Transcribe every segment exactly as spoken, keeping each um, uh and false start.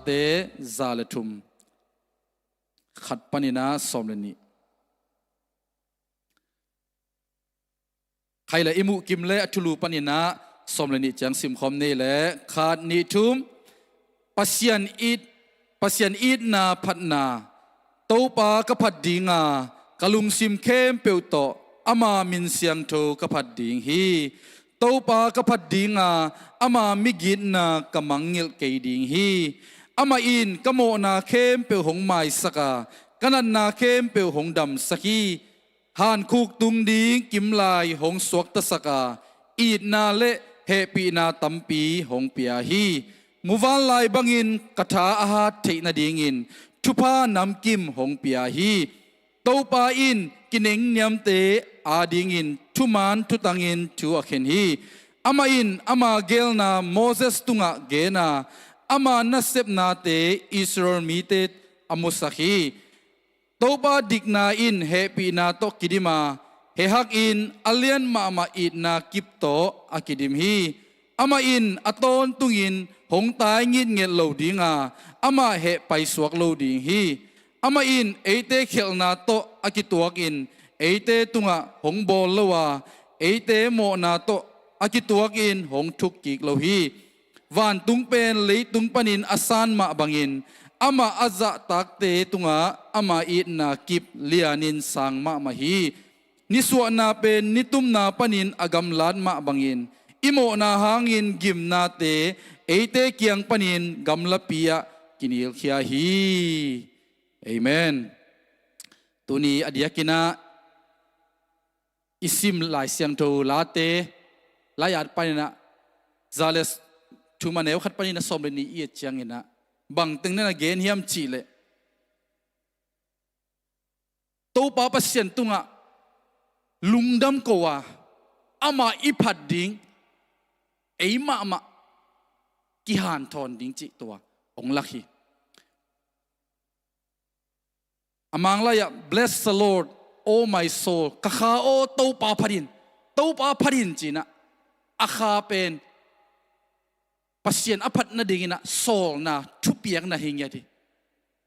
Te za le thum, khat panin ah sawm le nih. Khai le i muh kim le a thulu panin ah sawm le nih ciang simkhawm ni le khat, nih, thum. Pasian it, Pasian itna phatna. Topa ka phat dinga, ka lungsim khempeuh tawh ama min siangtho ka phat ding hi. Topa ka phat dinga, ama migitna ka mangngilh kei ding hi. Amah in ka mawhna khempeuh hong maisak a, ka natna khempeuh hong damsak hi. Hankhuk tung ding kimlai hong suaktasak a, itna le hehpihna tampi hong pia hi. Muvanlai bangin ka tha a hat theih nadingin thupha namkim hong pia hi. Topa in kinengniamte adingin thuman thutangin thu a khen hi. Amah in ama geelna Moses tungah gen a, ama nasepnate Israel mite a musak hi. Topa dikna in hehpihna tawh kidim a, hehak in a lian mahmah itna kip tawh a kidim hi. Amah in a tawntungin hong tai ngitnget lo ding a, amah heh paisuak lo ding hi. Amah in eite khelhna tawh a kituakin eite tungah hong bawl lo a, eite mawhna tawh a kituakin hong thukkik lo hi. Vantung pen leitung panin a san mah bangin amah a zahtakte tungah ama itna kip lianin sang mahmah hi. Nisuahna pen nitumna panin a gamlat mah bangin i mawhna hangin gimnate eite kiang panin gamlapi ah kinilkhia hi. Amen. Tuni a diakin ah i sim Lai Siangtho late, Lai-at panin ah, za le thum a neu khat panin ah sawm le nih i et ciangin ah bang teng na gen hiam cih leh, Topa Pasian tungah lungdam ko a, amah i phat ding, ei mahmah kihanthawn ding cih tua hong lak hi. A Manglai ah, "Bless the Lord, oh my soul." Ka kha aw, Topa phat in, Topa phat in, ci-in ah, a kha pen Pasian a phat nadingin ah sawlna, thupiakna hi ngiat hi.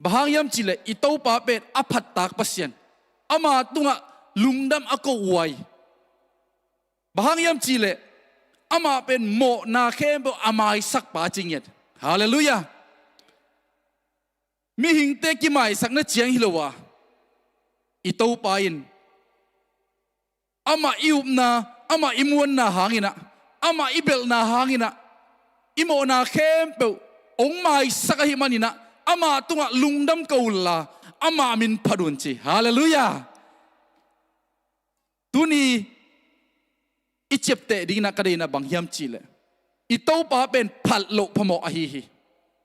Bang hang hiam cih leh i Topa pen a phat tak Pasian, ama tungah lungdam a ko uh hi. Bang hang hiam cih leh amah pen mawhna khempeuh a maisak pa ci ngiat. Halleluiah. Mihingte kimaisakna ciang hi lo a, i Topa in amah i upna, amah i muanna hangin ah, amah i belhna hangin ah, i mawhna khempeuh hong maisak ahih manin ah, amah tungah lungdam ko unla, ama min phat un, ci. Halleluiah. Tuni i ciapteh dingin ah ka deihna bang hiam cih leh, i Topa pen phat loh phamawh ahi hi.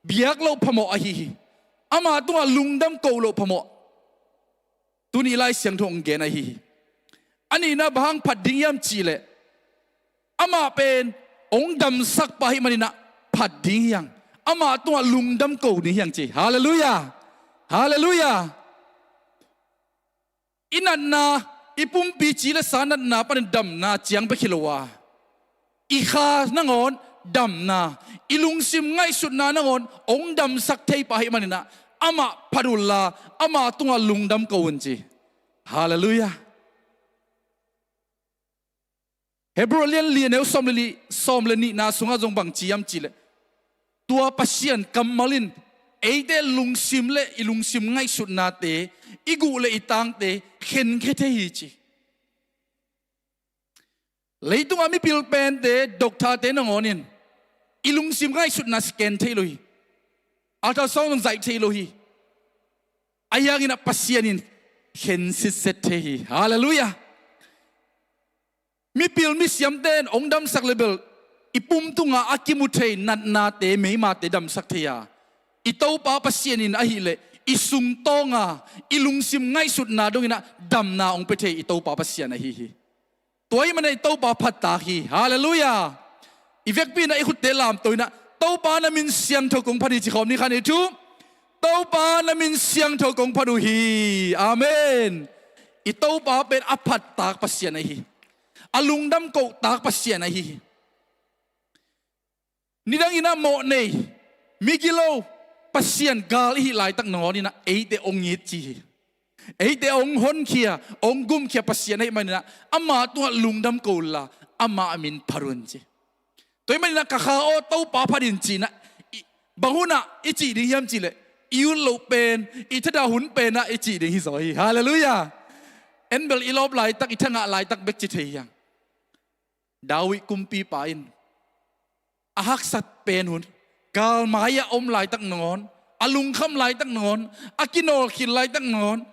Biak loh phamawh ahi hi. Ama tungah lungdam ko loh phamawh. Tuni Lai Siangtho hong gen ahi hi. A nihna bang hang phat ding hiam cih leh, amah pen hong damsak pa ahih manin ah phat ding hi hang. Ama tungah lungdam ko ding hi hang, ci. Halleluiah. Halleluiah. I natna, i pumpi ci le sa natna panin damna ciang bek hi lo a, i kha nangawn damna, i lungsim ngaihsutna nangawn hong damsak thei pa ahih manin ah, amah phat unla, ama tungah lungdam ko un, ci. Halleluiah. Hebrew lian li, a neu sawm le li, sawm le nihna sungah zong bang ci hiam cih leh, tua Pasian kammal in eite lungsim le i lungsim ngaihsutnate, i guh le i tangte khenkhia thei hi, ci. Leitungah mipil pente, doctor-te nangawn in i lungsim ngaihsutna scan thei lo hi. Ultrasound zong zaih thei lo hi. Ahi hangin ah Pasian in khen sitset thei hi. Halleluiah. Mipil misiamte in hong damsak le bel, i pum tungah a kimu thei natnate, meimate damsak thei a, i Topa Pasian in ahih leh i sungtawng a, i lungsim ngaihsutna dongin ah damna hong pia thei i Topa Pasian ahi hi. Tua ahih manin ah i Topa phat tak hi. Halleluiah. I vekpi-in ah i khutte lamto-in ah, "Topa, na min siangtho kong phat hi," ci khawm ni. Khat, nih, thum. "Topa, na min siangtho kong phat uh hi." Amen. I Topa pen a phat tak Pasian ahi hi. A lungdam ko tak Pasian ahi hi. Nidangin ah mawh nei, migilo, Pasian gal i hih laitak nangawn inah eite hong it ci hi. Eite hong honkhia, hong gumkhia Pasian ahih maninah ama tungah lungdam ko unla, ama min phat un ci. Tua ahih maninah ka kha aw Topa phat in cinah, i, bang hunah i cih ding hiam cihleh, i ut loh pen, i thadah hun penah i cih ding hi zaw hi. Halleluiah. Enbel i lawp laitak, i thangah laitak bek ci thei hiang. David kumpipa in a haksat pen hun, galmai-ah om laitak nangawn, a lungkham laitak nangawn, a kinawlkhil laitak nangawn,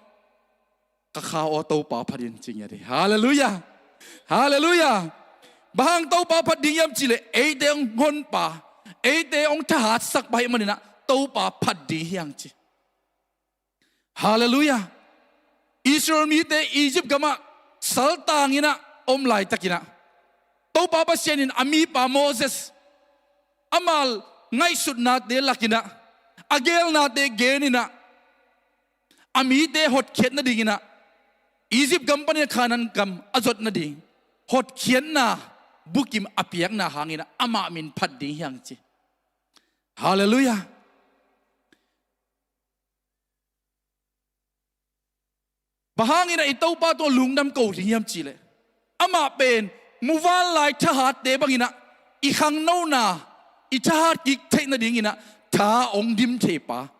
ka kha aw Topa phat in ci ngiat hi. Halleluiah. Halleluiah. Bang hang Topa phat ding hiam cihleh, eite hong honpa, eite hong thahatsakpa ahih maninah Topa phat ding hiang ci. Halleluiah. Israel mite Egypt gamah saltanginah om laitakinah Topa Pasian in a mipa Moses ama ngaihsutnate lakinah, a geelnate geninah, a mite hotkhiat nadinginah, Egypt gam panin Kanaan gam a zot nading hotkhiatna bukim a piakna hanginah amah min phat ding hiang ci. Halleluiah. Bang hanginah i Topa tungah lungdam ko ding hiam cihleh, amah pen muvanlai thahatte banginah i khangnona, i thahat kik theih nadinginah tha hong dim theipa,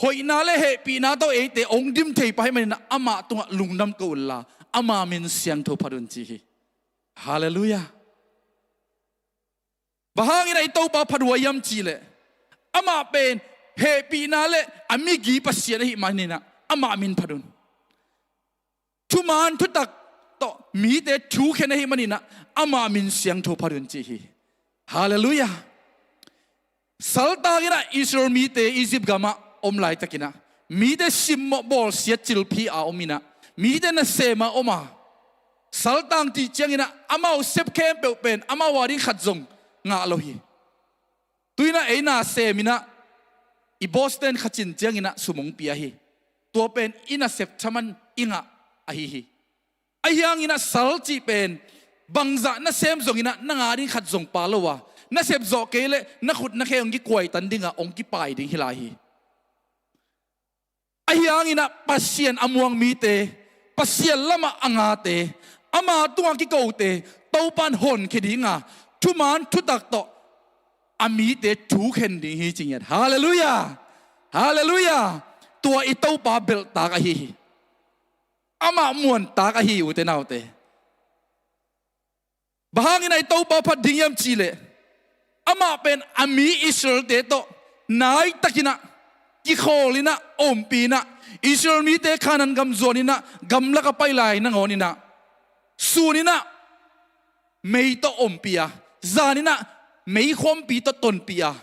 hoihna le hehpihna tawh eite hong dim theipa ahih maninah amah tungah lungdam ko unla, ama min siangtho phat un ci hi. Halleluiah. Bang hanginah i Topa phat uh hiam cihleh, amah pen hehpihna le a migi Pasian ahih maninah amah min phat un. Thuman thutak tawh mite thukhen ahih maninah amah min siangtho phat un ci hi. Halleluiah. Saltanginah Israel mite Egypt gamah om laitakinah mite simmawh bawlsiat cilphi a ominah, mite nasema om a, saltang cih cianginah amau sep khempeuh pen amau a ding khat zong ngah lo hi. Tuinah ei naseminah i bossten kha cin cianginah sum hong pia hi. Tua pen i nasep thaman i ngah ahi hi. Ahi hanginah sal cih pen bangzah nasem zonginah na ngah ding khat zong pha lo a, nasep zawh kei leh na khut na khe hong kikuaitan dingah hong kipai ding hi lai hi. Ahi hanginah Pasian a muang mite, Pasian lamah a ngate, ama tungah kikote Topan honkhia dinga thuman thutak tawh a mite thukhen ding hi ci ngiat. Halleluiah. Halleluiah. Tua i Topa belhtak ahi hi. Amah muantak ahi hi, ute naute. Bang hanginah i Topa phat ding hiam cihleh, amah pen a mi Israel-te tawh naitakinah kikhawlinah ompih inah, Israel mite Kanaan gam zuaninah gamlak a pai lai nangawninah suninah mei tawh ompih a, zaninah meikhuampi tawh tonpih a,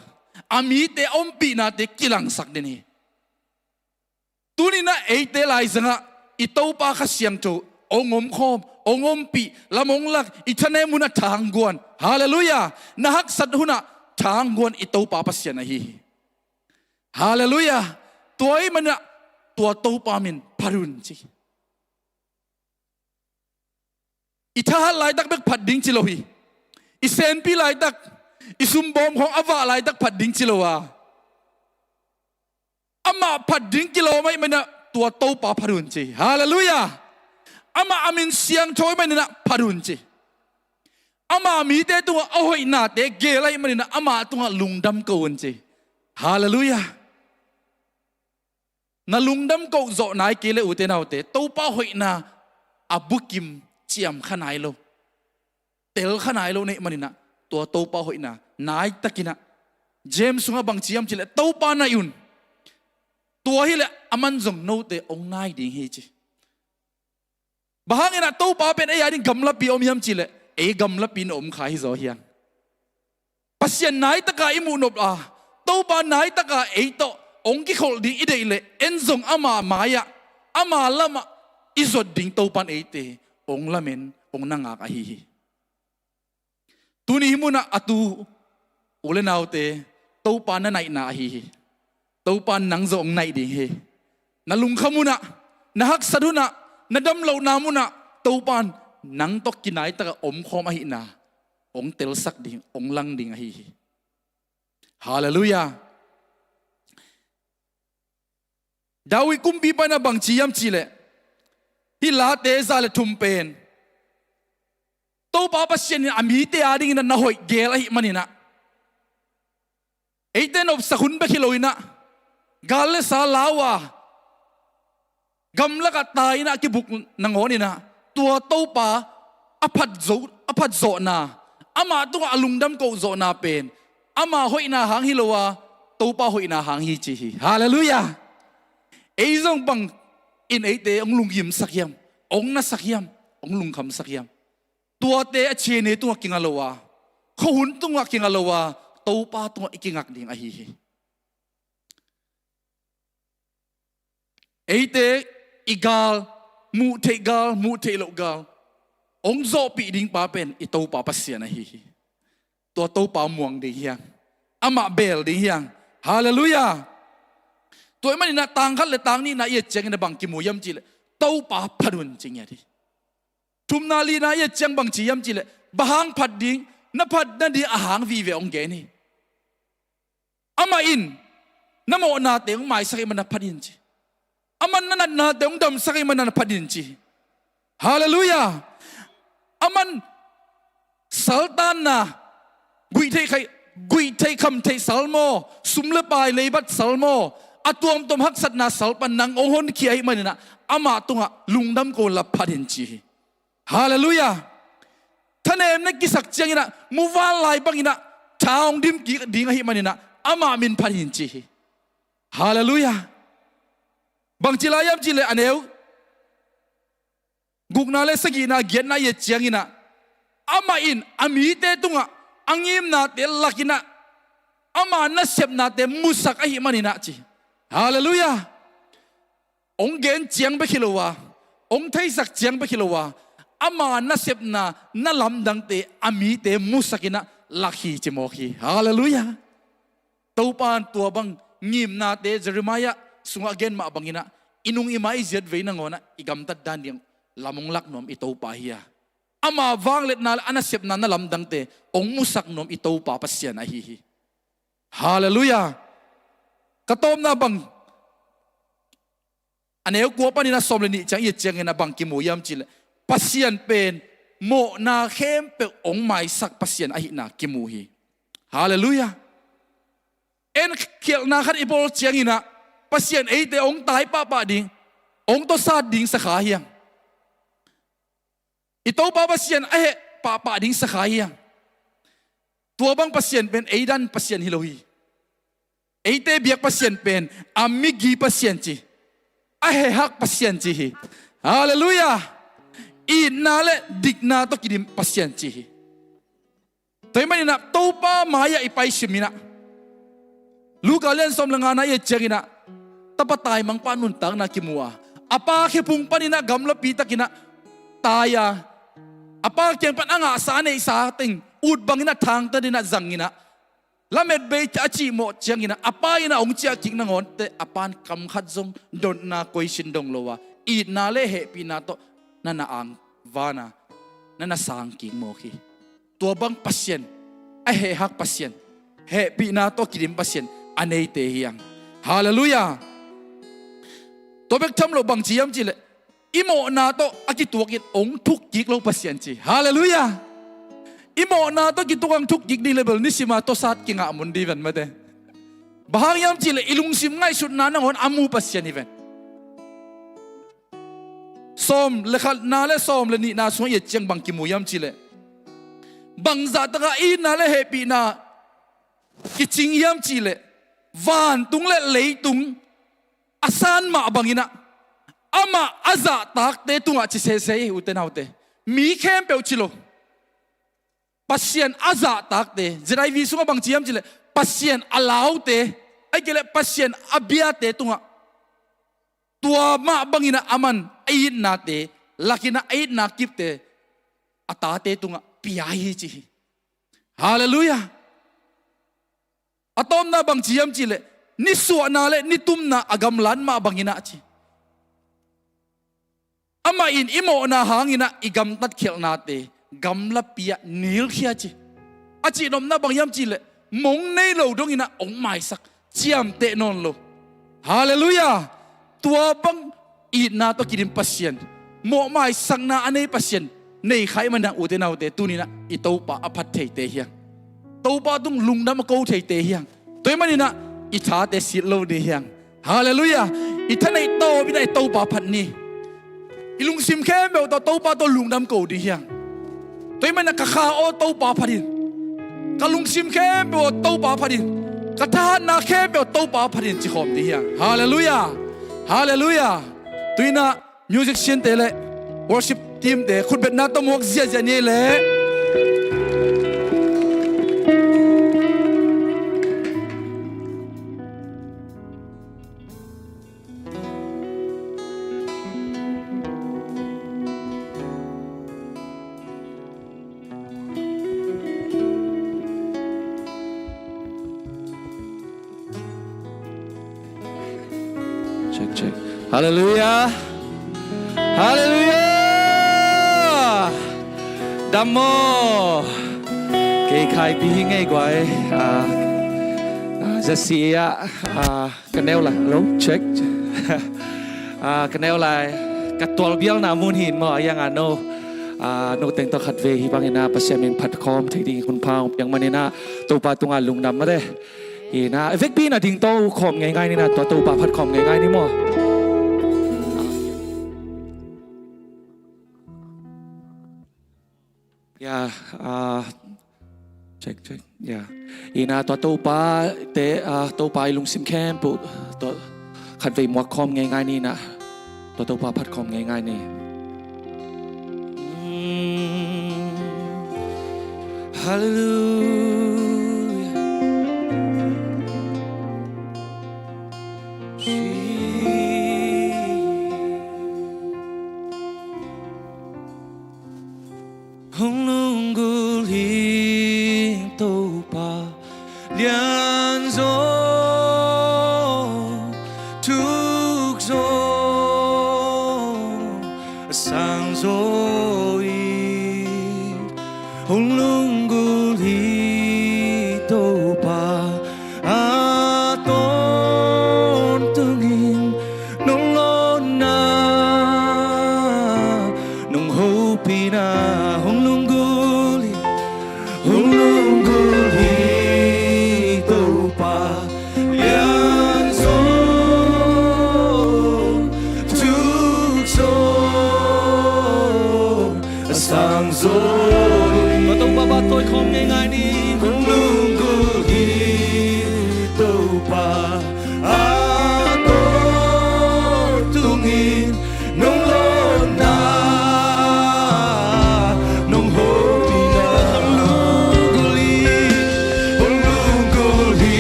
a mite a ompihnate kilangsak den hi. Tuninah eite laizangah i Topa Kha Siangtho hong omkhawm, hong ompih, lam hong lak, i thanem hunah tha hong guan. Halleluiah. Na haksat hunah tha hong guan i Topa Pasian ahi hi. Halleluiah. Tua ahih maninah tua Topa min phat un ci. I thahat laitak bek phat ding ci lo hi. I senpi laitak, i sumbawm khawng a vah laitak phat ding ci lo a, amah phat ding kilawm ahih maninah tua Topa phat un ci. Halleluiah. Amah a min siangtho ahih maninah phat un ci. Amah mite tungah a hoihnate geel ahih maninah amah tungah lungdam ko un ci. Halleluiah. Na lungdam koh zawh nai kei leh, ute naute, Topa hoihna a bukim ciam kha nai lo, tel kha nai lo na hih maninah tua Topa hoihna naitakinah, James sungah bang ci hiam cihleh, Topa naih un. Tua hileh aman zong note hong nai ding hi ci. Bang hanginah Topa pen ei a ding gamlapi om hiam cihleh, ei gamlapi in om kha hi zaw hiang. Pasian naitaka i muhnop a, Topa naitaka ei tawh hong kikholh ding i deih leh, en zong ama mai-ah, ama lamah i zot ding Topan eite hong lamen, hong nangak ahi hi. Tuni hih munah a tu u le naute, Topa na naihna ahi hi. Topa nang zong hong naih ding hi. Na lungkham hunah, na haksat hunah, na damlohna munah Topa nang tawh kinaitakah omkhawm ahihna hong telsak ding, hong lang ding ahi hi. Halleluiah. David kumpipa in ah bangci hiam cihleh, hih Late za le thum pen Topa Pasian in a mite adingin ah na hoih gel ahih manin ah, eite nopsak hun bek hi loin ah, gal le sa lau a, gamlakah tai in ah a kibuk nangawnin ah, tua Topa a phat zo, a phat zawhna, amah tungah a lungdam koh zawhna pen ama hoihna hang hi lo a, Topa hoihna hang hi ci hi. Halleluiah. Ei zong bang in eite hong lunggimsak hiam, hong nasak hiam, hong lungkhamsak hiam? Tuate a ciene tungah kinga lo a, khuahun tungah kinga lo a, Topa tungah i kingak ding ahi hi. Eite i gal, muh theih gal, muh theih loh gal hong zawhpih ding pa pen i Topa Pasian ahi hi. Tua Topa muang ding hi hang, amah bel ding hi hang. Halleluiah. Tua ahih manin ah tang khat le tang nihna i et ciangin ah bang kimu hiam cihleh, Topa phat un ci ngiat hi. Thumna lina i et ciang bangci hiam cihleh, bang hang phat ding, na phat nading a hang vive hong gen hi. Amah in na mawhnate hong maisak ahih manin ah phat in ci. Amah in na natnate hong damsak ahih manin ah phat in ci. Halleluiah. Amah in saltanna, guih theih khai, guih theih kham theih sal maw, sum le pai leibat sal maw, a tuamtuam haksatna sal pan nang hong honkhia ahih manin ah, amah tungah lungdam ko la, phat in ci hi. Halleluiah. Thanem na kisak ciangin ah, muvanlai bangin ah tha hong dim kik ding ahih manin ah, amah min phat in ci hi. Halleluiah. Bangci lai hiam cihleh, a neu gukna le sagihna, giatna i et ciangin ah, amah in a mite tungah a ngimnate lakin ah, ama nasepnate musak ahih manin ah ci. Halleluiah. Hong gen ciang bek hi lo a, hong theisak ciang bek hi lo a, ama nasepna, na lamdangte a mite musakin ah lak hi ci mawk hi. Halleluiah. Topa in tua bang ngimnate Jeremiah sungah gen mah bangin ah, i nung i mai i ziat vei nangawn ah i gamtat dan ding lam hong lak nuam i Topa hi a, ama vangliatna le a nasepna, na lamdangte hong musak nuam i Topa Pasian ahi hi. Halleluiah. Ka tawpna bang, a neu kua panin ah sawm le nih ciang i et ciangin ah bang kimu hiam cihleh, Pasian pen mawhna khempeuh hong maisak Pasian ahihna kimu hi. Halleluiah. En khialhna khat i bawl ciangin ah, Pasian eite hong tai pahpah ding, hong tawsat ding sa kha hi hang. I Topa Pasian a heh pahpah ding sa kha hi hang. Tua bang Pasian pen ei dan Pasian hi lo hi. Eite biak Pasian pen a migi Pasian ci, a hehhak Pasian ci hi. Halleluiah. Itna le dikna tawh kidim Pasian ci hi. Tua ahih manin ah Topa mai-ah i paisim in ah, Luka lian sawm le ngana i et ciangin ah, tapa taimangpa nuntakna kimu a, a pa khephung panin ah gamlapi takin ah tai a, a pa kiang pan a ngahsa a neihsa teng ut bangin ah thangtatin ah zangin ah, lametbei a cihmawh ciangin ah, a pa in ah hong ciah kik nangawn teh, a pa in kam khat zong dotna koici dong lo a, itna le hehpihna tawh na na angvan a, na na sang kik mawk hi. Tua bang Pasian, a hehhak Pasian, hehpihna tawh kidim Pasian a neite hi hang. Halleluiah. Tua bek tham lo, bangci hiam cihleh, i mawhna tawh a kituakin hong thuk kik lo Pasian ci. Halleluiah. I mawhna tawh kituak hong thuk kik ding le bel nisima tawsat kingah mun ding hi ven mate. Bang hang hiam cihleh, i lungsim ngaihsutna nangawn a mu Pasian hi ven. Sawm le khatna le sawm le nihna sungah i et ciang bang kimu hiam cihleh, bangzah takah itna le hehpihna kicing hiam cihleh, vantung le leitung a san mah bangin ah, amah a zahtakte tungah ci sese hi, ute naute. Mi khempeuh ci lo. Pasian a zahtakte, Z I V sungah bangci hiam cihleh, Pasian a laute, ahih kei leh Pasian a biate tungah, tua mah bangin ah aman a itnate lakin ah, a itna kipte a tate tungah pia hi ci hi. Halleluiah. A tawpna bangci hiam cihleh, nisuahna le nitumna a gamlat mah bangin ah ci. Amah in i mawhna hangin ah i gamtat khialhnate gamlapi ah nilkhia ci. A cihnopna bang hiam cihleh, mong nei lo dongin ah hong maisak, ciamteh nawn lo. Halleluiah. tua bang itna tawh kidim Pasian, mawhmaisakna a nei Pasian nei kha i hih manin ah, ute naute, tuni-in ah i Topa a phat theite hi hang. Topa tung lungdam a ko theite hi hang. Tua hih manin ah i thate sit lo ding hi hang. Halleluiah. I thaneih tawpin ah i Topa phat ni. I lungsim khempeuh tawh Topa tawh lungdam ko ding hi hang. Tua hih manin ah ka kha aw Topa phat in, ka lungsim khempeuh aw Topa phat in, ka thahatna khempeuh aw Topa phat in ci khawm ding hi hang. Halleluiah. Halleluiah. Tu-in ah musician-te le worship team-te khutbetna tawh muak ziahziah ni leh. Check, check. Halleluiah. Halleluiah. Dam maw. Kei Khaipi hi ngei guai. Ah, ah, Zasi ah, ah, ka neu lai. Hello, check. Ah, ka neu lai. Ka tualbialna mun hi in maw, a iang a no. Ah, no teng tawh khatvei hih bangin ah Pasian min phat khawm thei ding hun pha hong piak manin ah Topa tungah lungdam mate. Hi in ah, vekpi in ah ding to khawm ngeingai ni in ah, tua Topa phat khawm ngeingai ni maw. Ya, ah, check, check. Ya. Hi in ah, tua Topa te, ah, Topa i lungsim khempeuh, tua khatvei muak khawm ngeingai ni in ah, tua Topa phat khawm ngeingai ni. Mm. Halleluiah. Hong lunggulh ing Topa lianzaw, thukzaw, a sangzaw hi. Hong lunggulh hi Topa a tawntung in, nong lawnna, nong hopihna. Hong lunggulh hi, hong lunggulh hi Topa lianzaw, thukzaw, a sangzaw hi. Tua Topa phat khawm ngeingai ni. Hong lunggulh hi Topa a tawntung in, nong lawnna, nong hopihna. Hong lunggulh hi, hong lunggulh hi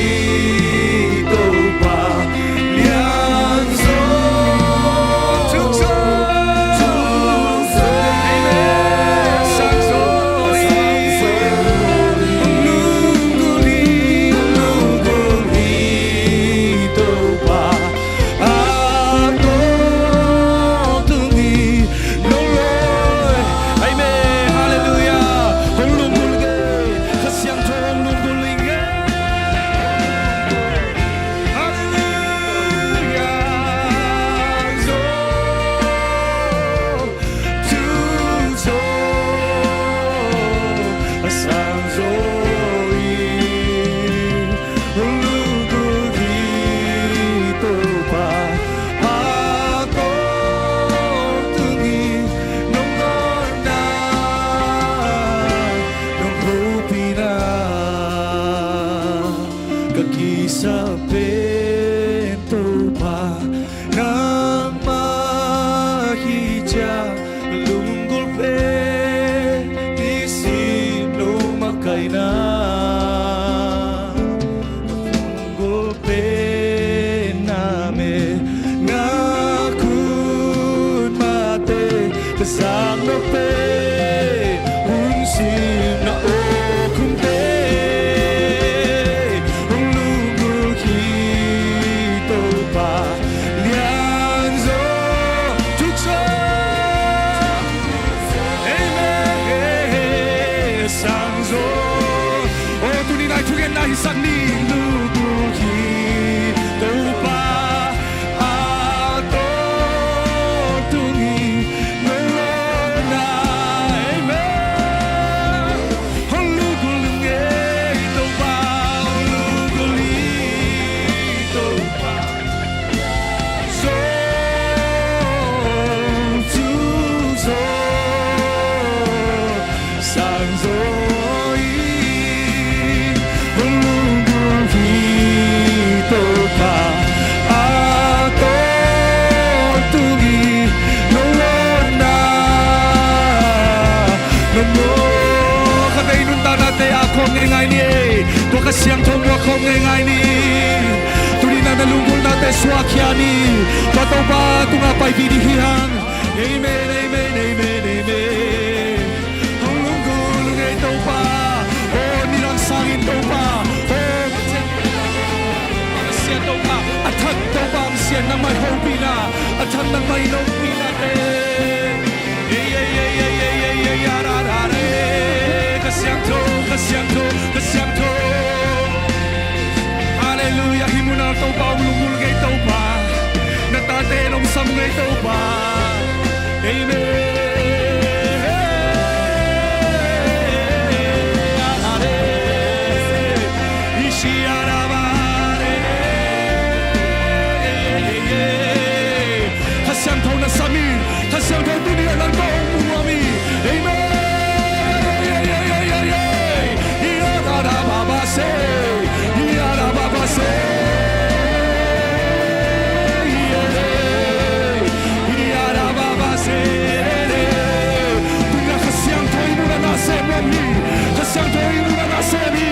Topa lianzaw, thukzaw, thukzaw. Amen. Sangzaw hi, hong lunggulh hi, hong lunggulh hi Topa a tawntung hi, nong lawn. Amen. Halleluiah. Hong lunggulh ing e. Kha Siangtho hong lunggulh ing e. Halleluiah. Thukzaw, a sangzaw hi. Hong lunggulh hi Topa a tawntung hi, nong lawnna, nong hopihna. Ka kisap pen Topa nangmah hi ciang, ka lunggulh pen nisim no makaihna. Ka lunggulh pen na me nga khut mate, ka zak no pen hun sim na aw khumte. Hong lunggulh hi Topa lianzaw, thukzaw. Amen. Sangzaw. O, tuni nai thugenna hisak ni. Lunggulh hi Topa a Nong on na, nong on. Khatvei nuntaknate a khawm ngeingai ni ei. Tua Kha Siangtho muak khawm ngeingai ni. Tuni na na lunggulhnate suahkhia ni. Tua Topa tungah paipih ding hi hang. Amen, amen, amen, amen. Hong lunggulh ung ei Topa. Aw nidang sangin Topa. Aw Pasian Topa. A thak Topa Pasian nangmah i hopihna. A thak nangmah i hopihna te. Ei, ei, ei. Kha Siangtho, Kha Siangtho, Kha Siangtho. Halleluiah. Hih munah Topa hong lunggulh ung ei Topa. Na tate in hong sam ung ei Topa. Amen. Kha Siangtho na sam hi. Kha Siangtho tuni a nang tawh hong mu nuam hi. Amen. Tuni a Kha Siangtho i munah na sem nuam hi. Kha Siangtho i munah na sem hi.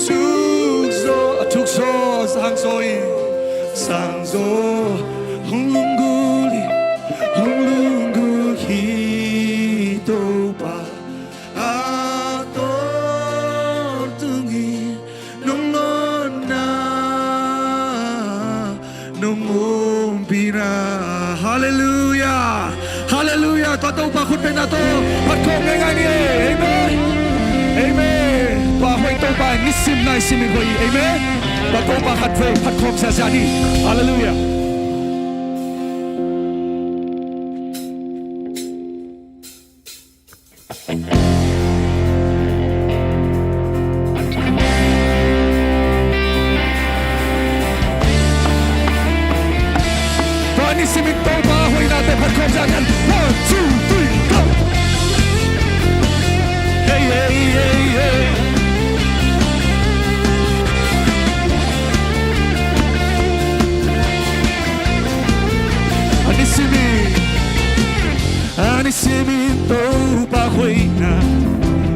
Thukzaw, a thukzaw, sangzaw hi, sangzaw, hong lunggulh hi, hong lunggulh hi Topa, a tawntung hi, nong nuntakna, nong ompihna. Halleluiah. Halleluiah. Tua Topa khutbetna tawh phatkhawm ngeingai ni ei. Amen. Amen. Tua hoih Topa in nisim naisim in hoih hi. Amen. Tua Topa khatvei phatkhawm ziahziah ni. Halleluiah. Tua nisimin Topa hoihnate phatkhawm ziahziah ni. One, two, three, go. Hey, hey, hey, hey. A nisimin. A nisimin Topa hoihna,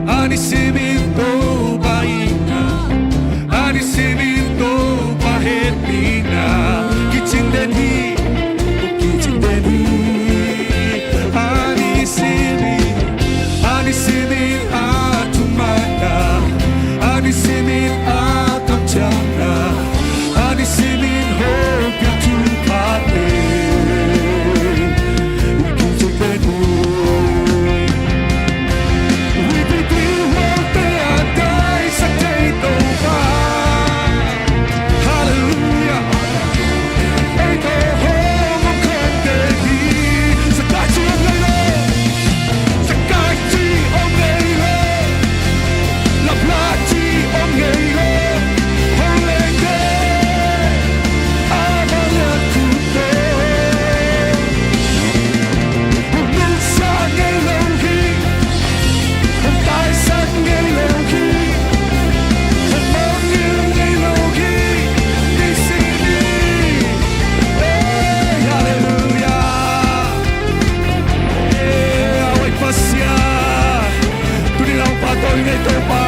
a nisimin Topa itna, a nisimin Topa hehpihna, kicing den hi, kicing den hi. A nisimin, a nisimin a thumanna, a nisimin a kamciamna, a nisimin hopih a thuphate. Hong nungsa ngei lo hi, hong taisan ngei lo hi, hong mawngngilh ngei lo hi, nisim hi. Ei, halleluiah. Ei, a hoih Pasian, tuni lau pa tawh i ngei Topa.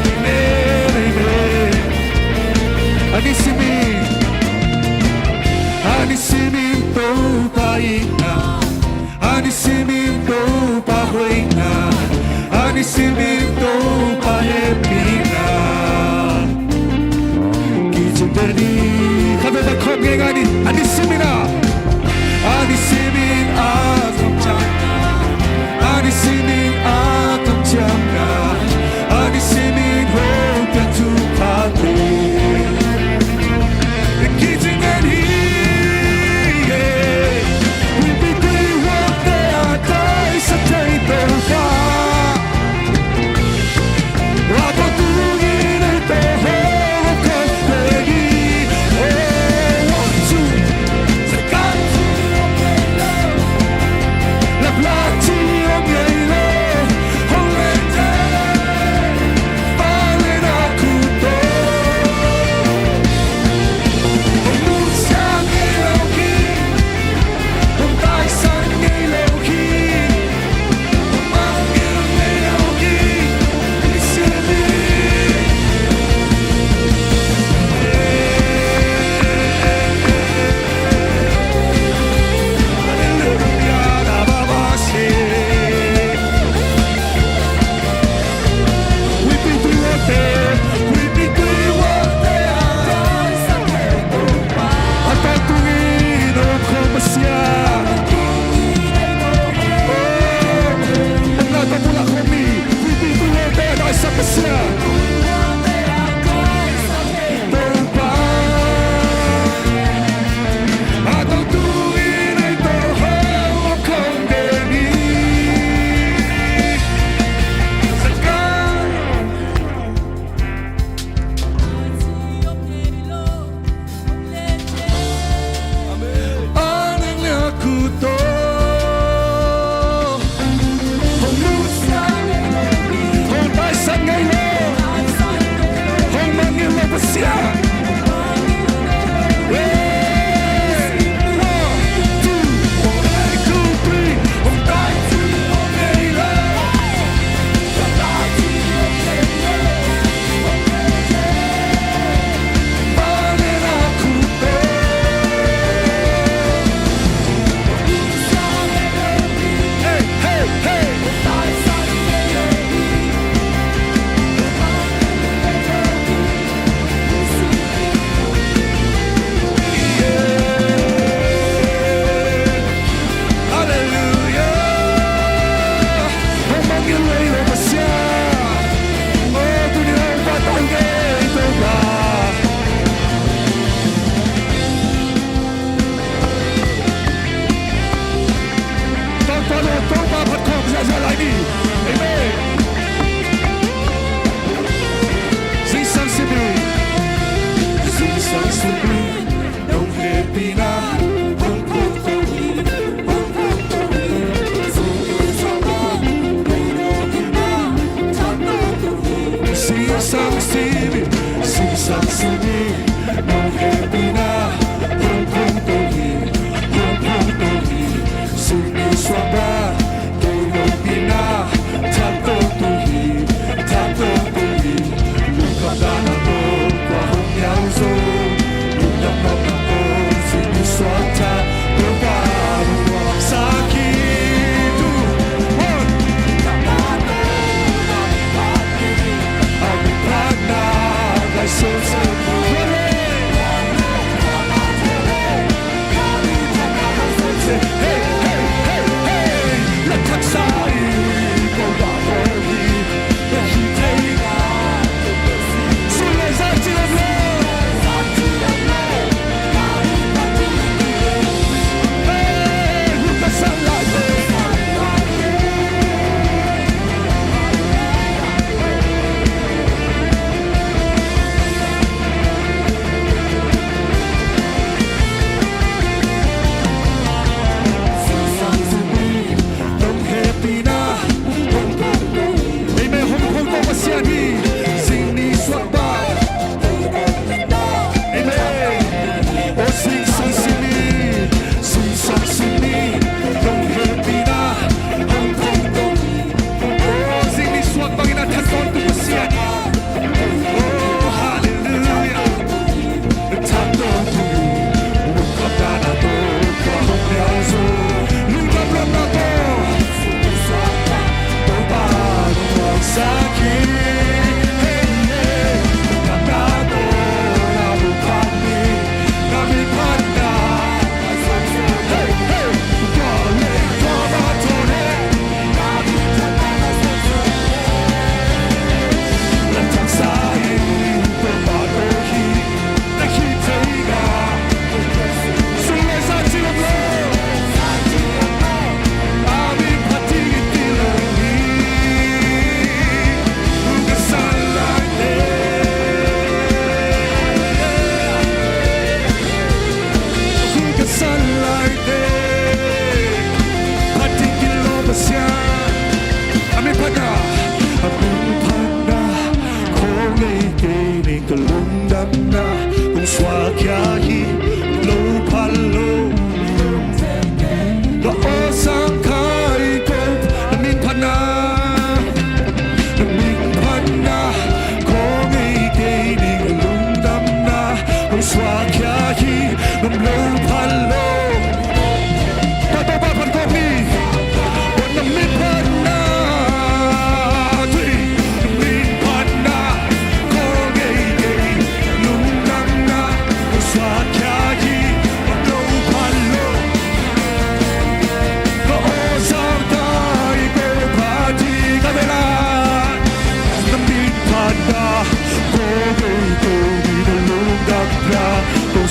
Amen, amen. A nisimin, a nisimin Topa itna, a nisimin Topa hoihna, a nisimin Topa hehpihna. Kicing den hi. Khatvei Ngei ngei ni, a ni simin a, a ni simin a kamciam na, a ni simin a kamciam na, a ni simin hong piak thupha te. Kicing ngei ni, yeah. Wi wi wi wak te a tai sa tai to fa.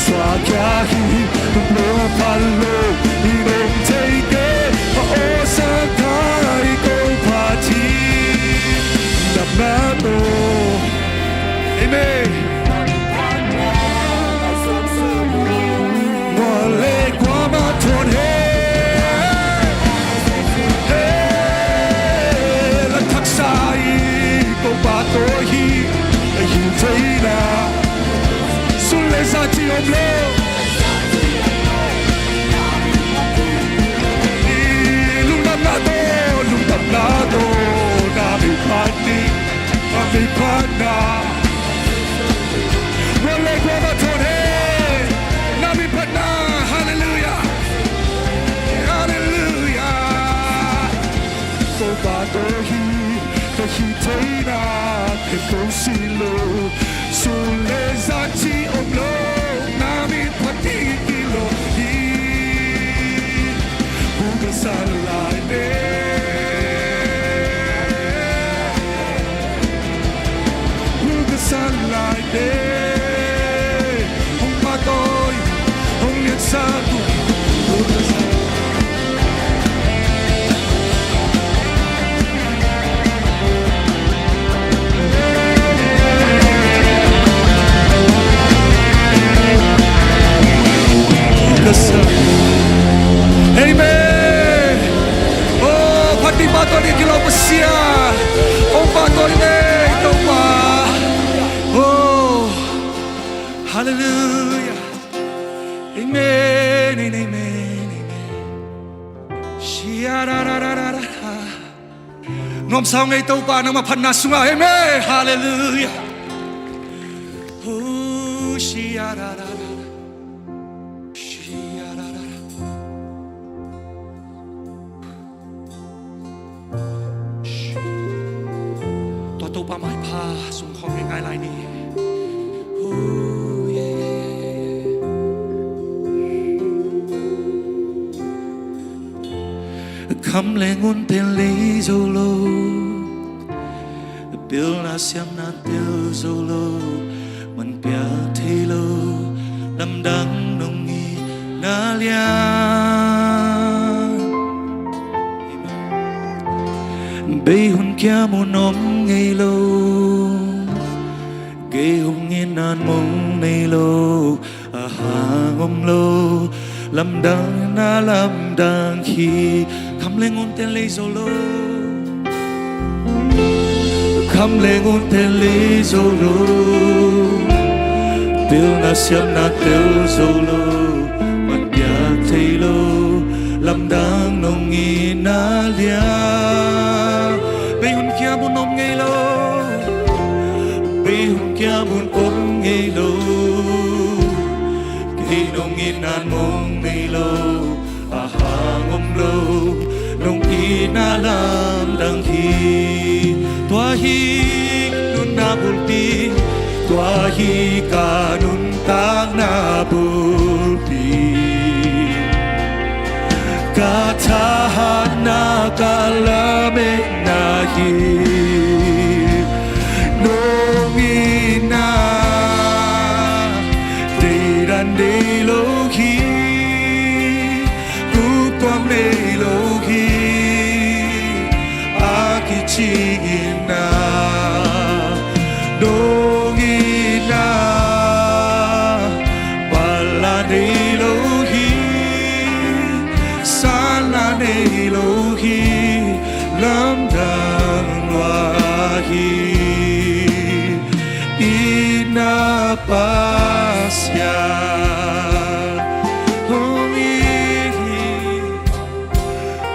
Tua kia hi, tua pha lo, i nong thei ke, pha o sa kai ko pha thi, na ma to. Amen. Kua le kua ma thon he. He, la thak sa i ko pa to hi, hi thei na. Sun le za ti om lo. I lungdam na to, lungdam na to, na mi phat ni, na mi phat na. Wa le wa ma thon he, na mi phat na. Hallelujah. Hallelujah. Ko pa to hi, ka hi thei na, ka ko si lo. Sun le za ti om lo, na mi phat ni ki lo hi. Hu ka sa lai de. Hu ka sa lai de. Hong pa to hi, hong lian sa tu. Hu ka sa Amen. Oh, phat ding pa to ni, ki lo Pasian. Oh, pa to ni, Topa. Oh, hallelujah. Amen and amen, amen. Shia da da da da da. Nuamsa ung ei Topa, nangma phatna sungah. Amen. Hallelujah. Oh, shia da da da da. Shia da da da. Tua Topa maipha sung khawm ngai lai ni. Oh, yeah, yeah, yeah, yeah. Kham le ngun tel lei zo lo, pilna siamna tel zo lo, man piak thei lo, lamdang nong itna lian. Bei hun kia mun om ngei lo, gei hong itna mong nei lo, a hang om lo, lamdang na lamdang hi. Kham le ngun tel lei zo lo, kham le ngun tel lei zo lo, pilna siamna tel zo lo, man piak thei lo, lamdang nong itna lian. Bei hun kia mun om ngei lo, bei hun kia mun om ngei lo, kei nong itna mong nei lo, a hang om lo, nong itna lamdang hi. Tua hi nuntakna bulpi, tua hi ka nuntakna bulpi. Ka thahatna, ka lametna hi. Nong itna deidan nei lo hi. Kukuam nei lo hi. A kici itna, nong itna, manla nei lo hi, sanla nei lo hi, lamdang lua hi. Itna Pasian hong it hi.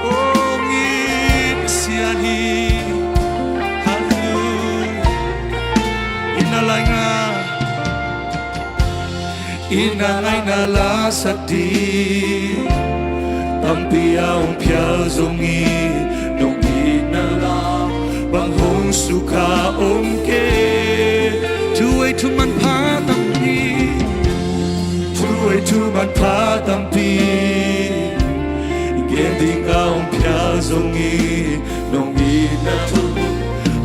Hong it Pasian hi. Hallelujah. Itna lainga, itna ngaihna la sak ding tampi a hong phial zong hi. Nong itna lam bang hong sukha om kei. Thu ei thu manpha tampi, thu ei thu manpha tampi gen ding a hong phial zong hi. Nong itna thu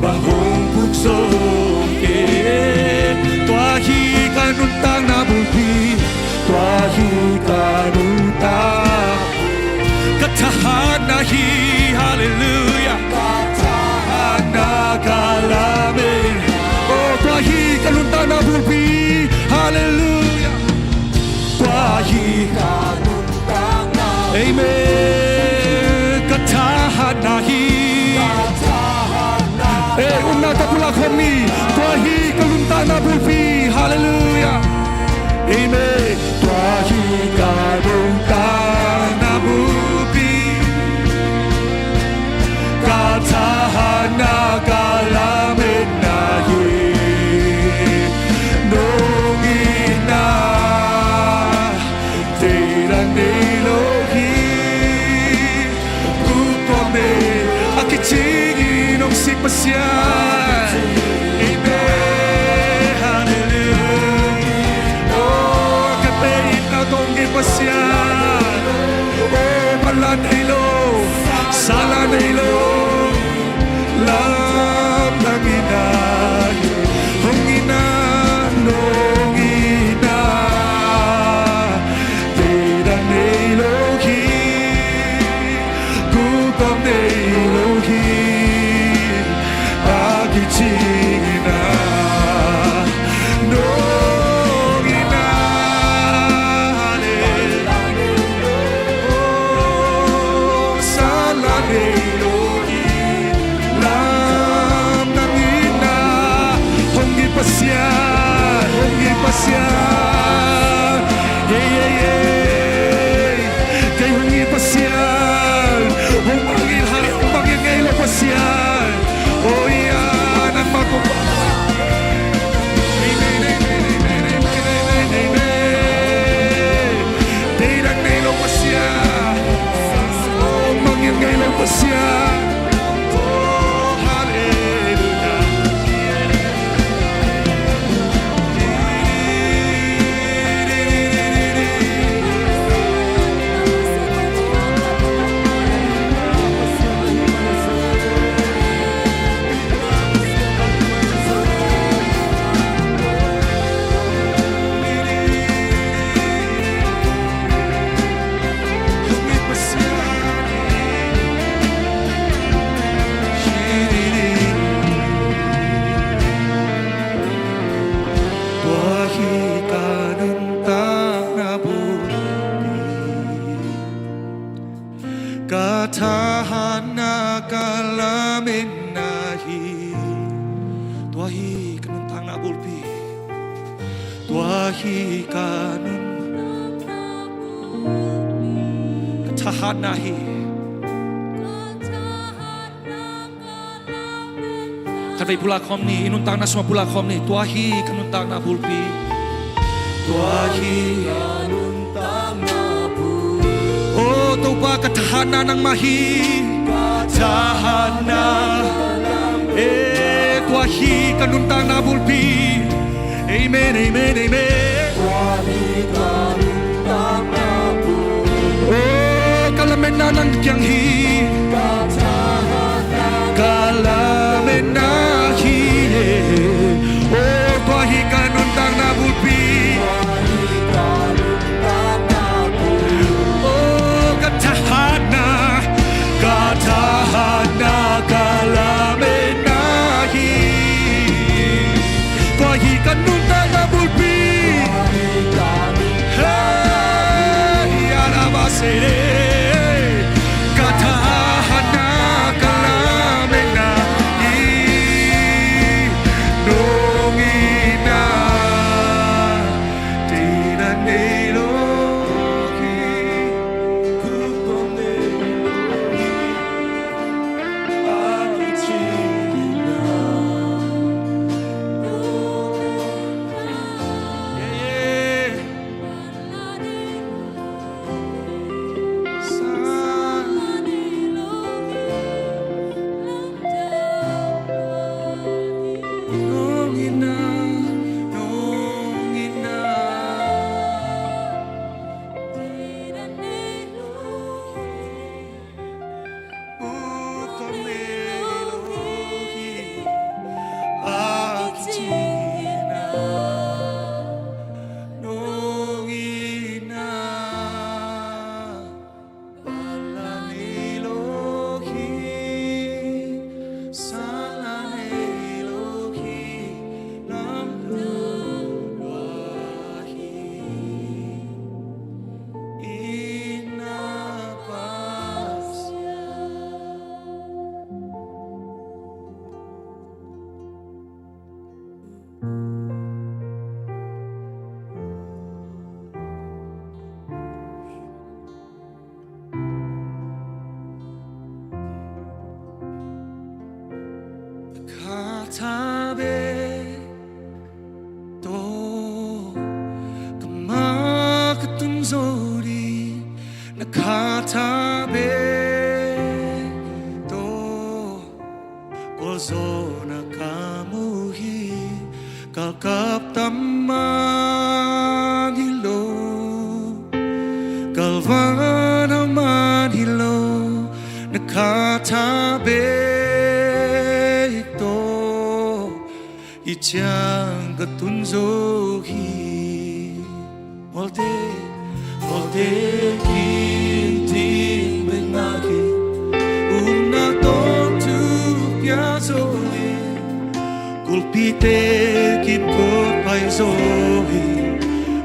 bang hong puk zong kei. Tua hi ka nuntakna bulpi, Amen. Ka thahatna hi. Ei, upna tawh pulak khawm ni. Tua hi ka nuntakna bulpi. Halleluiah. Amen. Tua hi ka nuntakna bulpi. Ka thahatna, ka lametna hi. Nong itna tei dang nei lo hi. Kuk tuam nei, a kicingin hong sik Pasian. Amen. Halleluiah. Oh, ka tei itna tawh hong it Pasian. Oh, manla nei lo, sanla nei lo. Lamdang itna, hong itna, nong itna. Tei dang nei lo hi, kuk tuam nei lo hi, a kicingin ah nong itna le, oh, sanla nei lo hi. Lamdang itna, hong it Pasian, hong it Pasian. Ei, ei, ei. Kei hong it Pasian. Hong mangngilh, hong mangngilh ngei lo Pasian. Oh, ia, nangmah kong Tei dang nei lo Pasian. Mangngilh ngei lo Pasian. Halleluiah. Tua hi ka nuntakna bulpi. Ka thahatna, ka lametna hi. Tua hi ka nuntakna bulpi. Tua hi ka nun, ka thahatna hi. Khatvei pulak khawm ni, i nuntakna sungah pulak khawm ni. Tua hi ka nuntakna bulpi. Tua hi ka nuntakna bulpi. Oh, Topa, ka thahatna nangmah hi. Ka thahatna. Eh, tua hi ka nuntakna bulpi. Amen, amen, amen. Oh, ka lametna nang kiang hi. Ka lametna hi. Oh, tua hi ka nuntakna bulpi. Oh, ka thahatna, ka thahatna, ka lametna hi. Tua hi ka nuntakna bulpi. Hey, arabasere. Ka thahatna, ka lametna hi. Nong itna tei dang nei lo hi. Kuk tuam nei lo hi. A kicingin ah. Yeah, yeah. tha bek tawh, ka ma ka tun zo ding na kha tha bek tawh. Gualzawhna ka mu hi, galkap tam man hi lo, galvan hau man hi lo, na kha tha bek tawh, hih ciang ka tun zo hi. Mualte, mualte kim ding bek ngak hi, upna tawh thu pia zo hi. Kulpite kim kawt pai zo hi,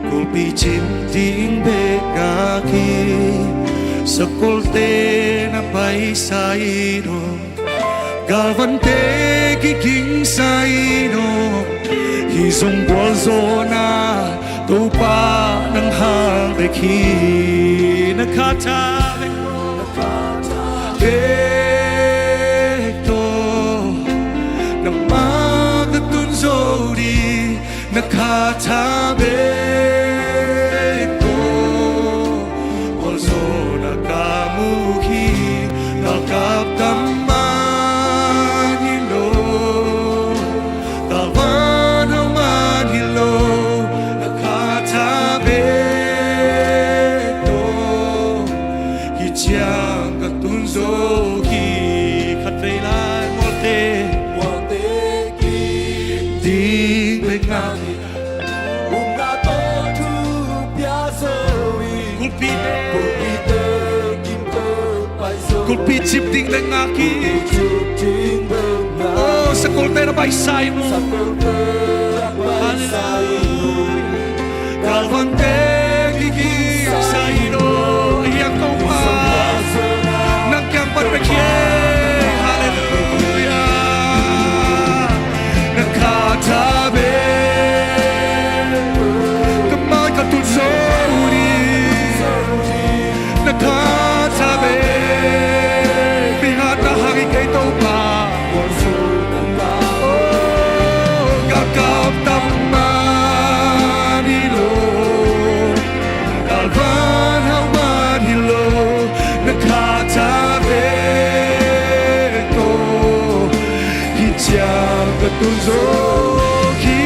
kulpi cip ding bek ngak hi. Sakolte na paisa in aw, galvante kigingsa in aw, hih zong gualzawhna Topa nang hang bek hi. Na kha tha bek, na kha tha bek tawh, nangmah ka tun zo ding na kha tha bek tawh. Gualzawhna ka mu hi, galkap tam man hi lo, galvan hau man hi lo, na kha tha bek tawh, hih ciang ka tun zo hi. Khatvei lai, mualte, mualte kim ding bek ngak hi, upna tawh thu pia zo hi. Kulpite, kulpite kim kawt pai zo, kulpi cip ding bek ngak hi. Kulpi cip ding bek ngak hi. Oh, sakolte na paisa in aw, sakolte na paisa in aw, hallelujah, galvante kigingsa in aw, ahi hang Topa nang kiang pan bek hi. Hallelujah. Na kha tha bek, ka ma ka tun zo ding na kha tha bek. Mihing na hang hi kei Topa. Oh, galkap tam man hi lo, galvan hau man hi lo, na kha tha bek tawh, hih ciang ka tun zo hi.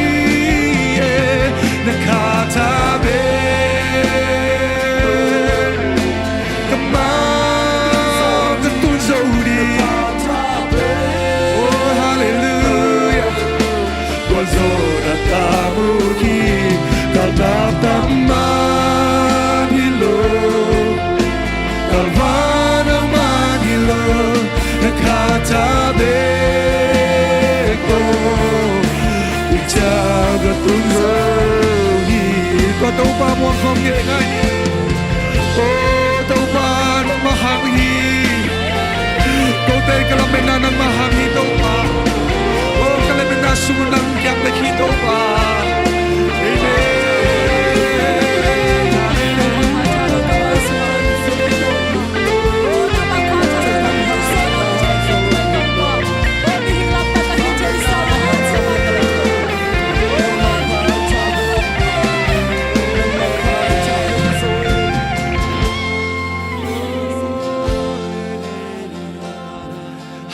Na kha tha bek, ka ma ka tun zo ding. Oh, hallelujah. Gualzawhna ka mu hi, galkap tam man hi lo, galvan hau man hi lo, na kha tha bek tawh, hih ciang ka tun zo hi. Tua Topa muang khawm ngeingai ni. Oh, Topa nangmah hang hi. Kote ka lametna nangmah hang hi Topa. Oh, ka lametna sung nang kiang bek hi Topa. Amen.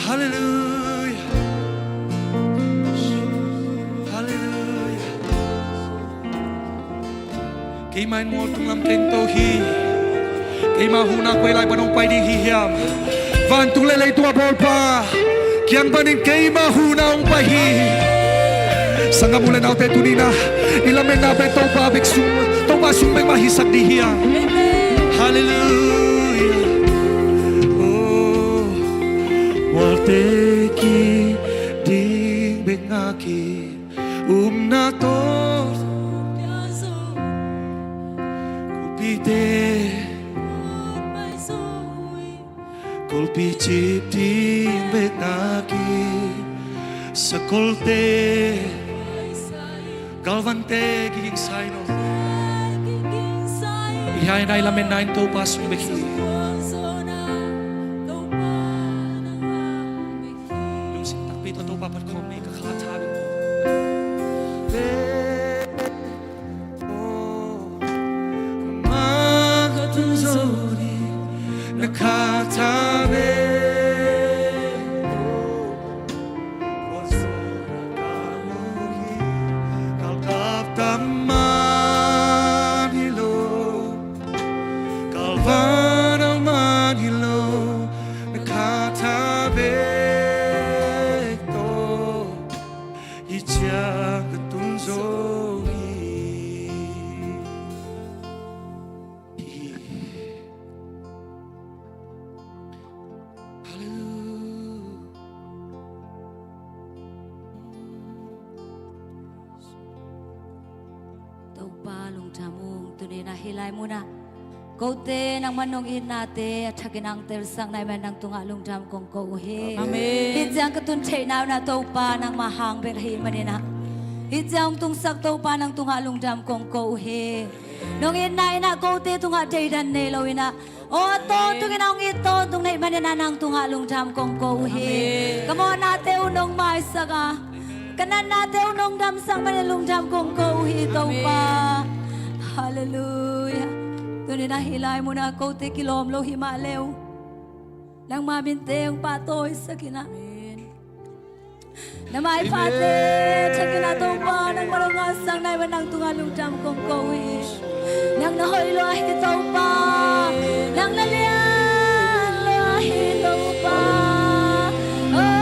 Hallelujah. Hallelujah. Keimah in mual tunglam keng to hi. Keimah huhna koi lai pan hong pai ding hi hiam? Vantung le leitung a bawlpa kiang panin keimah huhna hong pai hi. Sanggam u le naute, tuni-in ah i lametna pen Topa bek sung, Topa sung bek mah hisak ding hi a. Hallelujah. Oh, mualte kim ding bek ngak hi. Upna tawh, kulpite, kulpi cip ding bek ngak hi. Sakolte, galvante kigingsa in aw. Hih a i lametna in Topa sung bek hi. Lungsim takpi tawh Topa phat khawm ni. Ka kha tha zo ding na kha tha bek tawh. Khualzawhna ka mu hi, galkap tam man hi lo, galvan au man hi lo, na kha tha bek tawh hih ciang ka tun zo hi. Hallelujah. Topa lungdam ung, tuni-in ah hih lai munah kote nangmah nong itnate a thakin ang telsak nai man nang tungah lungdam kong ko uh hi. Amen. Hih ciang ka tun theihna un ah Topa nangmah hang bek ahih manin ah, hih ciang hong tungsak Topa nang tungah lungdam kong ko uh hi. Nong itna in ah kote tungah deidan nei lo in ah, aw, tawntungin a hong it tawntung na hih manin ah nang tungah lungdam kong ko uh hi. Amen. Ka mawhnate uh nong maisak a, ka natnate uh nong damsak manin lungdam kong ko uh hi, Topa. Amen. Hallelujah. Tuni-in ah hih lai munah kote kilawm lo hi mah le uh, nangma minte hong pahtawisak in ah. Amen. Na maipha te thakin ah Topa nangmah nong ngahsak nai man nang tungah lungdam kong ko uh hi. Nang na hoih lua hi, Topa. Nang na lian lua hi, Topa. Oh.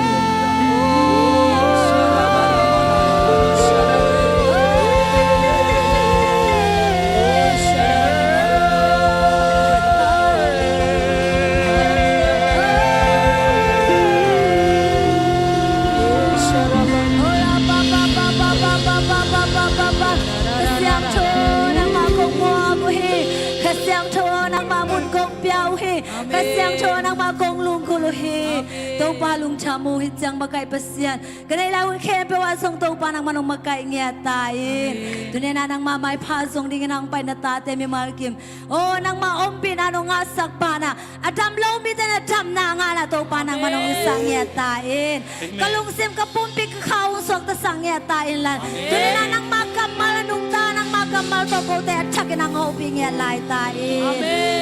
Ka Siangtho aw, nangmah kong muak uh hi. Ka Siangtho aw, nangmah mun kong pia uh hi. Ka Siangtho aw, nangmah kong lunggulh uh hi. Topa lungdam uh, hih ciang makaih Pasian. Ka neih lai hun khempeuh ah zong Topa nangmah nong makaih ngiat ta in. Tuni-in ah nangmah maipha zong dingin hong pai na tate mimal kim, aw, nangmah ompihna nong ngahsak pan ah, a dam lo mite in a damna ngah in ah Topa nangmah nong hisak ngiat ta in. Ka lungsim, ka pumpi, ka kha hong suaktasak ngiat ta in la. Tuni-in ah nangmah kammal a nungta, nangmah kammal tawh kote a thakin hong hopih ngiat lai ta in.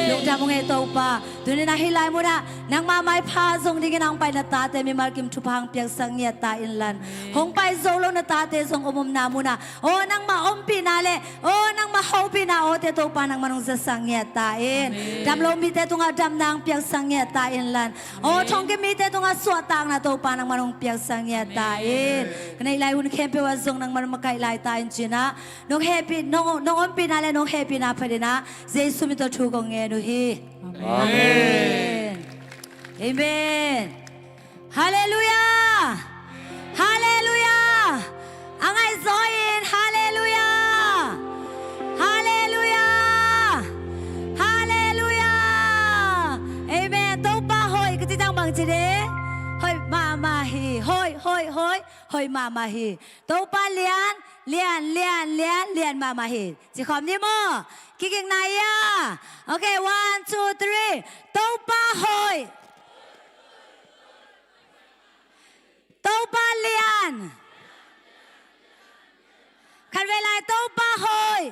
Lungdam ung ei Topa. Tuni-in ah hih lai munah nangmah maipha zong dingin hong pai na tate mimal kim thupha hong piaksak ngiat ta in la. Hong pai zo lo na tate zong om omna munah, aw, nangmah ompihna le, aw, nangmah hopihna awte Topa nangmah nong zasak ngiat ta in. Dam lo mite tungah damna hong piaksak ngiat ta in la. Aw, thongkim mite tungah suahtakna Topa nangmah nong piaksak ngiat ta in. Ka neih lai hun khempeuh ah zong nangmah nong makaih lai ta in ci-in ah, nong hehpih, nong, nong ompihna le nong hehpihna phat in ah Jesu min tawh thu kong ngen uh hi. Amen. Amen. Halleluiah! Halleluiah! A ngaihzaw in halleluiah! Halleluiah! Halleluiah! Amen. Topa hoih ka cih ciang bang ci ding? Hoih mahmah hi. Hoih, hoih, hoih. Hoih mahmah hi. Topa lian, lian, lian, lian, lian mahmah hi. Ci khawm ni maw. Kikikna ia. Okay, one, two, three. Topa hoih. Topa lian. Khatvei lai, Topa hoih.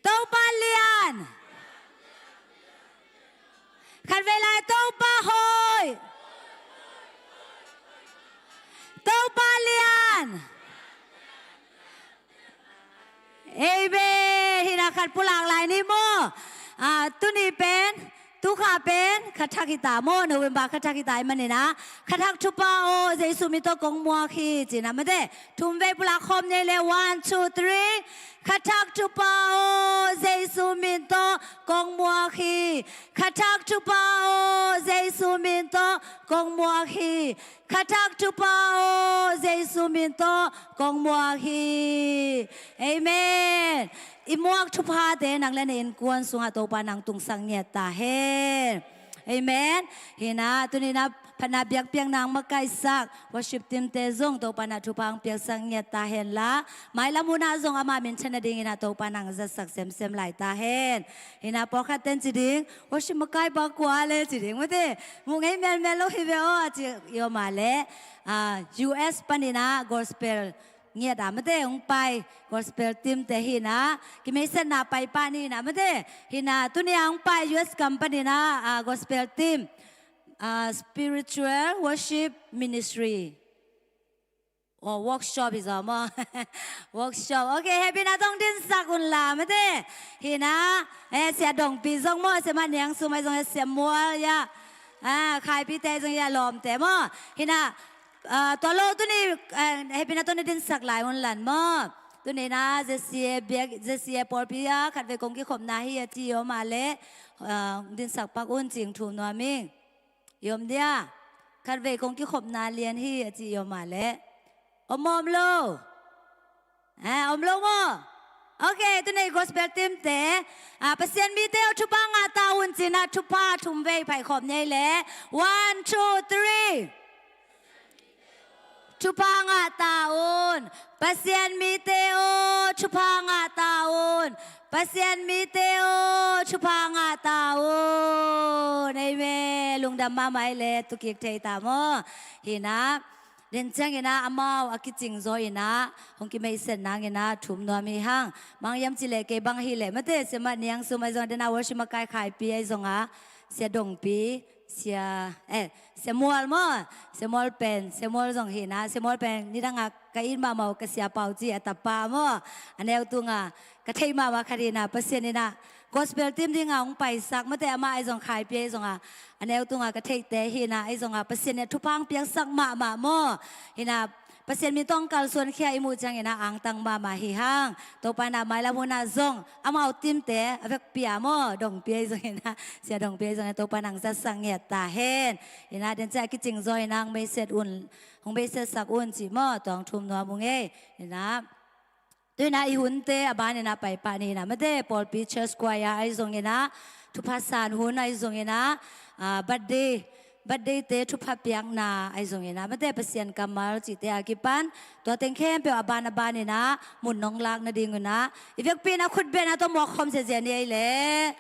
Topa lian. Khatvei lai, Topa hoih. Topa lian. Amen. Hih na khat pulak lai ni maw. Ah, tuni pen, tukha pen kha thak hi ta maw, November kha thak hi ta ahih manin ah, kha thak thupha aw, Jesu min tawh kong muak hi, ci-in ah mate. Thum vei pulak khawm ni le, one, two, three. Kha thak thupha aw, Jesu min tawh kong muak hi. Kha thak thupha aw, Jesu min tawh kong muak hi. Kha thak thupha aw, Jesu min tawh kong muak hi. Amen. I muak thuphate nang le na innkuan sungah Topa nang tungsak ngiat ta hen. Amen. Hih na, tuni-in ah phatna biakpiakna hong makaihsak worship team-te zong Topa na thupha hong piaksak ngiat ta hen la, mailam hun ah zong ama minthan nadingin ah Topa nang zatsak semsem lai ta hen. Hih na, pawlkhat ten ci ding, worship makaipa kua le ci ding, mate. Mu ngei melmel lo hi ve aw, a ci i om a leh, ah, U S panin ah gospel ngiat a mate hong pai gospel team te hi na, kimeisetna pai pah ni na mate hi na, tuni a hong pai U S company na, ah, gospel team, ah, spiritual worship ministry. Oh, workshop hi zaw maw. Workshop. Ok, hehpihna tawh hong dinsak un la mate. Hi na, eh, Sia Dongpi zong maw, Sia Mah Niang Sum ahi zong, Sia Mual ya. Ah, Khaipi te ahi zong ya, lawmte maw. Hi na, ah, tua lo tuni, eh, hehpihna tawh na dinsak lai un lan maw. Tuni na, Z C A biak, Z C A pawlpi a khatvei kong kikhopna hi a ci i om a leh, ah, dinsak pak un ci-in thum nuam ing. I om dia, khatvei kong kikhopna lian hi a ci i om a leh. Om maw om lo? Eh, om lo maw? Ok, tuni gospel team te, ah, Pasian mite aw thupha ngah ta un ci-in ah thupha thum vei phaikhawm ni ei leh. One, two, three. Thupha ngah ta un. Pasian mite aw thupha ngah ta un. Pasian mite aw thupha ngah ta un. Amen. Lungdam mahmah ei leh, tukik thei ta maw. Hi na, den ciangin ah amau a kicing zaw in ah hong kimeiset nangin ah thum nuam hi hang. Mang hiam cih leh kei bang hi leh mate, Sia Mah Niang Sum ahi zong, den a worship makai Khaipi ahi zong a, Sia Dongpi, Sia, eh, Sia Mual maw, Sia Mual pen, Sia Mual zong hi na, Sia Mual pen nidang a ka it mahmah uh ka Sia Pau ci a tapa maw, a neu tung a ka theih mahmah khat hi na, Pasian in ah gospel team ding a hong paisak mate, amah ahi zong Khaipi ahi zong a, a neu tung a ka theihte hi na, ahi zong a Pasian in ah thupha hong piaksak mahmah maw. Hi na, Pasian min tawh hong kalsuankhia i muh ciangin ah angtang mahmah hi hang. Topa in ah mailam hun ah zong amau teamte a vekpi a maw, Dongpi ahi zongin ah, Sia Dongpi ahi zongin ah Topa in ah hong zatsak ngiat ta hen. Hi na, den ciang a kicing zaw in ah hong beiset un, hong beisetsak un ci maw, tua hong thum nuam ung ei. Hi na, tu in ah i hunte a ban in ah pai pah ni na mate, pawlpi church choir ahi zongin ah, thupha san hun ahi zongin ah, ah, birthday, birthday te thupha piakna ahi zongin ah mate, Pasian kammal cihte a kipan, tua teng khempeuh a ban a ban in ah mun nong lak nading un ah, i vekpi in ah khutbetna tawh muak khawm ziazia ni ei leh.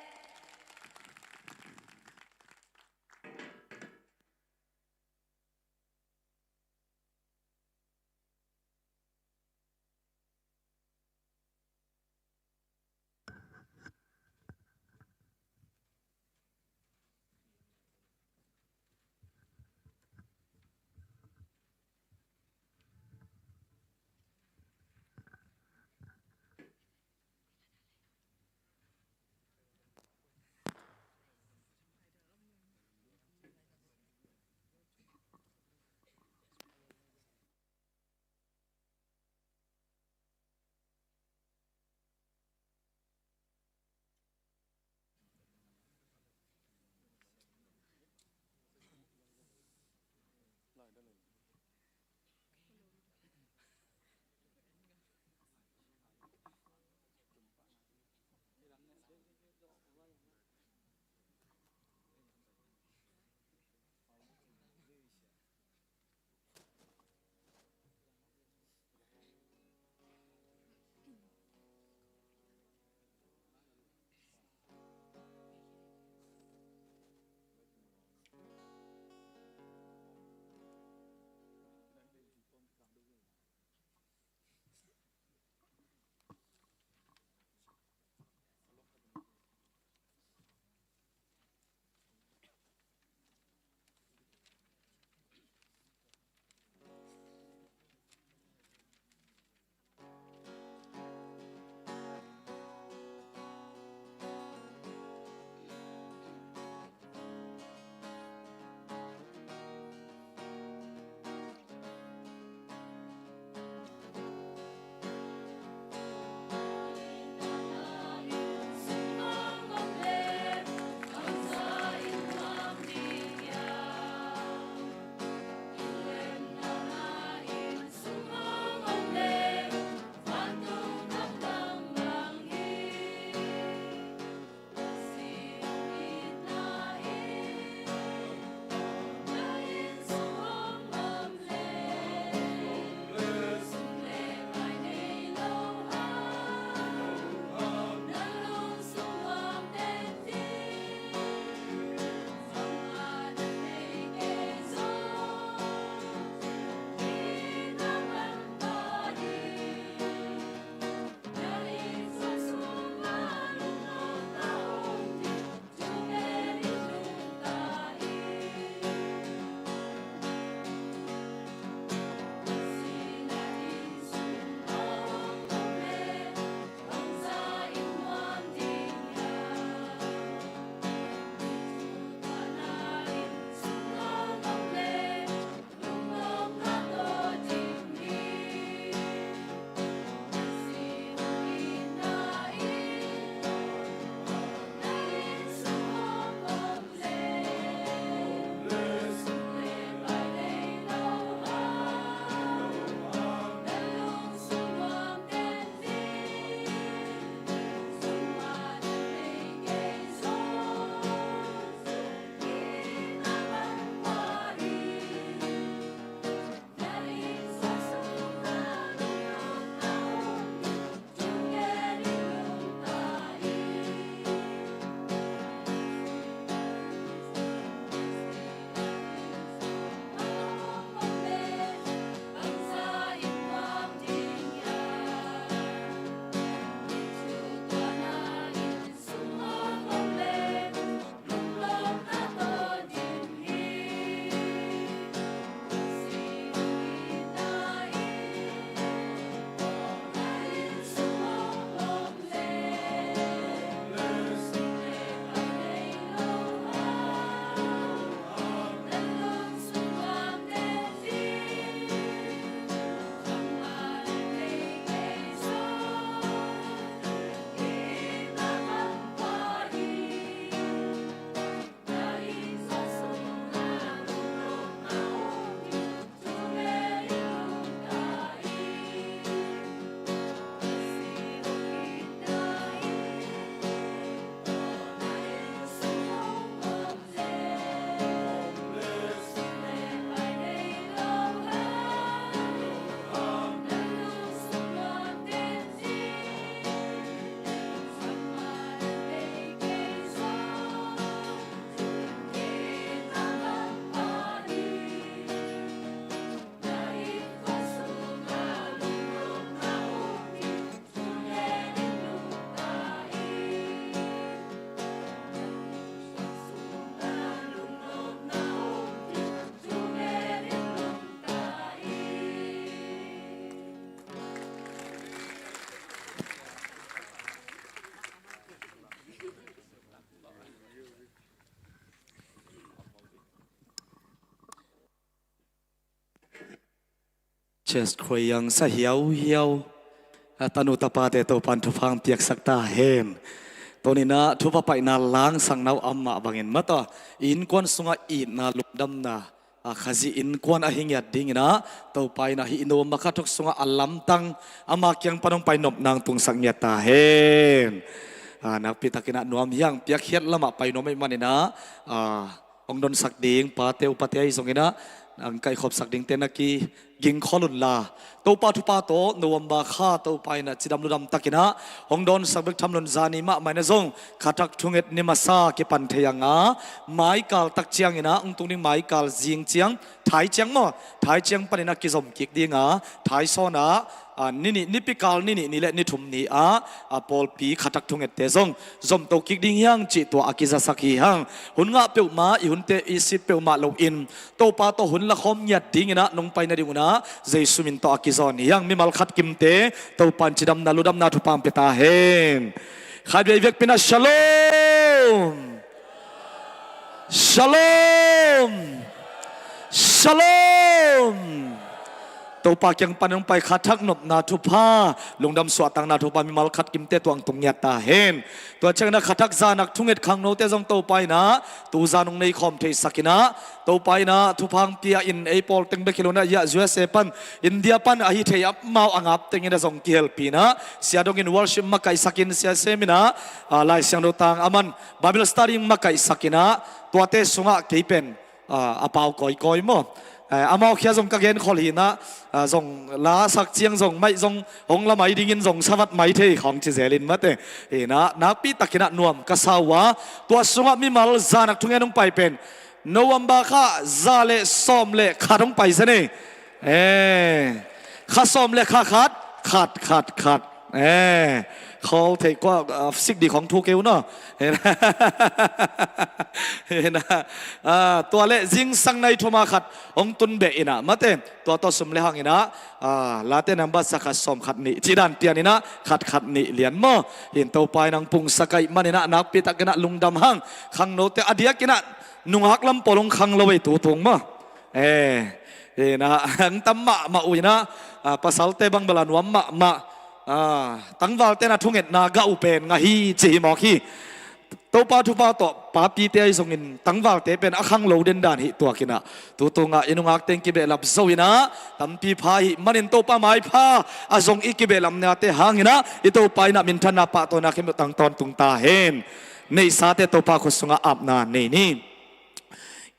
Chest khoi ang sa hiauhiau. A tanu tapate Topan thupha hong piaksak ta hen. Tuni-in ah thupha paina langsang nau amah bangin mataw, innkuan sungah itna lungdamna, a Khazih innkuan ahi ngiat dingin ah Topa in ah hih November kha thuk sungah a lamtang ama kiang pan hong pai nopna hong tungsak ngiat ta hen. A nakpi takin ah nuam hi hang, piakkhiat lamah pai nuam ahih manin ah, a hong donsak ding pate upate ahi zongin ah, hong kaihkhopsak dingte na kigingkhol unla, Topa thupha tawh November kha Topa in ah cidam ludam takin ah hong donsak bek tham loin zani mahmah in ah zong kha thak thunget ni masa kipan thei ang a, maikal tak ciangin ah hong tung ding, maikal zing ciang, thai ciang maw, thai ciang panin ah kizom kik ding a, thai sawn ah, a, ni nih, nipi kal ni nih ni le ni thum ni ah, a, pawlpi kha thak thungette zong zomto kik ding hi hang cih tua a kizasak hi hang. Hun ngah peuhmah, i hunte i sit peuhmah loin Topa tawh hun lakhawm ngiat dingin ah nong pai nading un ah Jesu min tawh a kizawn hi hang. Mimal khat kimte Topa in cidamna ludamna thupha hong pia ta hen. Khatvei vekpi in ah shalom. Shalom. Shalom. Topa kiang pan hong pai kha thak nopna thupha, lungdam suahtakna thupha mimal khat kimte tua hong tung ngiat ta hen. Tua ciangin ah kha thak zanak thunget khangnote zong Topa in ah tuzan hong nei khawm theisak in ah, Topa in ah thupha hong pia in ei pawl teng bek hi lo in ah, hiah U S A pan, India pan ahi thei amau a ngap tengin ah zong kihelpih in ah, sia dongin worship makaihsak in, sia sem in ah, a, Lai Siangtho tang a man Bible study makaihsak in ah, tuate sungah kei pen, a, a pau kawikawi maw. Eh, amau khia zong ka genkhol hi in ah, a, zong la sak ciang zong maih zong hong la mai dingin zong sa vat mai thei khawng ci zel in mate. Hi in ah nakpi takin ah nuam ka sa uh a, tua sungah mimal zanak thungen hong pai pen November kha za le sawm le khat hong pai zen ei. Eh, kha sawm le kha khat, khat, khat, khat. Eh, khawl theih kua, ah, sik dih khawng thu kei un aw. Hi in ah, ah, tua le zingsang nai thum a khat hong tun beh in ah mate, tua tawh sum le hang in ah, ah, late nang bat sa khat sawm khat nih cih dan pian in ah khat khat nih lian maw. Hi in Topa in hong pungsak ahih manin ah nakpi takin ah lungdam hang. Khangnote a diakin ah nungak lam pawl hong khang lo ei tutung maw. Eh, hi in ah hong tam mahmah uh in ah, ah, pasalte bang bel a nuam mahmah. Ah, tangvalte na thungetna gah uh pen ngah hi ci hi mawk hi. Topa thupha tawh papite ahi zongin tangvalte pen a khang lo den dan hi tuak in ah, tutung ah i nungak teng kibehlap zo in ah tampi pha ahih manin Topa maipha a zong i kibehlapnate hang in ah i Topa in ah minthanna pahtawina khempeuh tang tawntung ta hen. Neihsate Topa khut sungah apna nei ni.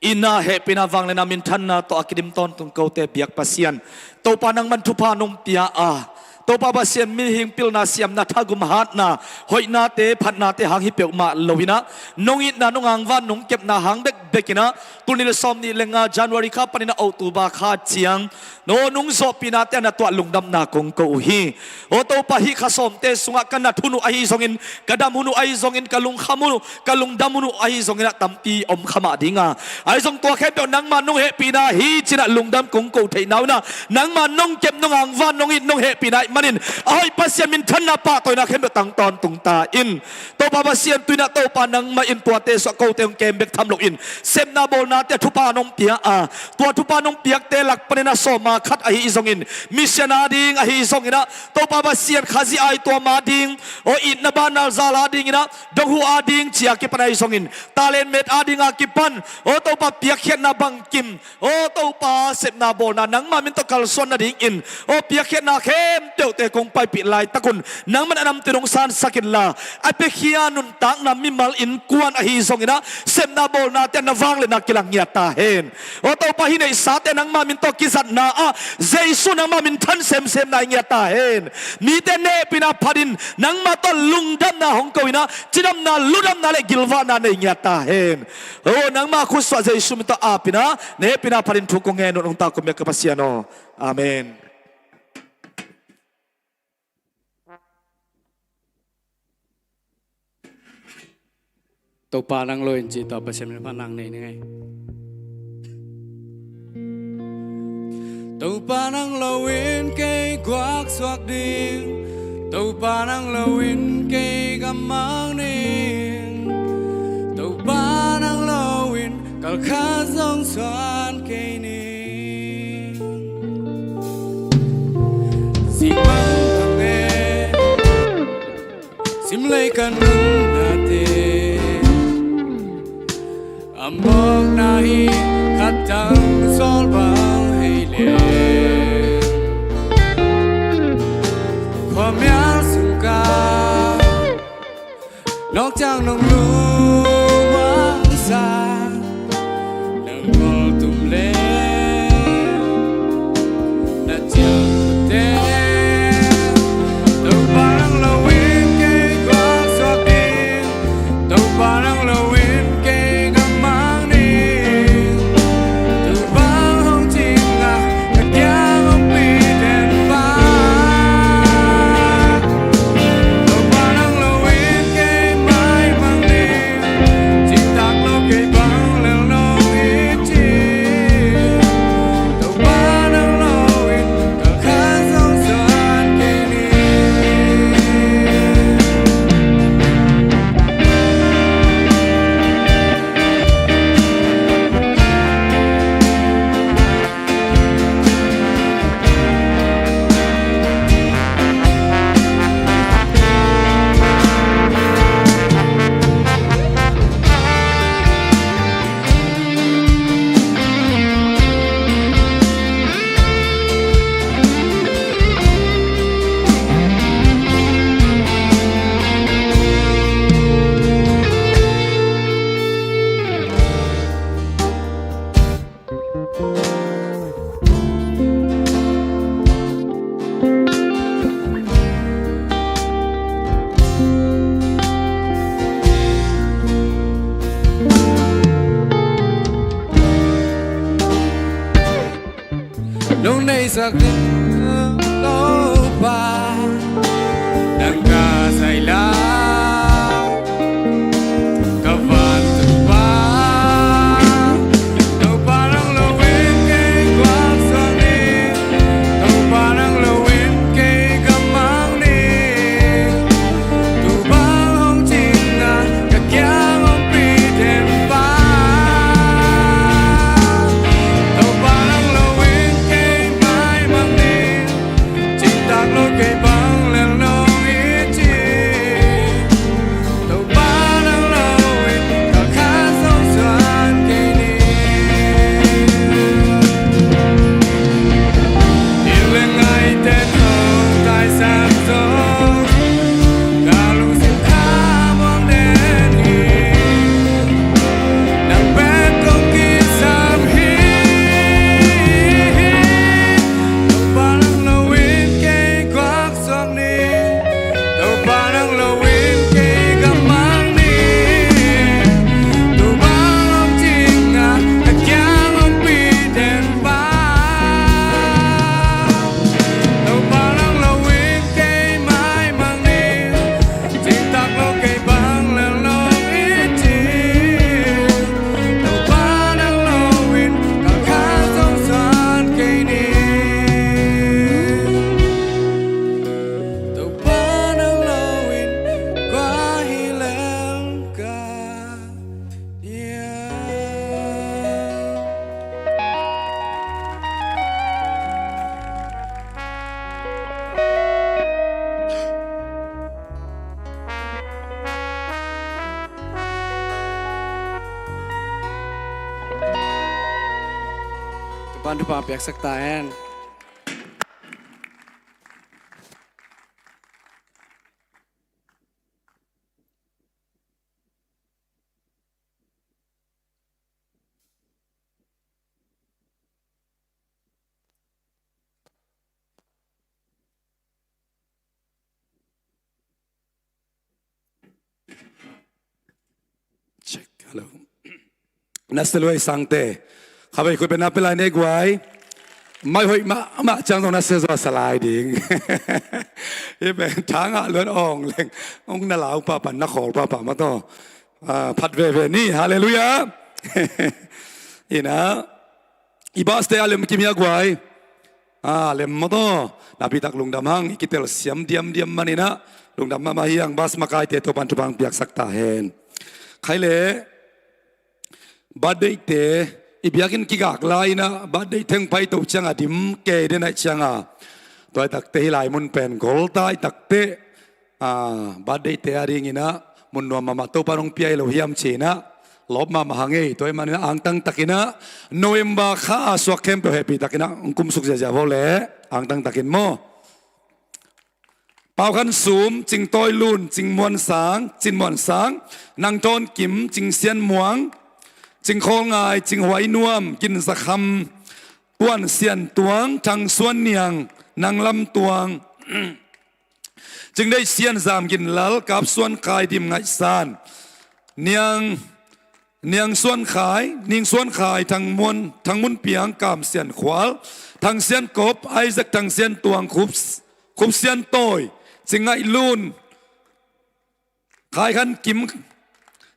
Itna, hehpihna, vangliatna, minthanna tawh a kidim tawntung kote biak Pasian Topa, nangman thupha nong pia a, Topa Pasian, mihing pilna, siamna, thagum hatna, hoihnate, phatnate hang hi peuhmah lo in ah, nong itna, nong angvan, nong kepna hang bekbek in ah, tul nih le sawm nih le nga January kha panin ah October kha ciang no nung zawhpihnate a na tuah lungdamna kong ko uh hi. Aw Topa, hih kha sawmte sungah ka nat hun uh ahi zongin, ka dam hun uh ahi zongin, ka lungkham hun uh, ka lungdam hun uh ahi zongin ah tampi om kha mah ding a, ahi zong tua khempeuh nangma nong hehpihna hi ci in ah lungdam kong ko theihna un ah, nangma nong kep, nong angvan, nong it, nong hehpihna ahih manin a hoih Pasian minthanna pahtawina khempeuh tang tawntung ta in. Topa Pasian, tu in ah Topa nangmah in tuate sungah kote hong kem bek tham loin sepna bawlnate ah thupha nong pia a, tua thupha nong piakte lak panin ah sawma khat ahi zongin, mission ading ahi zongin ah Topa Pasian, Khazih aituam ading, aw itna banna zal ading in ah, donghu ading ci a kipan ahi zongin, talent met ading a kipan, aw Topa piakkhiatna bangkim, aw Topa sepna bawlna nangma min tawh kalsuan nadingin, aw piakkhiatna khempeuhte kong paipih laitak un nangman a namtui nong sansak inla, a piakhia nuntakna mimal innkuan ahi zongin ah sepna bawlnate ah na vangliatna kilang ngiat ta hen. Aw Topa, hih neihsate nangma min tawh kizatna ah Jesu nangma minthan semsem nai ngiat ta hen. Mite na hehpihna phatin nangma tawh lungdamna hong ko in ah cidamna, ludamna le gilvahna nei ngiat ta hen. Aw nangma khutsuah Jesu min tawh ap in ah na hehpihna phatin thu kong ngen uh, nong tak uh miak ka Pasian aw. Amen. Topa nang lo in ci tawh Pasian min pha nang nei ning ei. Topa nang lo in kei guak suak ding, Topa nang lo in kei gammang ning, Topa nang lo in kalkhat zong suan kei ning. lei ka nunna te a mawkna hi. Khat tang sawl bang hei le khuamial sung ka nawk ciang nong lungmang sa nang ngol tum le na ciang te Topa nang lo in kei guak suak ding. Topa nang lo in kei ka mang ding. Topa hong cing a ka kiang hong pi den pa. Topa nang lo in kei mai mang ding. Cihtak lo kei bang lel nong it cing. Topa nang lo in ka kha zong suan kei ni. Nong neihsak ding Topa nang ka zai lai. Ka vantung pa, Topa nang lo in kei guak suak ding. Topa nang lo in kei ka mang ding. Topa hong cing a ka kiang hong pi den pa. Topa nang lo in kei mai mang ding. Cihtak lo kei bang lel nong it cing. Topa nang lo in ka kha zong suan kei ni. Inn le ngaihte tawh taisan zong ka lungsim kha muang den hi. Nang pen kong kisam hi. Topa nang lo in kei guak suak ni. Topa nang lo in kei ka mang ni. Topa hong cing a ka kiang hong pi den pa. Topa nang lo in kei mai mang ni. Cihtak lo kei bang lel nong it cing. Topa nang lo in ka kha zong suan kei ni. Topa nang lo in kua hi lel ka. Topa'n thupha piaksak ta hen. Check, hello. Na sia lua i sangte. Khavei khut beng na pia lai ni guai. Mai hoih mahmah ciang zong na sia zaw sa lai ding. Hi pen thangah luan awng leng. Hong na lau pahpah, na khawl pahpah mah tawh. Ah, phat veve ni, halleluiah. Ina, i baste a lem kim hia guai. Ah, lem mah tawh. Napitak lungdam hang, i kitel siam diamdiam maninah. Lungdam mahmah hi hang, bas makaite Topa'n thupha piaksak ta hen. Khai le, birthday te, i biakinn kigak lai inah, birthday theng pai to cianga dim kei den aih cianga. Tua i takte hi lai mun pen gol ta i takte. ah, birthday te a dinginah mun nuam mahmah Topa nong pia hi lo hiam cinah lawp mahmah hang ei. Tua ahih maninah angtang takinah November kha a suak khempeuh hehpih takinah hong kumsuk ziazia vo le. Angtang takin maw. Pau Khan Sum, Cing Tawi Lun, Cing Muan Sang, Cin Muan Sang, Nang Tawn Kim, Cing Sian Muang, Cing Khawl Ngai, Cing Huai Nuam, Gin Za Kham, Tuan Sian Tuang, Thang Suan Niang, Nang Lam Tuang, Cing Deih Sian, Zam Gin Lal, Kap Suan Khai, Dim Ngaih San, Niang Niang Suan Khai, Ning Suan Khai, Thang Muan, Thang Mun Piang, Kam Sian Khual, Thang Sian Kop, Isaac Thang Sian Tuang, Khup, Khup Sian Tawi, Cing Ngaih Lun, Khai Khan Kim,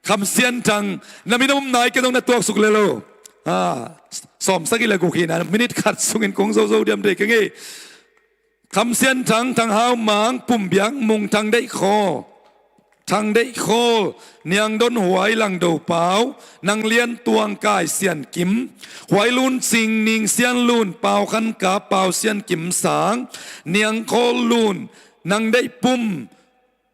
Kham Sian Thang. Na min a om nai kei zong na tuaksuk le lo. Ah, sawm sagih le guk hi na, minute khat sungin kong zozo diam dei keng ei. Kham Sian Thang, Thang Hau Mang, Pum Biak Mung, Thang Deih Khawl, Thang Deih Khawl, Niang Don Huai, Lang Do Pau, Nang Lian Tuang, Kai Sian Kim, Huai Lun Cing, Ning Sian Lun, Pau Khan Kap, Pau Sian Kim Sang, Niang Khawl Lun, Nang Deih Pum,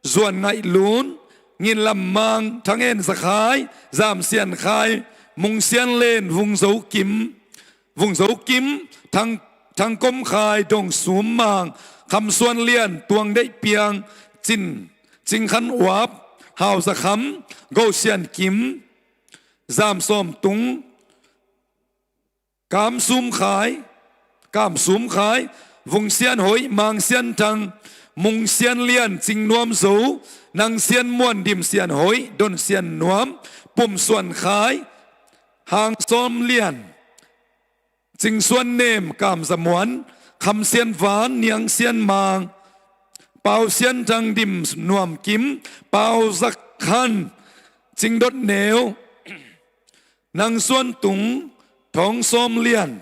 Zuan Ngaih Lun, Ngin Lam Mang, Thang En Za Khai, Zam Sian Khai, Mung Sian Len, Vung Zo Kim, Vung Zo Kim, Thang, Thang Kom Khai, Dong Sum Mang, Kham Suan Lian, Tuang Deih Piang, Cin, Cing Khan Uap, Hau Za Kham, Go Sian Kim, Zam Sawm Tung, Kam Sum Khai, Kam Sum Khai, Vung Sian Hoih, Mang Sian Thang, Mung Sian Lian, Cing Nuam Zo, Nang Sian Muan, Dim Sian Hoih, Don Sian Nuam, Pum Suan Khai, Hang Sawm Lian, Cing Suan Nem, Kam Za Muan, Kham Sian Van, Niang Sian Mang, Pau Sian Thang, Dim Nuam Kim, Pau Za Khan, Cing Dot Neu, Nang Suan Tung, Thawng Sawm Lian,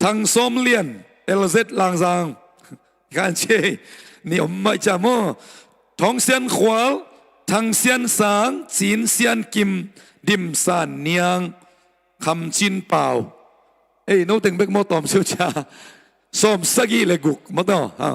Thang Sawm Lian, L Z Langzang. Kan ci ni om mai ca maw. Thawng Sian Khual, Thang Sian Sang, Cin Sian Kim, Dim San Niang, Kham Cin Pau. Ei, no teng bek maw tawm siu ca. Sawm sagih le guk maw taw. Ha.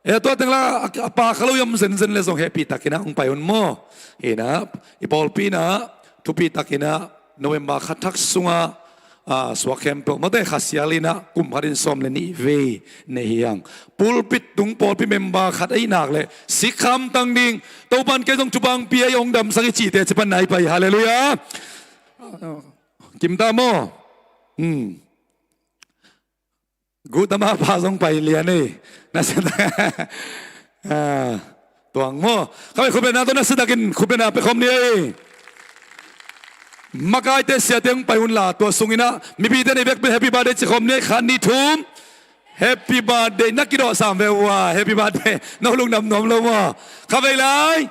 E, tua teng la a, a pa kha lo i om zenzen le zong hehpih takinah hong pai un maw. Hinah i pawlpi inah thupi takinah November kha thak sungah, a, suak khempeuh mawte kha sial inah kum khatin sawm le nih vei nei hi hang. Pulpit tung pawlpi member khat ei nak le sik kham tang ding. Topan kei zong thupang pia i hong damsak i cihte cipan nai pai. Halleluiah. Kimta maw. Hmm. Guh tama pa zong pai lian ei. Na sa tak. Ah, tuang maw. Khabe khupena tawh na sa takin khupena pe khawm ni ei. Makaite siate hong pai hun la tua sunginah mipite nei bekpi happy birthday ci khawm ni ei. Khat ni thum. Happy birthday. Na kidawh sam ve ua. Happy birthday. No lungdam nuam lo maw. Khavei lai.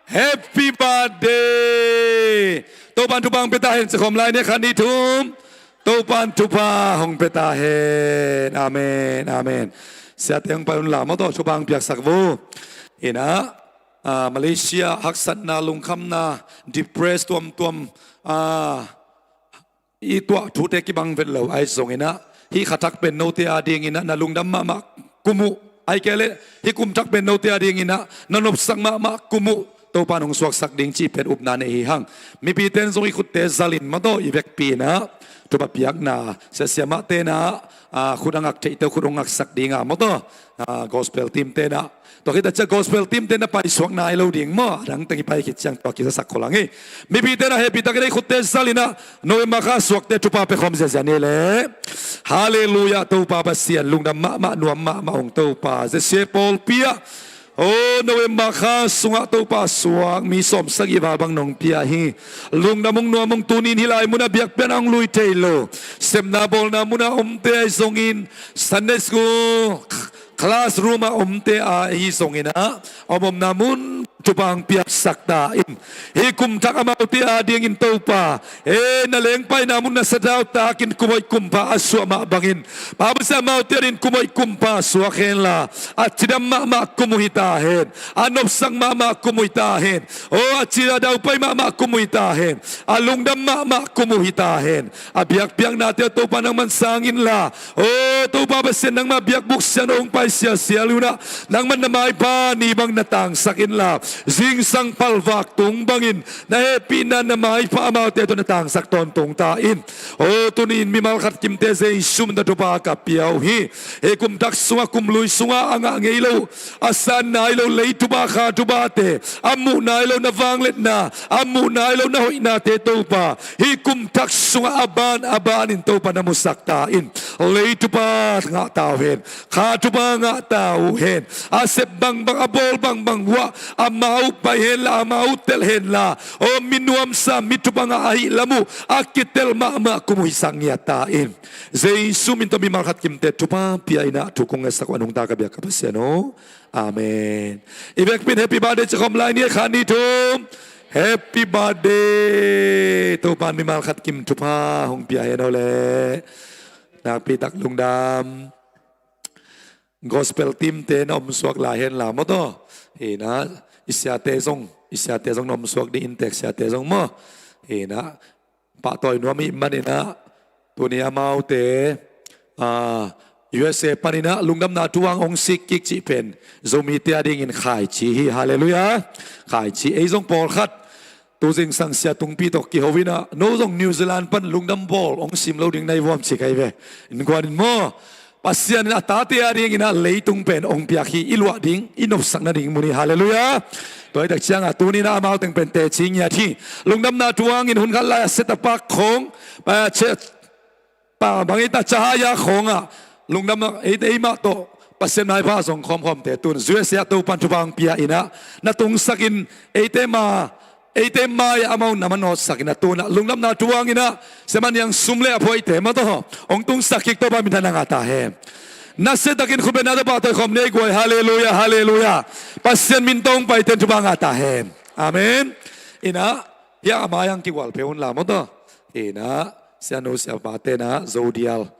Happy birthday. Topan thupang pia ta hen ci khawm lai ni ei. Khat ni thum. Topan thupha hong pia ta hen. Amen, amen. Siate hong pai un la maw taw thupha hong piaksak vo. Inah, ah, Malaysia haksatna, lungkhamna, depress tuamtuam, ah, i tuah thute kibang vet lo ahi zonginah hih kha thak pen note a dinginah na lungdam mahmah kum uh. Ahi kei leh hih kum thak pen note a dinginah na nopsak mahmah kum uh. Topan hong suaksak ding cih pen upna nei hi hang. Mipite in zong i khutte zalin maw taw i vekpi inah thupha piakna siasia mahte inah, ah, khut a ngak theihte uh khut hong ngaksak dinga maw taw, ah, gospel team te inah. Tua khit a ciah gospel team te inah paisuak nai lo ding maw. A dang teng i pai khit ciang tua kizasak khol hang hi. Mipite inah hehpih takin ei khutte zalinah November kha suakte thupha pia khawm ziazia ni le. Halleluiah. Topa Pasian lungdam mahmah nuam mahmah hong Topa Jesuh pawlpi ah. O November kha sungah Topa suak mi sawm sagih val bang nong pia hi. Lungdam hong nuam hong tunin hih lai munah biakpian hong lui thei lo. Sepna bawlna munah omte ahi zongin Sunday school classroom ah omte ahi zonginah a omomna mun thupha hong piaksak ta in. Hih kum thak amaute a dingin Topa e na lengpaina mun na sadau takin kum hoih kum pha a suah mah bangin Bible sia amaute a dingin kum hoih kum pha suak henla a cidam mahmah kum uh hi ta hen. A nopsak mahmah kum uh hi ta hen. O, a cih a daupai mahmah kum uh hi ta hen. A lungdam mahmah kum uh hi ta hen. A biakpiaknate Topa nangman sang inla, o Topa Pasian, nangmah biakbuk siang hong pai sialsial un ah, nangman na maipha ni bang na tangsak inla, zingsang palvak tung bangin na hehpihna na maipha amaute tawh na tangsak tawntung ta in. O, tuni-in mimal khat kimte Jesu min tawh thupha ka pia uh hi. Hih kum thak sungah, kum lui sungah a ngah ngei lo, a san nai lo leitupha khatupha te, a muh nai lo na vangliatna, a muh nai lo na hoihnate Topa, hih kum thak sungah a ban a banin Topa na musak ta in. Leitupha ngah ta uh hen, khatupha ngah ta uh hen. A sep bangbang, a bawl bangbang uh ah amau pai henla, amau telh henla, o, mi nuamsa, mi thupha ngah ahih lam uh a kitel mahmah kum uh hisak ngiat ta in. Jesu min tawh mimal khat kimte thupha pia in ah, thu kong ngetsak uh a nungta ka biak ka Pasian aw. Amen. I vekpi in happy birthday ci khawm lai ni, khat, nih, thum. Happy birthday. Topa'n mimal khat kim thupha hong pia hen aw le. Nakpi tak lungdam. Gospel team te na omsuak lai henla maw taw. Hi na, i siate zong, i siate zong na omsuak ding, inntek siate zong maw. Hi na, pahtawi nuam ih manin ah, tuni amaute, ah, U S A panin ah lungdamna thu-ang hong sik kik cih pen Zomite a dingin khaici hi. Halleluiah. Khaici. Ei zong pawlkhat tu zingsang Sia Tungpi tawh kiho in ah, no zong New Zealand pan lungdam bawl hong sim lo ding na hi vuam ci ka hi ve. Innkuan in maw, Pasian in a tate a dingin ah leitung pen hong piak hi, i luah ding, i nopsak nading mun hi. Halleluiah. Tua hi tak ciangah tuni-in ah amau teng pen teci ngiat hi. Lungdamna thu-angin hun khat lai-ah Setapak khawng, ah, ce-, pa bang hi ta, Cahaya khawngah lungdam, ei, eimah tawh Pasian maipha zong khawmkhawmte tun U S A ah Topa'n thupha hong pia in ah, na tungsakin eite ma, eite mai-ah amau na manawtsak in ah, tu-in ah lungdamna thu-angin ah Sia Maniang Sum le a phuaite maw taw hong tungsak kik, Topa minthanna ngah ta hen. Nasiatakin khut beng na tawh pahtawi khawm ni ei guai. Halleluiah, halleluiah. Pasian min tawh hong paite'n thupha ngah ta hen. Amen. In ah, hiah a mai-ah kigual phei unla maw taw. In ah, sianu siapate'n ah Zodial,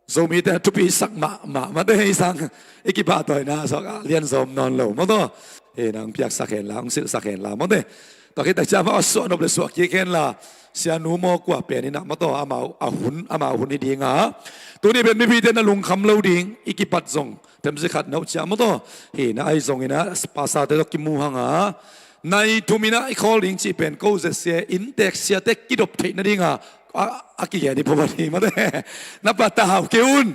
Zomite thupi sak mahmah, mate, hi sang, i kipahtawina suak a lianzaw om nawn lo maw taw. Hi na, hong piaksak henla, hong silhsak henla, mate. Tua khit tak ciang amau a suah nop le suah kik henla, sianu maw kua pen in ah maw taw, amau a hun, amau hun hi ding a. Tuni pen mipite na lungkham lo ding, i kipat zong themcik khat na uh ciang maw taw. Hi na, ahi zongin ah pastorte tawh kimu hang a, nai thum in ah i khawl ding cih pen ko zia sia, inntek siate kidop theih nading a, a, a kigen hi pawlpawlin, mate. Na patau kei un.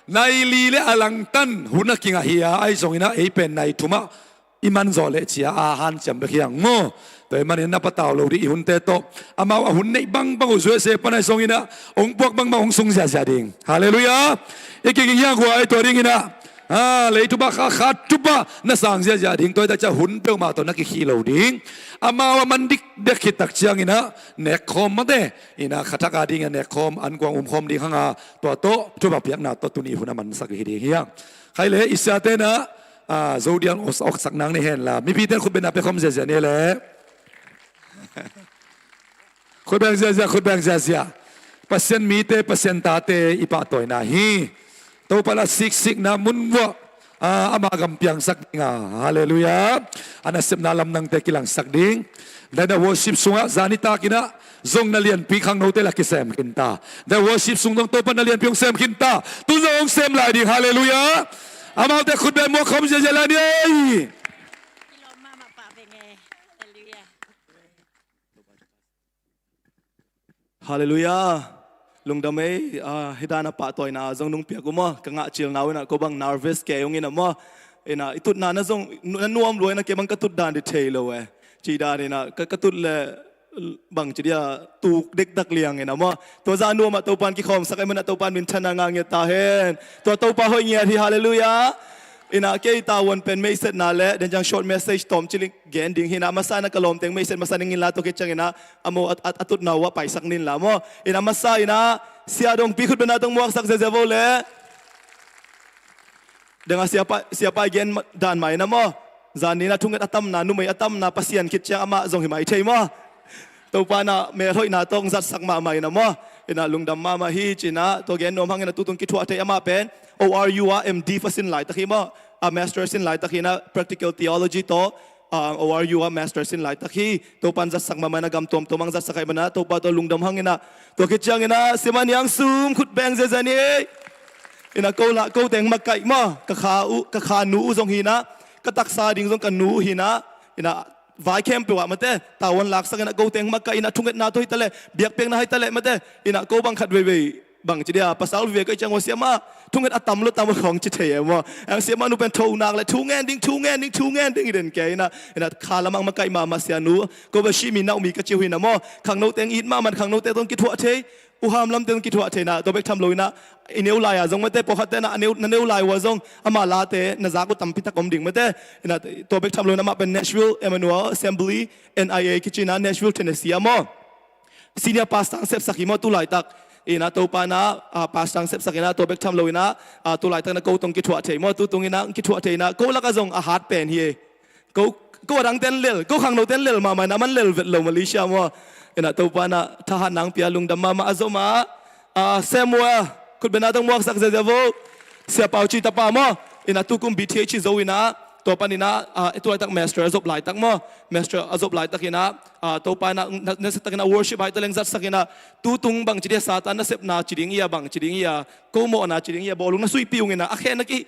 Nai li le a langtan hun a kingah hi a, ahi zongin ah ei pen nai thum ah i man zawh leh ci-a a hanciam bek hi hang maw. Tua ahih manin na patau lo dih, i hunte tawh. Amau a hun neih bangbang uh U S A pan ahi zongin ah hong puak bangbang hong sung ziahziah ding. Halleluiah. I kiging hi hang guai, tua dingin ah, a, leitupha kha, khatupha na sang ziahziah ding. Tua hi tak ciang hun peuhmah tawh na kikhih lo ding. Amau a man dikdek khit tak ciangin ah nekkhawm, mate. In ah kha thak a dingin ah nekkhawm, ankuang umkhawm ding hang a, tua tawh thupha piakna tawh tuni hun a mansak hi ding hi hang. Khai le, i siate'n ah, a, Zodial awk, awksak nang ni henla, mipite'n khut bengna pia khawm ziahziah ni le. Khut beng ziahziah, khut beng ziahziah. Pasian mite, Pasian tate i pahtawina hi. Topa la siksikna mun vuah, a, ama gam piangsak ding a. Halleluiah. A nasepna lamdangte kilangsak ding. Then a worship sungah zani takin ah zong na lianpi khangnote la kisem khin ta. Then worship sung zong Topa na lianpi hong sem khin ta. Tu zong hong sem lai ding. Halleluiah. Amaute khut beng muak khawm ziahziah lai ni ei. Halleluiah. Lungdam ei, a, hih dan a pahtawina zong nong piak uh maw. Ka ngahcilna uh in ah ko bang nervous kei ung in ah maw. In ah, i tutna na zong, na nuam lua in ah, kei bang ka tut dan ding thei lo e. Cih dan in ah, ka, ka tut le bangci dia tuk dektak liang in ah maw. Tua zah nuam ah Topa'n kikhawmsak ahih manin ah Topa'n minthanna ngah ngiat ta hen. Tua Topa hoih ngiat hi, halleluiah. In ah kei tavuan pen meisetna le, then ciang short message tawmcik gen ding hi in ah, masa in ah ka lawmte meiset masa ning inla, tua khit ciangin ah a maw a, a, a tutna uh ah paisak ni inla maw. In ah masa in ah Sia Dongpi khut bengna tawh muaksak ziahziah vo le. Deng a siapa, siapa i gen dan mah in ah maw. Zan ni in ah thunget a tamna, numei a tamna, Pasian khit ciang amah zong hi mai thei maw. Topa in ah melhoihna tawh hong zatsak mahmah in ah maw. In ah lungdam mahmah hi ci-in ah, tua gen nuam hang in ah, tu tung kithuah thei amah pen O R U ah M D fa sin laitak hi maw. A master sin laitak hi in ah practical theology tawh ah, O R U ah master sin laitak hi. Topa'n zatsak mahmah in ah, gam tuamtuam ah zatsak ahih manin ah Topa tawh lungdam hang in ah. Tua khit ciangin ah Siamah Niang Sum khut beng ziahziah ni. In ah ko lah, ko teng makaih maw, ka kha uh, ka kha nu uh zong hi in ah, ka taksa ding zong ka nu uh hi in ah. In ah vai khempeuh ah mate, tavuan laksak in ah ko teng makaih in ah, thungetna tawh hi taleh, biakpiakna hi taleh mate, in ah ko bang khat veivei bangci dia, pasal vive ka hih ciang ua, siamah, thunget a tam lo tam lo khawng ci thei e maw. Ang siamah nu pen tho nak leh thu ngen ding, thu ngen ding, thu ngen ding i den kei in ah, in ah kha lamah makaih mahmah sia nu. Ko bel sih mi, nau mi ka ci uh hi in ah maw. Khangno teng it mahmah, khangno te tawh kithuah thei, u Ham Lam te tawh kithuah thei in ah, tua bek tham lo in ah, i neu lai-a zong mate, pawlkhatte in ah a neu, na neu lai uh ah zong ama late na zak uh tampi tak om ding mate. In ah tua bek tham lo in ah amah pen Nashville Emmanuel Assembly, N I A kici in ah, Nashville, Tennessee ah maw, senior pastor hong sepsak hi maw tu laitak. In ah Topa in ah, ah, pastor hong sepsak in ah, tua bek tham lo in ah, ah, tu laitak in ah ko tawh kithuah thei maw, tu tung in ah kithuah thei in ah, ko lakah zong a hat pen hi e. Ko, ko a dang ten lel, ko khangno ten lel mahmah in ah, aman lel vet lo Malaysia maw. In ah Topa in ah thahatna hong pia, lungdam mahmah. A zom ah, ah, Samuel, khutbetna tawh muaksak ziahziah vo. Sia Pau Ci tapa maw. In ah tu kum B T H hi zo in ah, tua pan in ah, ah, tu laitak master a zop laitak maw. Master a zop laitak in ah, ah, Topa in ah, na, nasiatakin ah worship ah hi taleng zatsak in ah, tu tung bangci dia, Satan nasepna ci ding hi a, bangci ding hi a, ko mawhna ci ding hi a, bawlung na suihpih ung in ah, a khen na ki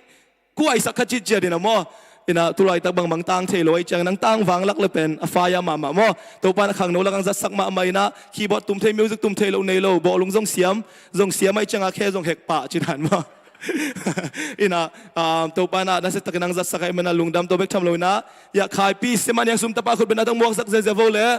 kuaisak kha citciat in ah maw. In ah tu laitak bangbang tang thei lo ahih ciangin ah, tangvang lak le pen a fire mahmah maw. Topa in ah khangno lakah hong zatsak mahmah in ah, keyboard tum thei, music tum thei lo nei lo, bawlung zong siam, zong siam ahih ciangin ah khe zong hek pah ci dan maw. In ah, ah, Topa in ah nasiatakin hong zatsak ahih manin ah lungdam. Tua bek tham lo in ah, Yah Khai Pi, Siamah Niang Sum tapa khutbetna tawh muaksak ziahziah vo leh.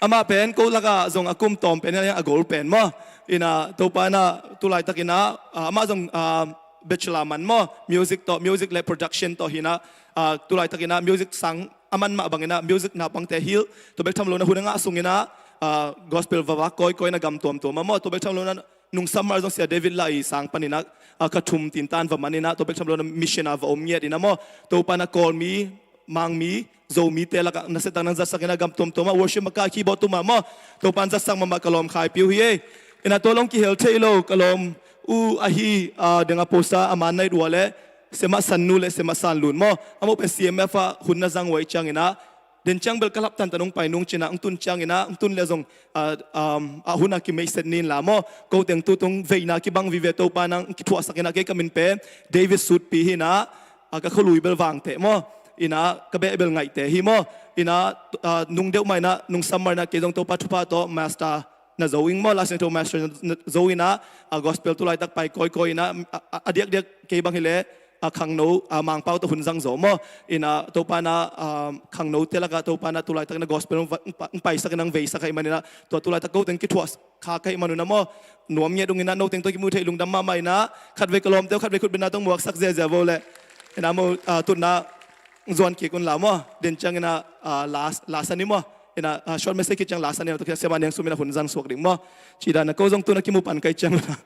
Amah pen ko lakah zong a kum tawm pen in ah a gol pen maw. In ah Topa in ah tu laitak in ah, ah, amah zong, ah, bachelor man maw, music tawh, music le production tawh hi in ah, ah, tu laitak in ah music sang a man mah bang in ah music naupangte hilh. Tua bek tham lo in ah hun a ngah sung in ah, ah, gospel va vak kawikawi in ah gam tuamtuam ah maw. Tua bek tham lo in ah nung summer zong Sia David Lai sang pan in ah, ah, ka thum tintan va man in ah, tua bek tham lo in ah mission ah va om ngiat in ah maw. Topa in ah Kawlmi, Mangmi, Zomite lakah nasiatakin hong zatsak in ah, gam tuamtuam ah worship makaih, keyboard tum ah maw. Topa in zatsak mahmah, ka lawm Khai Pi uh hi e. In ah tua long kihel thei lo, ka lawm uh ahi, ah, Deng Aposa, a man na it uh leh, Siamah San Nu le Siamah San Lun maw. Amau pen C M F ah hun na zang uh ahih ciangin ah, den ciang bel ka lap tantan, hong pai nung ci in ah, hong tun ciangin ah, hong tun leh zong, ah, um, a hun ah kimeihset ni in la maw. Ko teng tu tung veina kibang vive, Topa in ah kithuahsak in ah, kei ka min pen David Sutpi hi in ah, ah, ka khualui bel Vangteh maw. In ah ka beh bel Ngaihte hi maw. In ah, ah, nung deuh mah in ah, nung summer in ah kei zong Topa thupha tawh master na zo ing maw, Lai Siangtho master na zo in ah, ah, gospel tu laitak pai kawikawi in ah, ah, ah, a diakdiak kei bang hi leh, ah, khangno, ah, Mangpau tawh hun zang zaw maw. In ah Topa in ah, ah, khangnote lakah Topa in ah tu laitak in ah gospel hong va, hong pa, hong paisak in ah, hong veisak ahih manin ah, tua tu laitak ko teng kithuah kha ka hih man un ah maw, nuam ngiat ung in ah, no teng tawh kimu thei lungdam mahmah in ah, khatvei ka lawmte uh, khatvei khutbetna tawh muaksak ziahziah vo leh. In ah maw, ah, tutna zuan kik un la maw, den ciangin ah, ah, last, last a ni maw. In ah, ah, short message khit ciang last a ni, tua khit ciang Siamah Niang Sum in ah hun zang suak ding maw. Cih dan ah ko zong tu in ah kimu pan ka hih ciang un ah.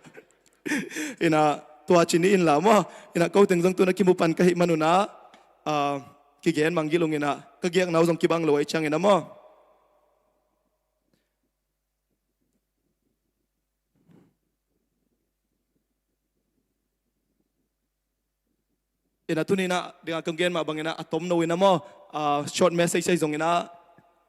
In ah tua ci ni in la maw. In ah ko teng zong tu in ah kimu pan ka hih man un ah, ah, kigen mangngilh ung in ah, ka giakna uh zong kibang lo ahih ciangin ah maw. In ah tuni in ah, ding ah kong gen mah bangin ah, a tomno in ah maw, ah, short message ahi zongin ah,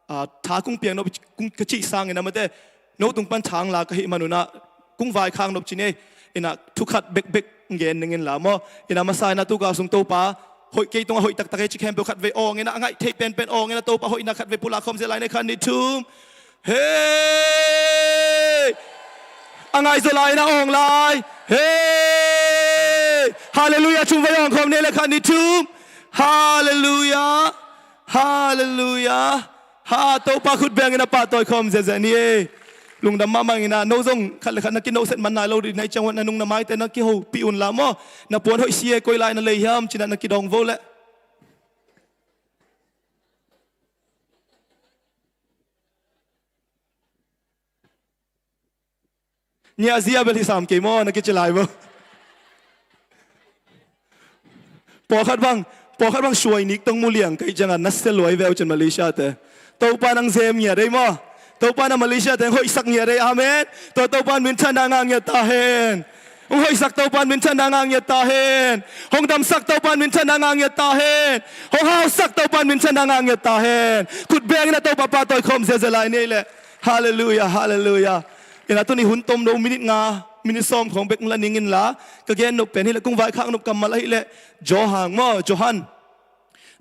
ah, tha kong piak nop, kong ka cih sangin ah mate, no tung pan tha hong la ka hih man un ah, kong vaikhak nop ci ni. In ah thu khat bekbek gen ning in la maw. In ah masa in ah tu kal sung Topa hoih, kei tungah hoih taktak hi ci khempeuh khatvei awng in ah, a ngaih theih penpen awng in ah, Topa hoihna khatvei pulak khawm zia lai, ni khat ni thum. Hei! A ngaihzaw lai in ah awng lai. Hei! Halleluiah, thumvei awng khawm ni, ni khat ni thum. Halleluiah. Halleluiah. Ha, Topa khut bengin a pahtawi khawm ziahziah ni e. Lungdam mahmah ing in ah, no zong khat le khat na kinohset man nai lo ding na hih ciang un ah, na nung na maite na kihopih un la maw. Na puan hoih si e, koi lai na lei hiam ci in ah na kidong vo leh. Ngiahzia bel hi sam kei maw, na kici lai vo. Pawlkhat bang, pawlkhat bang suai nik tawh mu liang ka hih ciangin na sia luai veu cin Malaysia te. Topa in hong zem ngiat ei maw. Topa in ah Malaysia te hong hoihsak ngiat ei. Amen. Tua Topa in minthanna ngah ngiat ta hen. Hong hoihsak Topa in minthanna ngah ngiat ta hen. Hong damsak Topa in minthanna ngah ngiat ta hen. Hong hausak Topa in minthanna ngah ngiat ta hen. Khut bengin a Topa pahtawi khawm ziazia lai ni ei leh. Halleluiah, halleluiah. Ina tuni hun tomno minit nga, minit sawm khawng bek la ning inla, ka gen nop pen hi leh kong vaikhak nop kammal ahih leh Johan maw, Johan.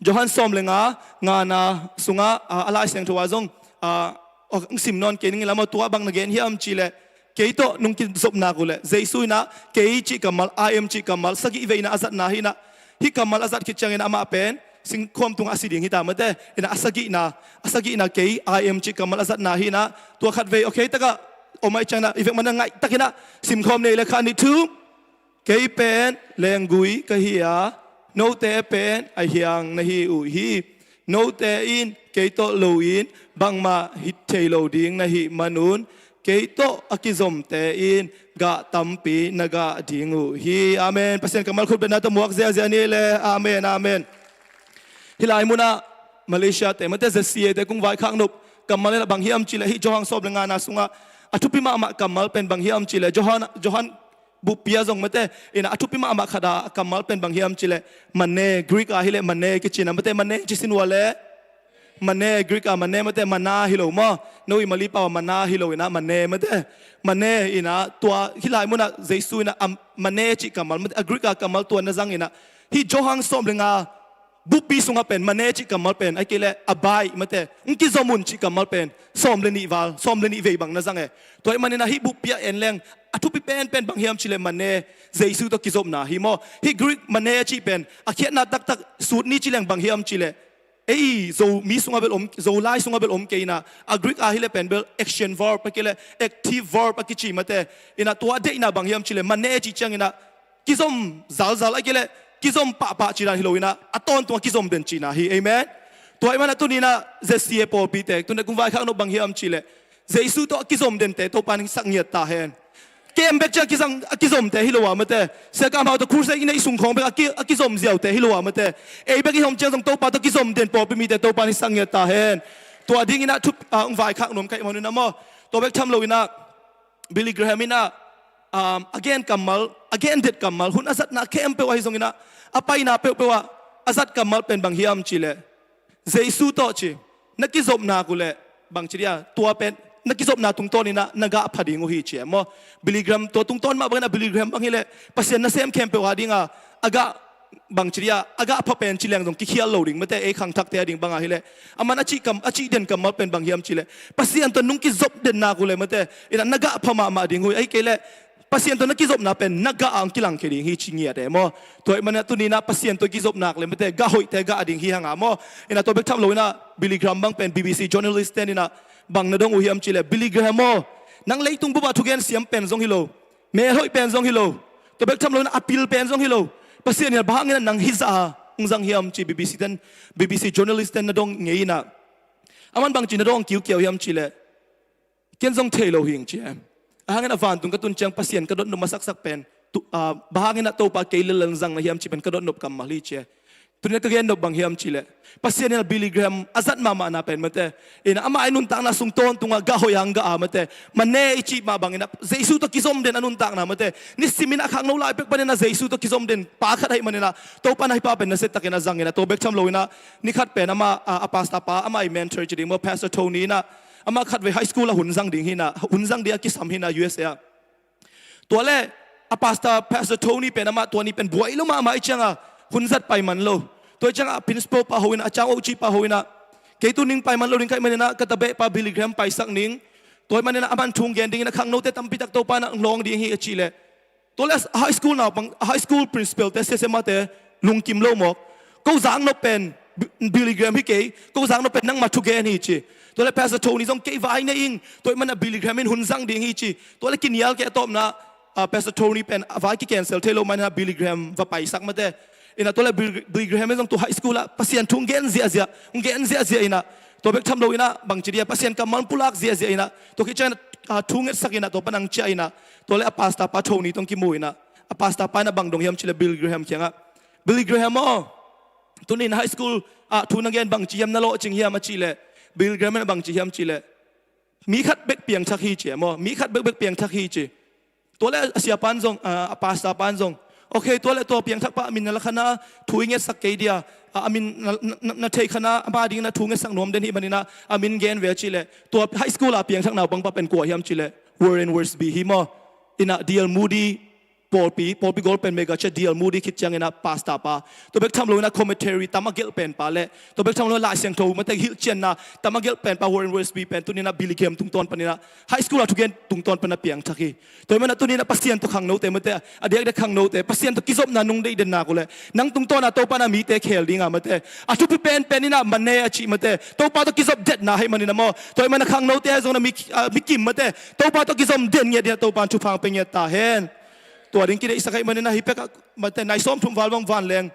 Johan sawm le nga, ngana sungah a, a Lai Siangtho ah zong a, hong sim nawn kei ning inla maw, tua bang na gen hiam cih leh, kei tawh nong kizopna uh leh Jesu ina kei cih kammal, I am cih kammal sagih vei ina a zatna hi ina, hih kammal a zat khit ciangin amah pen singkhuam tungah a si ding hi ta mate. Ina a sagihna, a sagihna kei, I am cih kammal a zatna hi ina, tua khat vei okay takah om ahih ciangin i vek man a ngaihtak ina simkhawm nei le kha ni thu. Kei pen lenggui ka hi a, note pen a hiang na hi uh hi. Note in kei tawh loin bangmah hih thei lo ding na hih manun, kei tawh a kizomte in gah tampi na gah ding uh hi. Amen. Pasian kammal khut betna tawh muak ziazia ni le. Amen, amen. Hih lai munah Malaysia te mate, Z C A te kong vaikhak nop kammal ina bang hiam cih leh, hih Johan sawm le ngana sungah a thupi mahmah kammal pen bang hiam cih leh, Johan, Johan buppi ah zong mate, ina a thupi mahmah khat a kammal pen bang hiam cih leh, mane, Greek ah hi leh mane kici ina mate, mane ci sin ua leh, mane, Greek ah mane mate, mana hi lo maw. No i Mali pau ah mana hi lo ina, mane mate. Mane ina tua hih lai munah Jesu ina a mane cih kammal mate, a Greek ah kammal tua na zang ina, hih Johan sawm le nga buppi sungah pen mane cih kammal pen, ahih kei leh abide mate, hong kizom un cih kammal pen sawm le nih val, sawm le nih vei bang na zang e. Tua ahih manin ah hih buppi ah en leng a thupi penpen bang hiam cih leh mane, Jesu tawh kizopna hi maw. Hih Greek mane a cih pen a khiatna taktak sut ni ci leng bang hiam cih leh, ei Zomi sungah bel om, Zolai sungah bel om kei ina, a Greek ah hi leh pen bel action verb, ahih kei leh active verb a kici mate. Ina tua deihna bang hiam cih leh mane cih ciangin ah kizom zalzal, ahih kei leh kizom pahpah cih dan hi lo ina, a tawntungah kizom den cihna hi. Amen. Tua ahih manin ah tuni ina Z C A pawlpi te, tuni ina kong vaikhak nop bang hiam cih leh, Jesu tawh a kizom dente Topa in sak ngiat ta hen. Kem bek ciang kizang, a kizomte hi lo a mate. Sia Kam Hau tawh crusade i neih sung khawng bek a ki, a kizom ziaute hi lo a mate. Ei bek i hong ciang zong Topa tawh kizom den pawlpi mite Topa in sak ngiat ta hen. Tua ding ina thup, a, hong vaikhak nuam ka hih manin ah maw. Tua bek tham lo ina Billy Graham ina, um, a gen kammal, a gen det kammal, hun a zatna khempeuh ahi zong ina, a paina peuhpeuh ah a zat kammal pen bang hiam cih leh, Jesu tawh ci, na kizopna uh leh bang ci dia, tua pen na kizopna tungtawn ina na gah pha ding uh hi ci e maw. Billy Graham tua tungtawn mah bang ina, Billy Graham bang hi leh Pasian nasem khempeuh a ding a, a gah bang ci dia, a gah pha pen ci leng zong kikhial lo ding mate, ei khangthakte a ding bang a hi leh. Aman a cih kam, a cih den kammal pen bang hiam cih leh, Pasian tawh nong kizop denna uh leh mate, ina na gah pha mahmah ding uh hi, ahih kei leh Pasian tawh na kizopna pen na gah ah hong kilang kei ding hi ci ngiat e maw. Tua ahih manin ah tuni ina Pasian tawh kizopna uh leh mate, gah hoihte gah ding hi hang a maw. Ina tua bek tham lo ina Billy Graham bang pen B B C journalist ten ina bang na dong uh hiam cih leh, Billy Graham aw, nang leitung bup ah thugen siam pen zong hi lo, mel hoih pen zong hi lo, tua bek tham lo ina a pil pen zong hi lo, Pasian in bang hangin ah nang hih zah a hong zang hiam ci B B C ten, B B C journalist ten na dong ngei ina, aman bang ci na dong kiukiau hiam cih leh, ken zong thei lo hing ci e. Ahang in ah vantung ka tun ciang Pasian ka dotnop masaksak pen, tu, a, bang hang in ah Topa kei lel in zang na hiam cih pen ka dotnop kammal hi ci e. Tuni ina ka gen nop bang hiam cih leh, Pasian in ah Billy Graham a zat mahmahna pen mate, ina amah i nuntakna sung tawntungah gah hoih hang gah a mate, mane i cih mah bang ina Jesu tawh kizom den a nuntakna mate. Nisim ina a khangno lai pek pan ina Jesu tawh kizom den pa khat ahih manin ah Topa in ah hih pa pen nasia takin a zang ina, tua bek tham lo ina ni khat pen amah, a, a pastor pa, amah i mentor ci ding maw, Pastor Tony ina, amah khat vei high school ah hun zang ding hi ina, hun zang ding a kisam hi ina U S A ah. Tua leh a pastor, Pastor Tony pen amah tua ni pen buai lo mahmah ahih ciangin hun zat pai man lo. Tua ahih ciangin a principal pa ho ina, a cang oh cih pa ho ina, kei tu ning pai man lo ding ka hih manin ah ka tabeh pa Billy Graham paisak ning. Tua ahih manin ah aman thu hong gen ding ina, khangnote tampi tak Topa in ah hong lawng ding hi a cih leh, tua leh a high school naupang, a high school principal te, siasia mate lungkim lo mawk. Ko zaknop pen Bi-, Billy Graham hi kei, ko zaknop pen nangma thugen hi ci. Tua leh Pastor Tony zong kei vai nei ing, tua ahih manin ah Billy Graham in hun zang ding hi ci. Tua leh kinial kei a tawpna, a, Pastor Tony pen a vai ki cancel thei lo manin ah Billy Graham va paisak mate. Ina tua leh Billy, Billy Graham in zong tua high school ah Pasian thu hong gen ziahziah, hong gen ziahziah ina, tua bek tham lo ina bang ci dia, Pasian kammal pulak ziahziah ina, tua khit ciangin ah thu ngetsak ina, tua pan hong ciah ina, tua leh a pastor pa Tony tawh hong kimu ina, a pastor pa in ah bang dong hiam cih leh Billy Graham kiangah, Billy Graham aw, tuni in high school ah thu na gen bang ci hiam, na lawhcing hiam a cih leh, Billy Graham in ah bang ci hiam cih leh, mi khat bek piangthak hi ci e maw, mi khat bekbek piangthak hi ci. Tua le a siapa in zong, ah, a pastor pa in zong, okay, tua le tua piangthak pa a min na la kha na, thu i ngetsak kei dia, ah, a min na, na, na, na thei kha na, ama ding na thu ngetsak nuam den hi manin ah, a min gen ve ci le, tua high school a piangthak nau bang pa pen kua hiam ci le, Warren Wiersbe hi maw. Ina D L Moody pawlpi, pawlpi gol pen mega church D L Moody khit ciangin ah pastor pa. Tua bek tham lo ina commentary tam a gelh pen pa le, tua bek tham lo Lai Siangtho mate hilhcianna tam a gelh pen pa Warren Wiersbe pen tuni ina Billy Graham tungtawn panin ah, high school a thugen tungtawn pan a piangthak hi. Tua hi manin ah tuni ina Pasian tawh khangnote mate, a diakdiak khangnote, Pasian tawh kizopna nung deih den nak uh le, nang tungtawn a Topa in a mite khel ding a mate, a thupi penpen ina mane a cih mate, Topa tawh kizop detna hi manin ah maw. Tua hi manin ah khangnote a zong na mi, ah, mi kim mate, Topa tawh kizom den ngiat ding ah Topa in thupha pia ngiat ta hen. Tua ding kideihsak hi manin ah hih pek ah mate nai sawm thum val bang vanleng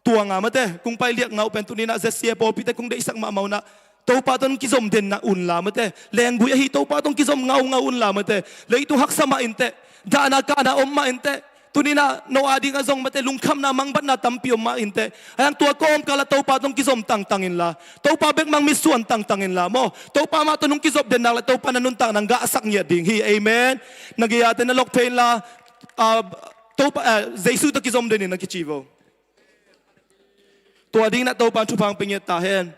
tuang a mate, kung pai liak ngau pen tuni ina Z C A pawlpite kung deihsak mahmah un ah, Topa tawh nung kizom den na un la mate, lenggui ahi Topa tawh nung kizom ngaungau un la mate, leitung haksa mah inteh, dahna kahna om mah inteh, tuni ina no a ding a zong mate lungkhamna mangbatna tampi om mah inteh, a hiang tua kawmkal ah Topa tawh nung kizom tangtang in la, Topa bek mang mitsuan tangtang in la maw, Topa mah tawh nung kizop den nak le Topa in a nuntak nang gahsak ngiat ding hi. Amen. Na gei a te na lok phei in la, ah, Topa, ah, Jesu tawh kizom den in na kici vo. Tua ding ina Topa in thupha pia ngiat ta hen.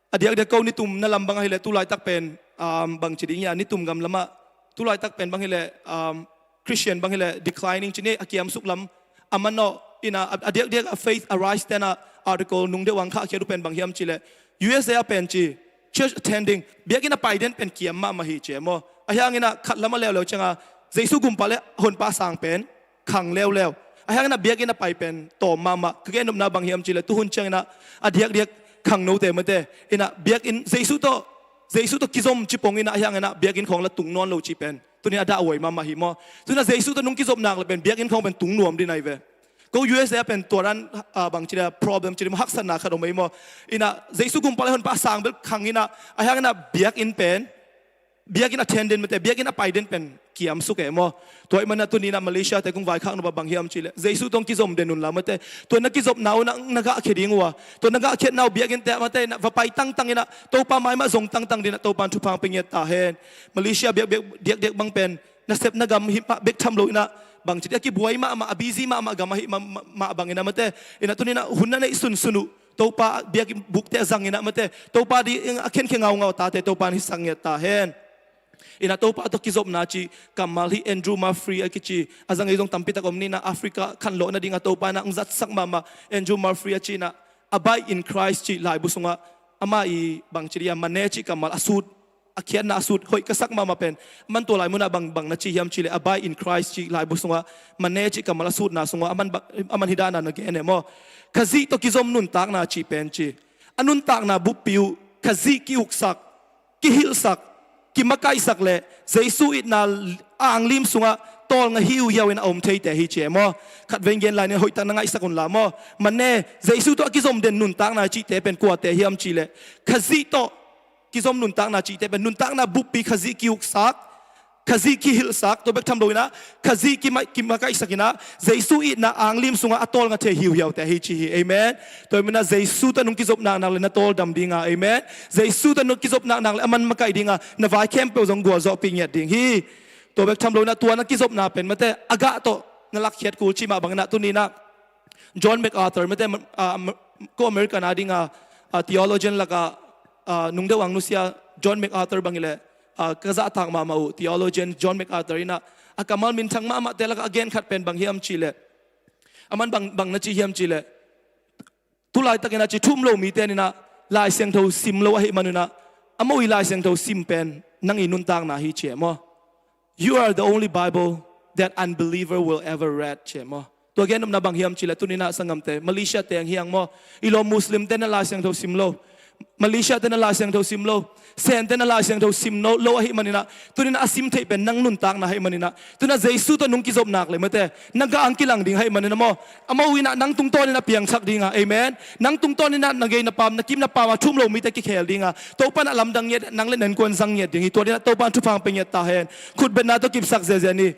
A diakdiak ko nitum na lam bang ahi le tulaitak pen, um, bang ci ding hia, nitum gam lamah tulaitak pen bang hi le, um, Christian bang hi le declining ci ni, a kiamsuk lam a manawh ina, a, a diakdiak a Faith Arise te ina article nung deuh ang kha a khiat uh pen bang hiam ci le, U S A a pen ci church attending, biakinn a pai den pen kiam mahmah hi ci e maw. A hiang ina khat lam a leuleu ciang a Jesu gumpa le honpa sang pen khang leuleu. A hiang ina biakinn a pai pen tawm mahmah. Ka gen nopna bang hiam ci le tuhun ciang ina a diakdiak khangnote mate ina biakinn Jesu tawh, Jesu tawh kizom ci pong ina a hiang ina biakinn khawng la tung nawn lo ci pen tuni a dahhuai mahmah hi maw. Tuni ina Jesu tawh nung kizop nak le pen biakinn khawng pen tung nuam ding ahi ve. Ko U S A pen tua dan, ah, bang ci le problem ci le maw, haksatna khat om ahi maw. Ina Jesu gumpa le honpa sang bel khang ina a hiang ina biakinn pen biakinn a then den mate, biakinn a pai den pen kiamsuk e maw. Tua hi manin ah tuni ina Malaysia te kung vaikhak nop a bang hiam ci le Jesu tawh nung kizom den un la mate, tua na kizopna uh na, na gahkhia ding uh a, tua na gahkhiatna uh biakinn te ah mate na va pai tangtang ina Topa mai mah zong tangtang ding ina Topa in thupha pia ngiat ta hen. Malaysia biak, biak, diakdiak bang pen nasepna gam hi mah bek tham lo ina bang ci dia kibuai mahmah, a busy mahmah gam ahi mah, mah, mah bang ina mate, ina tuni ina hun na neih sunsun uh Topa biakinn bukte a zang ina mate, Topa ding a khenkhe ngaungau tate Topa in hisak ngiat ta hen. Ina Topa tawh kizopna ci kammal hi Andrew Murphy a kici a zang ei zong tampi tak om ni ina Africa khanlawh nading a Topa in a hong zatsak mahmah Andrew Murphy a ci ina Abide in Christ ci laibu sungah ama i bang ci dia mane ci kammal a sut, a khiatna a sut hoih ka sak mahmah pen, aman tua lai munah bang, bang na ci hiam ci le, Abide in Christ ci laibu sungah mane ci kammal a sutna sungah aman, aman hih dana na gen e maw. Khazih tawh kizom nuntakna ci pen ci, a nuntakna buppi uh Khazih ki-uksak, kihilhsak, kimakaihsak le Jesu itna anglim sungah tawlnga hiuhiau in a om theite hi ci e maw. Khatvei gen lai ni, hoihtak na ngaihsak un la maw. Mane Jesu tawh a kizom den nuntakna cihte pen kuate hiam ci le, Khazih tawh kizom nuntakna cihte pen nuntakna buppi Khazih ki-uksak, Khazih kihilhsak, tua bek tham lo ina Khazih kima-, kimakaihsak ina Jesu itna anglim sungah a tawlnga thei hiuhiaute hi ci hi. Amen. Tua hi manin ah Jesu tawh nung kizop naknak le na tawldam dinga. Amen. Jesu tawh nung kizop naknak le aman makaih dinga na vai khempeuh zong gualzawhpih ngiat ding hi. Tua bek tham lo ina tua na kizopna pen mate a gah tawh na lakkhiat kul cih mah bang ina tuni ina John MacArthur mate, ah, ko American a dinga, ah, theologian laka, ah, nung deuh ang nusia John MacArthur bang hi le, ah, ka zahtak mahmah uh theologian John MacArthur ina a kammal minthang mahmahte laka a gen khat pen bang hiam ci le, aman bang, bang na ci hiam ci le, tulaitak ina ci thum lo mite ina Lai Siangtho sim lo ahih man ina a mo i Lai Siangtho sim pen nang i nuntakna hi ci e maw. You are the only Bible that unbeliever will ever read, ci e maw. Tua gen nopna bang hiam ci le tuni ina sanggamte, Malaysia teng hiang maw, i lawm Muslim te na Lai Siangtho sim lo, Malaysia te na Lai Siangtho sim lo, Sen te na Lai Siangtho sim lo, lo ahih man ina tuni ina a sim theih pen nang nuntakna ahih man ina tuni ina Jesu tawh nung kizop nak le mate na gah ang kilang ding ahih man ina maw. A mo ina nang tungtawn ina piangsak dinga. Amen. Nang tungtawn ina na gei na pam, na kim na pam a thum lo mite kikhel dinga. Topa in a lamdang ngiat, nang le na innkuan zang ngiat ding hi. Tua ding ina Topa in thupha pia ngiat ta hen. Khutbetna tawh kipsak ziazia ni.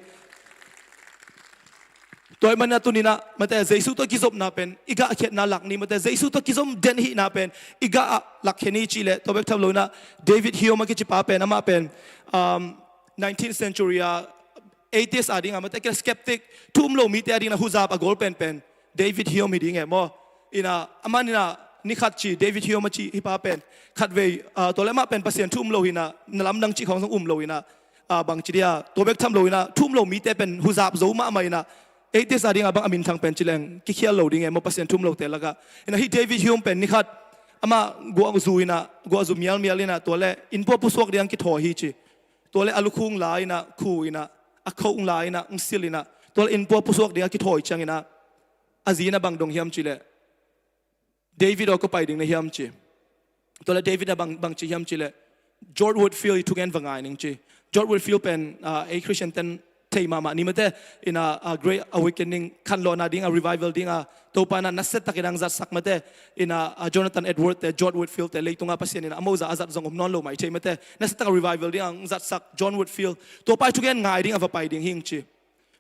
Tua ahih man ina tuni ina mate Jesu tawh kizopna pen i gah khiatna lak ni, mate Jesu tawh kizom den hihna pen i gah ah lakkhia ni ci le, tua bek tham lo ina David Hume a kici pa pen, amah pen, um, nineteenth century a atheist a ding a, mate, kila skeptic, thu um lo mite a ding a huzap a gol penpen David Hume hi ding e maw. Ina, aman ina, ni khat ci, David Hume a ci hi pa pen, khatvei, ah, tua le amah pen Pasian thu um lo hi ina, na lamdang ci khawng zong um lo ina, ah, bang ci dia, tua bek tham lo ina, thu um lo mite pen huzap zo mahmah ina, atheist a ding a bang a minthang pen ci leng kikhial lo ding e maw, Pasian thu um lote lakah. Ina, hi David Hume pen ni khat amah guah zu ina, guah zu mialmial ina, tua le innpua pusuak ding kithawi hi ci. Tua le a lukhung la ina, khu ina, a khong la ina, ng sil ina, tua le innpua pusuak ding a kithawi ciang ina, a zi ina bang dong hiam ci le, David aw, ko pai ding na hiam ci. Tua le David ina bang, bang ci hiam ci le, George Whitefield i thugen va ngai ning ci. George Whitefield pen, ah, ei Christian ten thei mahmah ni mate, ina, ah, Great Awakening, khanlawhna ding a, revival ding a, Topa ina nasia takin ang zatsak mate, ina, ah, Jonathan Edward te, George Whitefield te, leitung a Pasian ina a moza a zat zong om nawn lo mai thei mate, nasia tak a revival ding ang zatsak John Whitefield, tua pa i thugen ngai ding a va pai ding hing ci.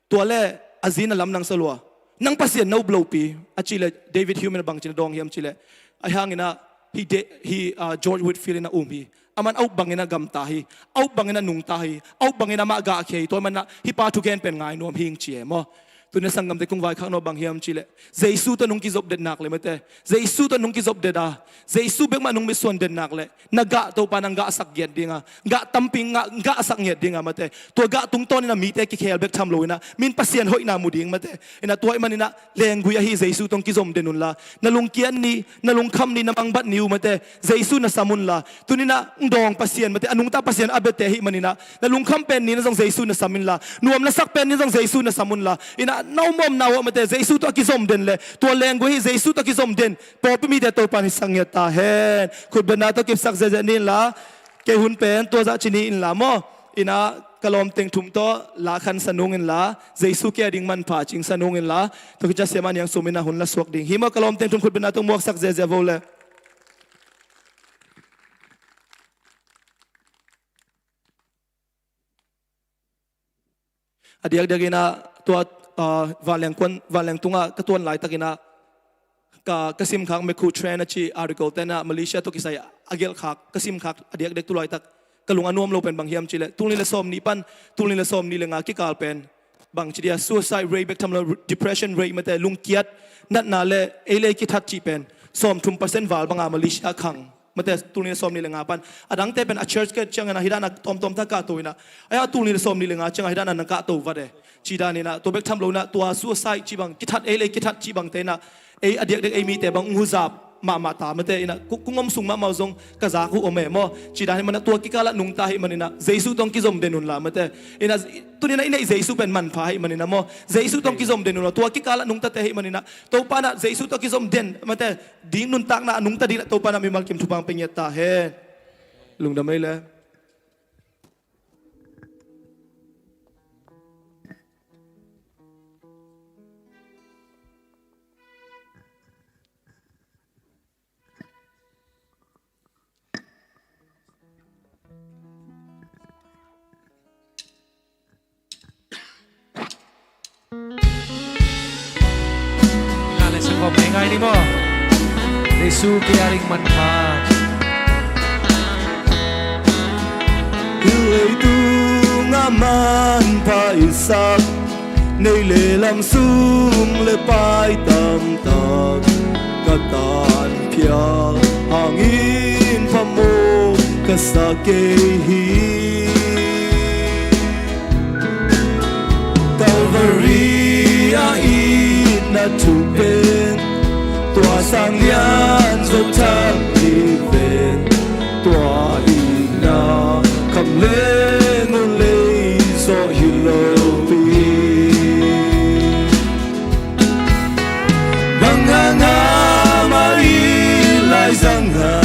Tua le a zi ina lamdang sa lua. Nang Pasian na up lopi a ci le, David Hume ina bang ci na dawng hiam ci le, a hang ina, hi de, hi, ah, George Whitefield ina um hi. Aman a up bangin a gamta hi, a up bangin a nungta hi, a up bangin amah gahkhia hi. Tua manin ah hi pa thugen pen ngai nuam hing ci e maw. Tuni a sanggamte kong vaikhak nop bang hiam ci le, Jesu tawh nung kizopdet nak le mate, Jesu tawh nung kizopdet a, Jesu bek mah nung mitsuan den nak le, na gah Topa nang gahsak ngiat ding a, gah tampi gah, gahsak ngiat ding a mate. Tua gah tungtawn ina mite kikhel bek tham lo ina, min Pasian hoihna mu ding mate. Ina, tua ahih manin ah lenggui ahi Jesu tawh kizom den unla, na lungkiat ni, na lungkham ni, na mangbat ni uh mate, Jesu na sam unla. Tuni ina ng dawng Pasian mate, a nungta Pasian a biate ahih manin ah, na lungkham pen ni na zong Jesu na sam unla, nuam na sak pen ni zong Jesu na sam unla. Ina, na om omna uh ah mate, Jesu tawh a kizom den le, tua lenggui ahi Jesu tawh a kizom den pawlpi mite Topa in hi sak ngiat ta hen. Khutbetna tawh kipsak ziahziah ni inla, kei hun pen tua zah ci ni inla maw. Ina, ka lawmteng thum tawh la khansa nung inla, Jesu kei a ding manpha cingsa nung inla, tua khit ciang Siamah Niang Sum ina hun la suak ding hi maw. Ka lawmteng thum khutbetna tawh muaksak ziahziah vo le. A diakdiak ina tua, ah, vanleng kuan, vanleng tungah ka tuan laitak ina ka, ka simkhak Mekhu Trend a ci article te ina Malaysia tawh kisai a gelhkhak ka simkhak a diakdiak tu laitak ka lung a nuam lo pen bang hiam ci le, tul nih le sawm nih pan tul nih le sawm nih le nga kikal pen bang ci dia, suicide rate bek tham lo, depression rate mate, lungkiat natna le ei le ei kithat cih pen sawm thum percent val banga Malaysia khang. Mate, tul nih le sawm nih le nga pan. A dangte pen a church ka ciang ina hi dan a tawmtawm ta kahto ina. Aia tul nih le sawm nih le nga ciang a hi dan a na kahto vat e. Ci dan ina, tua bek tham lo ina, tua suicide cih bang, kithat ei le ei kithat cih bangte ina, ei a diakdiak ei mite bang huzap mahmah ta mate ina, ku, kong om sung mahmah uh zong ka zak uh om e maw. Ci dan hi mana tua kikal ah nungta hi manina, Jesu tawh kizom den unla mate. Ina, tuni ina i neih Jesu pen manpha hi manina maw. Jesu tawh kizom den unla, tua kikal ah nungtate hi manina, Topa ina Jesu tawh kizom den mate, ding nuntakna a nungta ding ina Topa ina mimal kim thupha pia ngiat ta hen. Lungdam ei le. Nga le sa khawm ngaingai ni maw. Jesu kei a ding manpha. Leitung a manpha i sak, nei le lam sung le pai tamtak ka tan phial hangin phamawh ka sa kei hi. Calvary a itna thu pen tua sang lian zo thak hi ven. Tua itna kham le ngun lei zawh hi lo pi. Bang hanga amah i laizang a,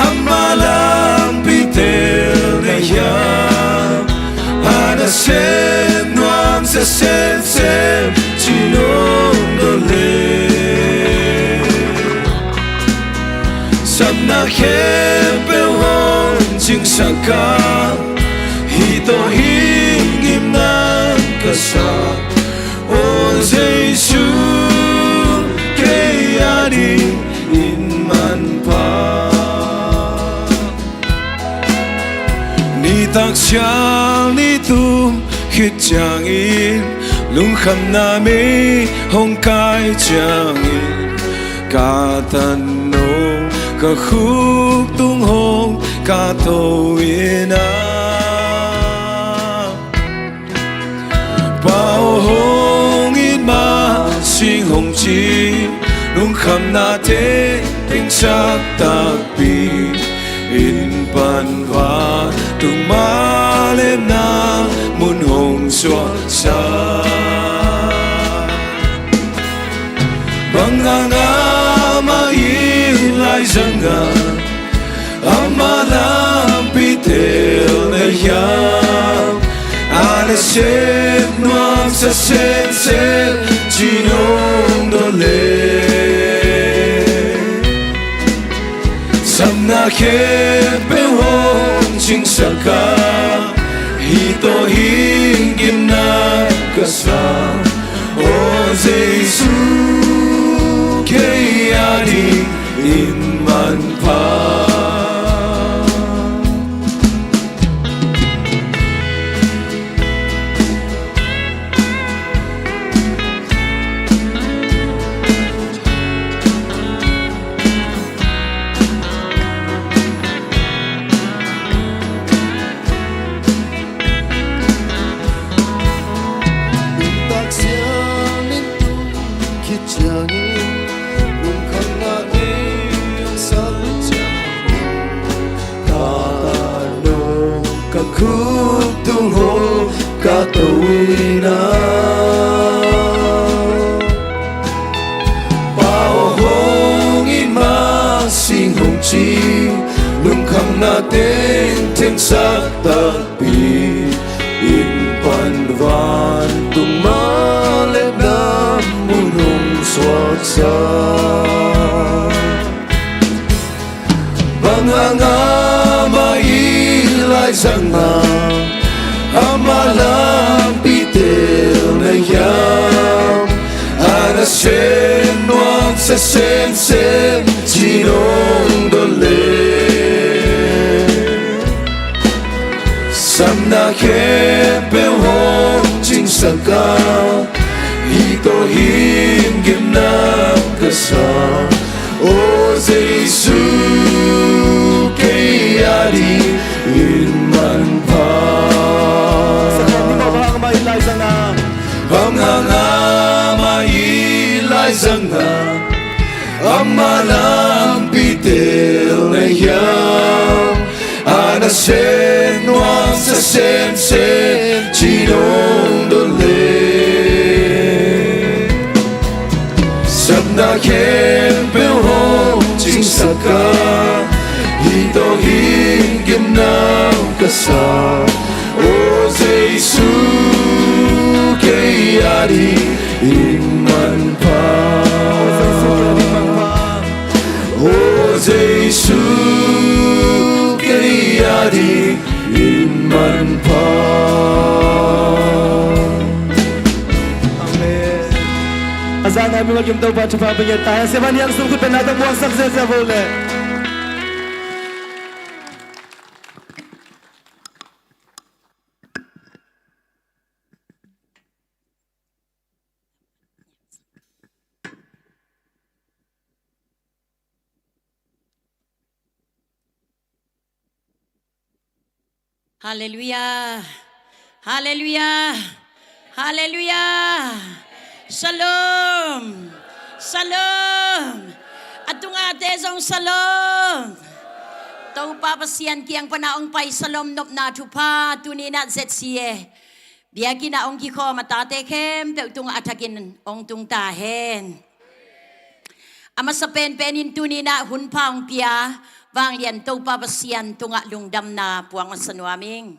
amah lampi tel na hiam? A nasem nuamsa semsem ci nong dawh le, sapna khempeuh hong cingsak a, hih tawh hing gimna ka sa. Aw Jesu, kei a dingin manpha. Nitak ciang nitum khit ciangin, lungkhamna mei hong kai ciangin, ka tano ka khuk tung hong ka to in ah, Pa aw hong it mah sing hong ci, lungkhamna tengteng ciat takpi in pan vantung mah lepna mun hong suaksak. Bang hang amah in laizang a, amah lampi tel na hiam? A nasep nuamsa semsem ci-in hong dawn leh, sapna khempeuh hong cingsak a, hih tawh hing gimna ka sa. Aw Jesu, kei a dingin manpha. Nuntak sianginn tung khit ciangin, lungkhamna tengteng ciat ciangin, ka tano ka khuk tung hong ka to in ah, Pa aw hong it mah sing hong ci, lungkhamna tengteng ciat takpi in pan vantung mah lepna mun hong suaksak. Bang hang amah in laizang a, amah lampi tel na hiam? A nasep nuamsa semsem ci-in hong dawn leh, sapna khempeuh hong cingsak a, hih tawh hing gimna ka sa. Aw Jesu, kei a dingin manpha. Bang hang amah in laizang a, bang hang amah in laizang a, amah lampi tel na hiam? A nasep nuamsa semsem ci-in hong dawn leh, sapna khempeuh hong cingsak a, hih tawh hing gimna ka sa. Aw Jesu, kei a dingin manpha. Aw Jesu, kei a dingin manpha. Amen. A zan a mi magim Topa thupha pia ta hen. Siapa niang sung khut pen na tawh muangsak ziahziah vo leh. Halleluiah. Halleluiah. Halleluiah. Shalom. Shalom. A tungah te zong shalom. Topa Pasian kiang pana hong pai shalom nopna thupha tuni in ah Z C A biakinn ah hong kikhawm a tate khempeuh tungah a thakin hong tung ta hen. A masa penpen in tuni in ah hun pha hong pia Vanglian Topa Pasian tungah lungdamna puang masa nuam ing.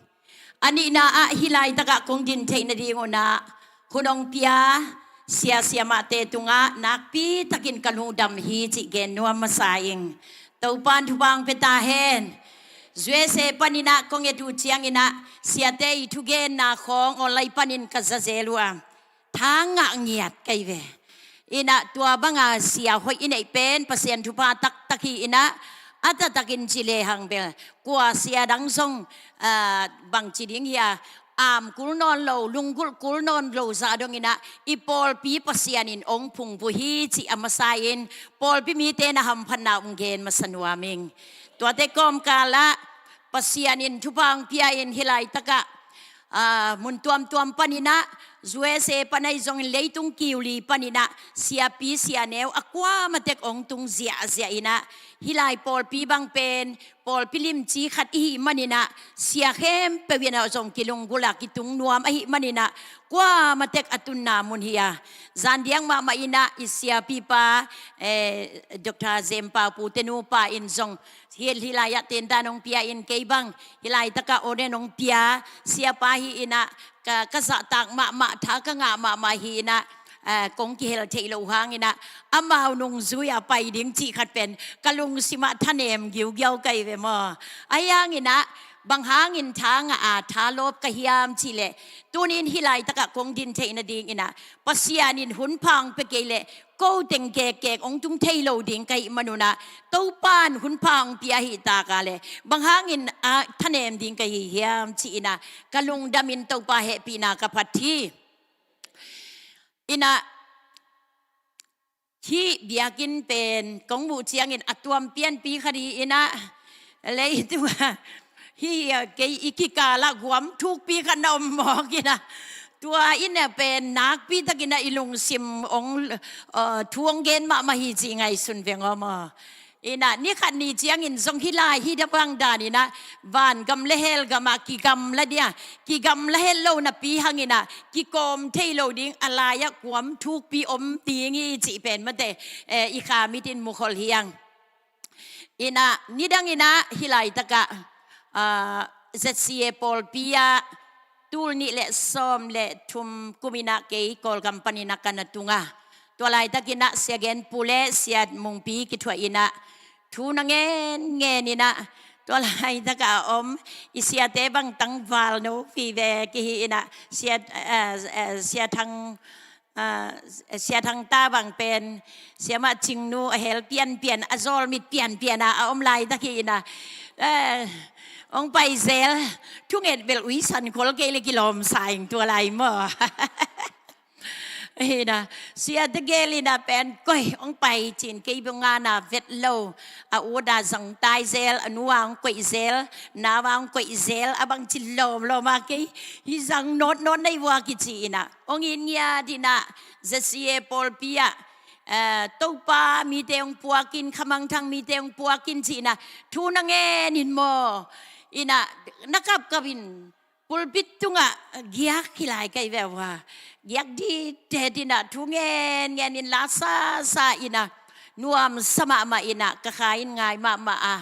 A nihna ah hih laitakah kong din theih nading un ah hun hong pia sia siamahte tungah nakpi takin ka lungdam hi cih gen nuam masa ing. Topa in thupha hong pia ta hen. U S A panin ah kong et uh ciangin ah siate i thugenna khawng online panin ka za zel uh a, thangah ngiat ka hi ve. In ah tua banga sia hoih i neih pen Pasian thupha taktak hi. In ah a taktakin ci lehang bel kua sia dang zong, ah, bangci ding hi a, aam kul nawn lo, lunggulh kul nawn lo zah dong in ah, i pawlpi Pasian in hong phungvuh hi cih a masa in, pawlpi mite na hamphatna hong gen masa nuam ing. Tuate kawmkal ah Pasian in thupha hong pia in hih laitak ah, aa, mun tuamtuam pan in ah, U S A pan ahi zongin leitung kiu li pan in ah, siapi sianeu a kuamah tek hong tung ziahziah in ah, hih lai pawlpi bang pen pawlpi limci khat i hih man in ah, sia khempeuh in ah zong kilunggulh a kitung nuam ahih man in ah, kuamah tek a tunna mun hi a. Zan diak mahmah in ah i siapipa, eh, Doctor Zem Pau Pu te nupa in zong hih, hih lai ah tentan hong pia in, kei bang hih laitak ah ordain hong pia siapa hi in ah, ka, ka zahtak mahmah, tha ka ngah mahmah hi in ah, eh, kong kihel theih loh hang in ah, amau nungzui a pai ding cih khat pen ka lungsim ah thanem giugiau ka hi ve maw. Ahi hang in ah, bang hangin tha ngah a tha lawp ka hiam cih leh, tuni in hih laitak ah kong din theih nading in ah, Pasian in hun pha hong pia kei leh ko teng kekkek hong tung thei lo ding ka hih man un ah, Topa in hun pha hong pia ahih tak leh bang hangin a thanem ding ka hi hiam ci in ah, ka lungdam in Topa hehpihna ka phat hi. In ah, hih biakinn pen kong muh ciangin a tuam pianpi khat hi in ah, leitung ah hih, ah, kei i kikal ah guam thukpi khat na om mawk in ah, tua in ah pen nakpi tak in ah i lungsim hong, ah, thu hong gen mahmah hi cih ngaihsun veng aw maw. In ah, ni khat ni ciangin zong hih lai hih dah bang dan in ah, vangam le hell gam ah kigamla dia, kigamla het lo napi hang in ah, kikawm thei lo ding, a lai ah guam thukpi om ding hi cih pen mate, eh, i kha mit in mukhol hi hang. In ah, nidang in ah hih laitak ah, ah, Z C A pawlpi ah tul nih le sawm le thum kum in ah kei Kawlgam pan in ah ka na tung a. Tua laitak in ah Sia Gen Pu le Sia Mungpi kithuah in ah thu na ngen ngen in ah, tua laitak ah a om i siate bang tangval no pi ve kihi in ah, Sia, eh, eh, Sia Thang, ah, Sia Thang ta bang pen, Sia Mah Cing nu a hel pianpian, a zawl mit pianpian a, a om laitak hi in ah, eh, hong pai zel, thunget bel ui san khol kei le kilawm sa ing tua lai maw. Hi in ah, siate gel in ah pen, koi, hong pai cin kei bang a na vet lo, a ut a zang tai zel, a nu a hong koih zel, nau a hong koih zel, a bang cin lawmlawm a kei, hi zang nawtnawt nei vua kici in ah. Hong it ngiat in ah, Z C A pawlpi ah, eh, Topa mite hong puak in, khamangthang mite hong puak in ci in ah, thu na ngen in maw. In ah, na kapkap in, pulpit tungah giak hi lai ka hi ve ua. Giak dite in ah, thu ngen ngen in, la sa sa in ah, nuamsa mahmah in ah, ka kha in ngai mahmah a.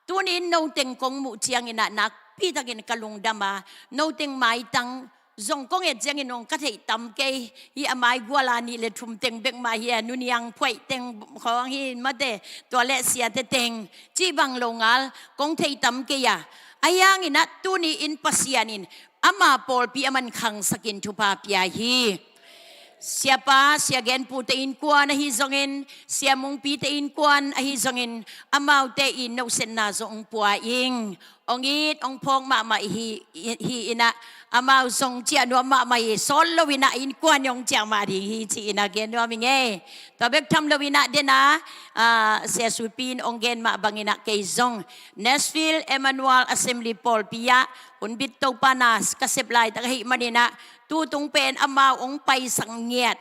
Tuni in noteng kong muh ciangin ah, nakpi takin ka lungdam a, noteng maitang zong kong et ciangin hong ka theih tam kei hi, a maigual a nih le thum teng bek mah hi a, Nu Niang Phuaih teng khawng hi mate, tua le siate teng, cih bang lo ngal kong theih tam kei a. Ahi hangin ah tuni in Pasian in ama pawlpi a man khangsakin thupha pia hi. Siapa, Sia Gen Pu te innkuan ahi zongin, Sia Mungpi te innkuan ahi zongin, amaute i nosetna zong hong pua ing. Hong it, hong phawk mahmah hi, hi, hi in ah, amau zong ciah nuam mahmah hi, sawl lo in ah innkuan hong ciah mah ding hi ci in ah gen nuam ing e. Tua bek tham lo in ah den a, ah, Sia Suipi in hong gen mah bangin ah kei zong Nashville Emmanuel Assembly pawlpi ah hunbit Topa na ka sep laitak ahih manin ah, tu tung pen amau hong paisak ngiat.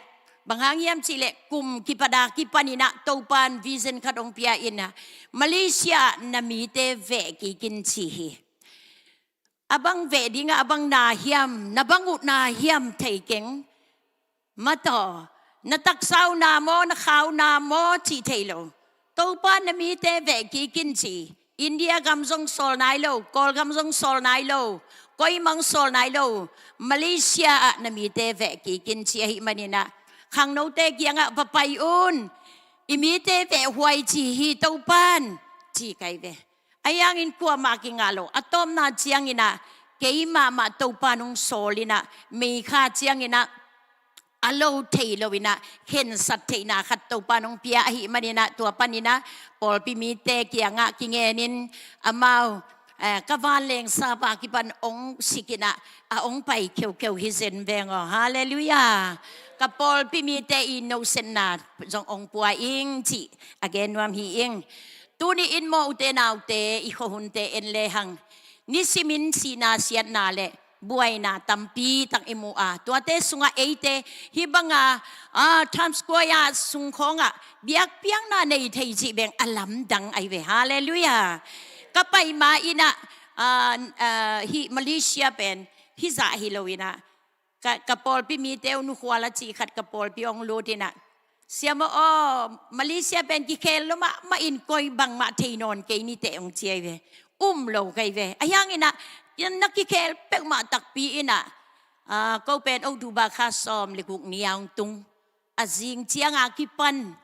Bang hang hiam cih leh kum kipat a kipan in ah Topa in vision khat hong pia in ah, Malaysia na mite veh kik in ci hi. A bang veh ding ah a bang na hiam, na bang uh na hiam thei keng. Mataw, na taksa uh na maw, na kha uh na maw cih thei lo. Topa na mite veh kik in ci. India gam zong sawl nai lo, Kawlgam zong sawl nai lo, koi mang sawl nai lo, Malaysia ah na mite veh kik in ci ahih manin ah, khangnote kiangah va pai un, i mite veh huai ci hi Topa in, ci ka hi ve. Ahi hangin kuamah kingah lo, a tawpna ciangin ah, kei mahmah Topa in hong sawl in ah, mei kha ciangin ah, a lo thei lo in ah, khensat theihna khat Topa in hong pia ahih manin ah, tua panin ah, pawlpi mite kiangah kingen in, amau eh, ka vanleng sapa kipan ong sik in ah, a ong pai kheukheu hi zen veng aw. Halleluiah. Ka pawlpi mite i nosetna zong ong pua ing cih a gen nuam hi ing. Tuni in maw, ute naute, i khuahunte en lehang, nisimin sihna siatna le buaina tampi tak i mu a, tuate sungah eite hih banga, ah, Times Square sung khawngah biakpiakna nei thei cih beng a lamdang ahi ve. Halleluiah. Ka pai ma in ah, ah, ah, hih Malaysia pen hih zah hi lo in ah, ka, ka pawlpi mite uh, nukhual a cih khat ka pawlpi ong lut in ah, "Siamah aw, Malaysia pen kikhel lo mahmah in, koi bangmah thei nawn kei ni teh," ong ci ahi ve. Um lo ka hi ve. Ahi hangin ah, na kikhel peuhmah takpi in ah, ah, ko pen October kha sawm le guk ni a ong tung. A zing ciang a kipan,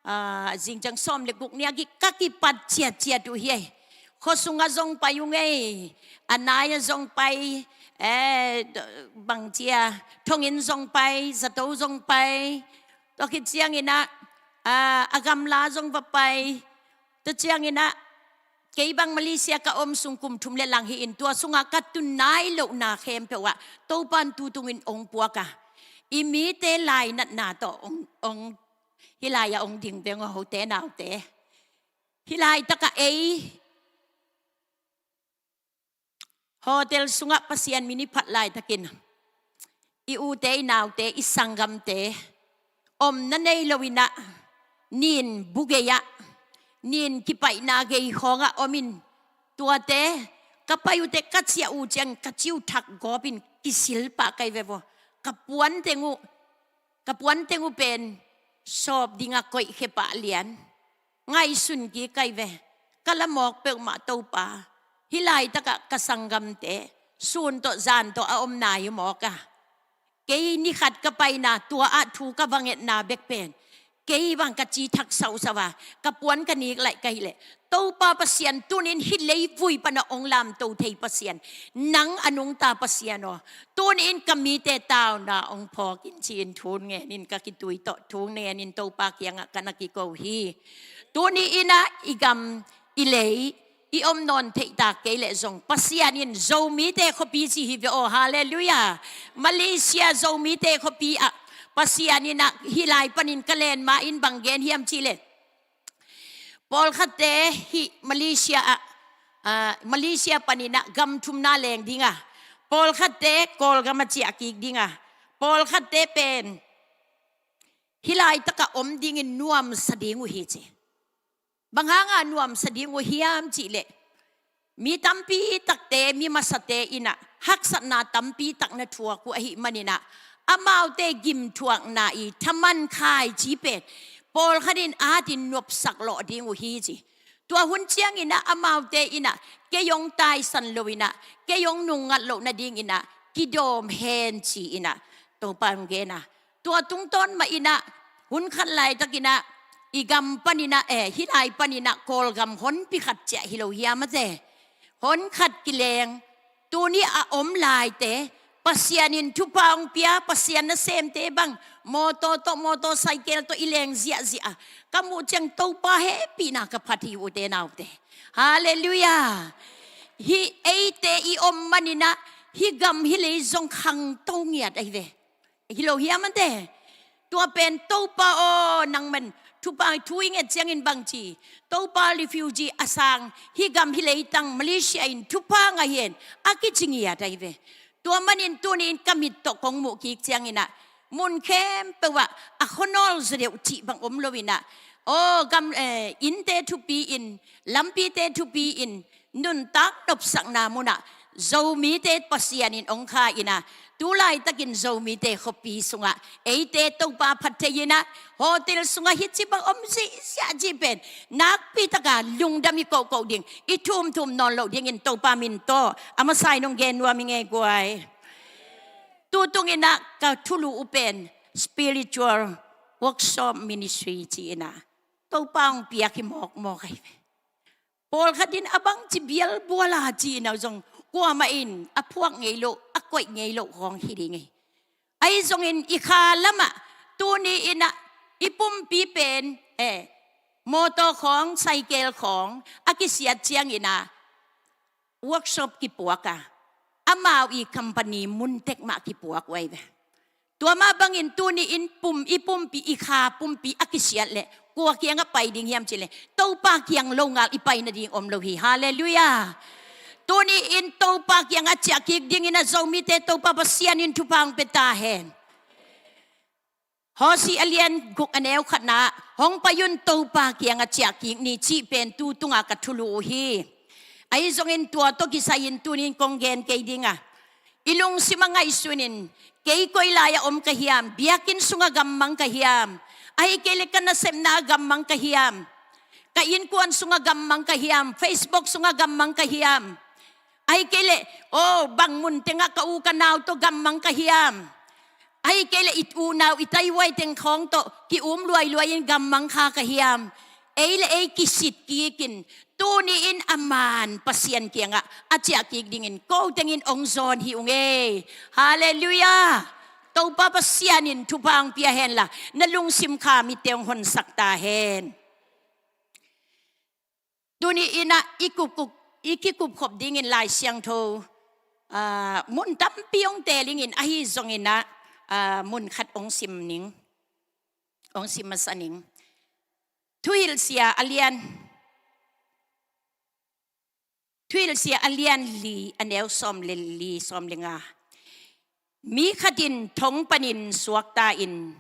ah, a zing ciang sawm le guk ni a ki, ka kipat ciatciat uh hi. Khua sungah zong pai uh ngei, a nai ah zong pai, eh, bang ci a, Thonginn zong pai, Zato zong pai. Tua khit ciangin ah, ah, a gamla zong va pai. Tua ciangin ah, kei bang Malaysia ka om sung kum thum le lang hi in, tua sungah ka tun nai lohna khempeuh ah Topa'n tutungin ong puak a, i mite lainatna tawh ong, ong, hih lai-ah ong ding veng aw, ute naute. Hih laitakah ei hotel sungah Pasian min i phat laitakin, i ute, i naute, i sanggamte omna nei lo in ah, nin bu gei-ah, nin kipaihna gei khawngah om in, tuate ka pai uh teh, ka ciah uh ciang ka ciu thak gawpin kisil pah ka hi ve vaw. Ka puanteng uh, ka puanteng uh pen sawp dingah koihkhia pah lian. Ngaihsun kik ka hi ve. Ka la mawk peuhmah Topa, hih laitakah ka sanggamte sun tawh zan tawh a om nai uh mawk a, kei ni khat ka paina, tua ah thu ka va ngetna bek pen, kei bang ka ci thak sauhsauh a, ka puan ka nik laih ka hih leh, Topa Pasian, tuni in hih leivui panah ong lamto thei Pasian, nang a nungta Pasian aw, tuni in ka mite tauna ong phawk in, ci-in thu ngenin ka kitui tawh thu ngenin Topa kiangah ka na kiko hi. Tuni in ah i gam, i lei, i om nawn theih tak kei leh zong, Pasian in Zomite khuapi ci hi ve aw. Halleluiah. Malaysia Zomite khuapi ah Pasian in ah, hih lai panin ka len ma in bang gen hiam cih leh, pawlkhatte hih Malaysia ah, ah, Malaysia panin ah gam thumna leng ding a, pawlkhatte Kawlgam ah ciah kik ding a, pawlkhatte pen hih laitakah om dingin nuamsa ding uh hi, ci. Bang hanga nuamsa ding uh hiam cih leh, mi tampi takte, mi masate in ah haksatna tampi tak na thuak uh ahih manin ah, amaute gimthuakna i thaman khaici pen pawlkhat in atin nopsak lawh ding uh hi, ci. Tua hun ciangin ah amaute in ah kei ong taisan lo in ah, kei ong nungngat loh nadingin ah kidawm hen, ci-in ah Topa ong gen a. Tua tungtawn mah in ah, hun khat laitakin ah, i gam panin ah, eh, hih lai panin ah Kawlgam honpi khat ciah hi lo hiam a te. Hon khat kileng, tuni a om laite, Pasian in thupha ong pia, Pasian nasemte bang mawtaw tawh, mawtaw saikel tawh i leng ziahziah a, ka muh ciang Topa hehpihna ka phat hi, ute naute. Halleluiah. Hih eite i om manin ah, hih gam hih lei zong khangto ngiat ahi ve. Hi lo hiam a te. Tua pen Topa aw, nangman thupha thu i nget ciangin bang ci, Topa refugee a sang, hih gam hih leitang Malaysia in thupha ngah hi hen, a kici ngiat ahi ve. Tua manin tuni in ka mit tawh kong muh kik ciangin ah, mun khempeuh ah a khuanawl zaw deuh cih bang om lo in ah, aw gam, eh, innte thupi in, lampite thupi in, nuntak nopsakna munah Zomite Pasian in ong kha in ah, tu laitakin Zomite khuapi sungah eite Topa phat thei in ah, hotel sungah hih ci bang om ziahziah cih pen nakpi taka lungdam i kohkoh ding, i thumthum nawn loh dingin Topa min tawh a masa in ong gen nuam ing ei guai. Tutung in ah ka thulu uh pen spiritual workshop ministry ci-in ah Topa ong piak hi mawkmawk ahi ve. Pawlkhat in a bangci bialbual a ci-in ah zong kuamah in a phuak ngei loh, a koih ngei loh khawng hi ding hi. Ahi zongin i kha lamah tuni in ah i pumpi pen, eh, mawtaw khawng, saikel khawng a kisiat ciangin ah, workshop kipuak a, amau i company mun tek mah kipuak uh ahi ve. Tua mah bangin tuni-in pum, i pumpi, i kha pumpi a kisiat leh kua kiangah pai ding hiam cih leh Topa kiang lo ngal i pai nading om lo hi. Halleluiah. Tuni-in Topa kiangah ciah kik dingin a Zomite Topa Pasian in thupha hong pia ta hen. Hosea a lian guk a neu khatna, hong pai un, Topa kiangah ciah kik ni cih pen tu tunga ka thulu uh hi. Ahi zongin tua tawh kisai-in tuni-in kong gen kei ding a, i lungsim ah ngaihsunin, kei koi lai-ah om ka hiam? Biakinn sungah gammang ka hiam? Ahih kei leh ka nasepna ah gammang ka hiam? Ka innkuan sungah gammang ka hiam? Facebook sungah gammang ka hiam? Ahih kei leh, oh, bang mun tengah ka u ka nau tawh gammang ka hiam? Ahih kei leh i unau, i taihuai teng khawng tawh ki-um luailuai-in gammang kha ka hiam? Ei le ei kisit kikin tuni-in a man Pasian kiangah a ciah kik dingin ko tengin hong zawn hi ung ei. Halleluiah. Topa Pasian in thupha hong pia henla, na lungsim kha mitte hong honsak ta hen. Tuni-in ah i kikup, i kikupkhop dingin Lai Siangtho, ah, mun tampi hong teel ingin, ahi zongin ah, ah, mun khat hong sim ning, hong sim masa ning. Thuhilhsia a lian, Thuhilhsia a lian li, a neu sawm le li, sawm le nga. Mi khat in thong panin suakta-in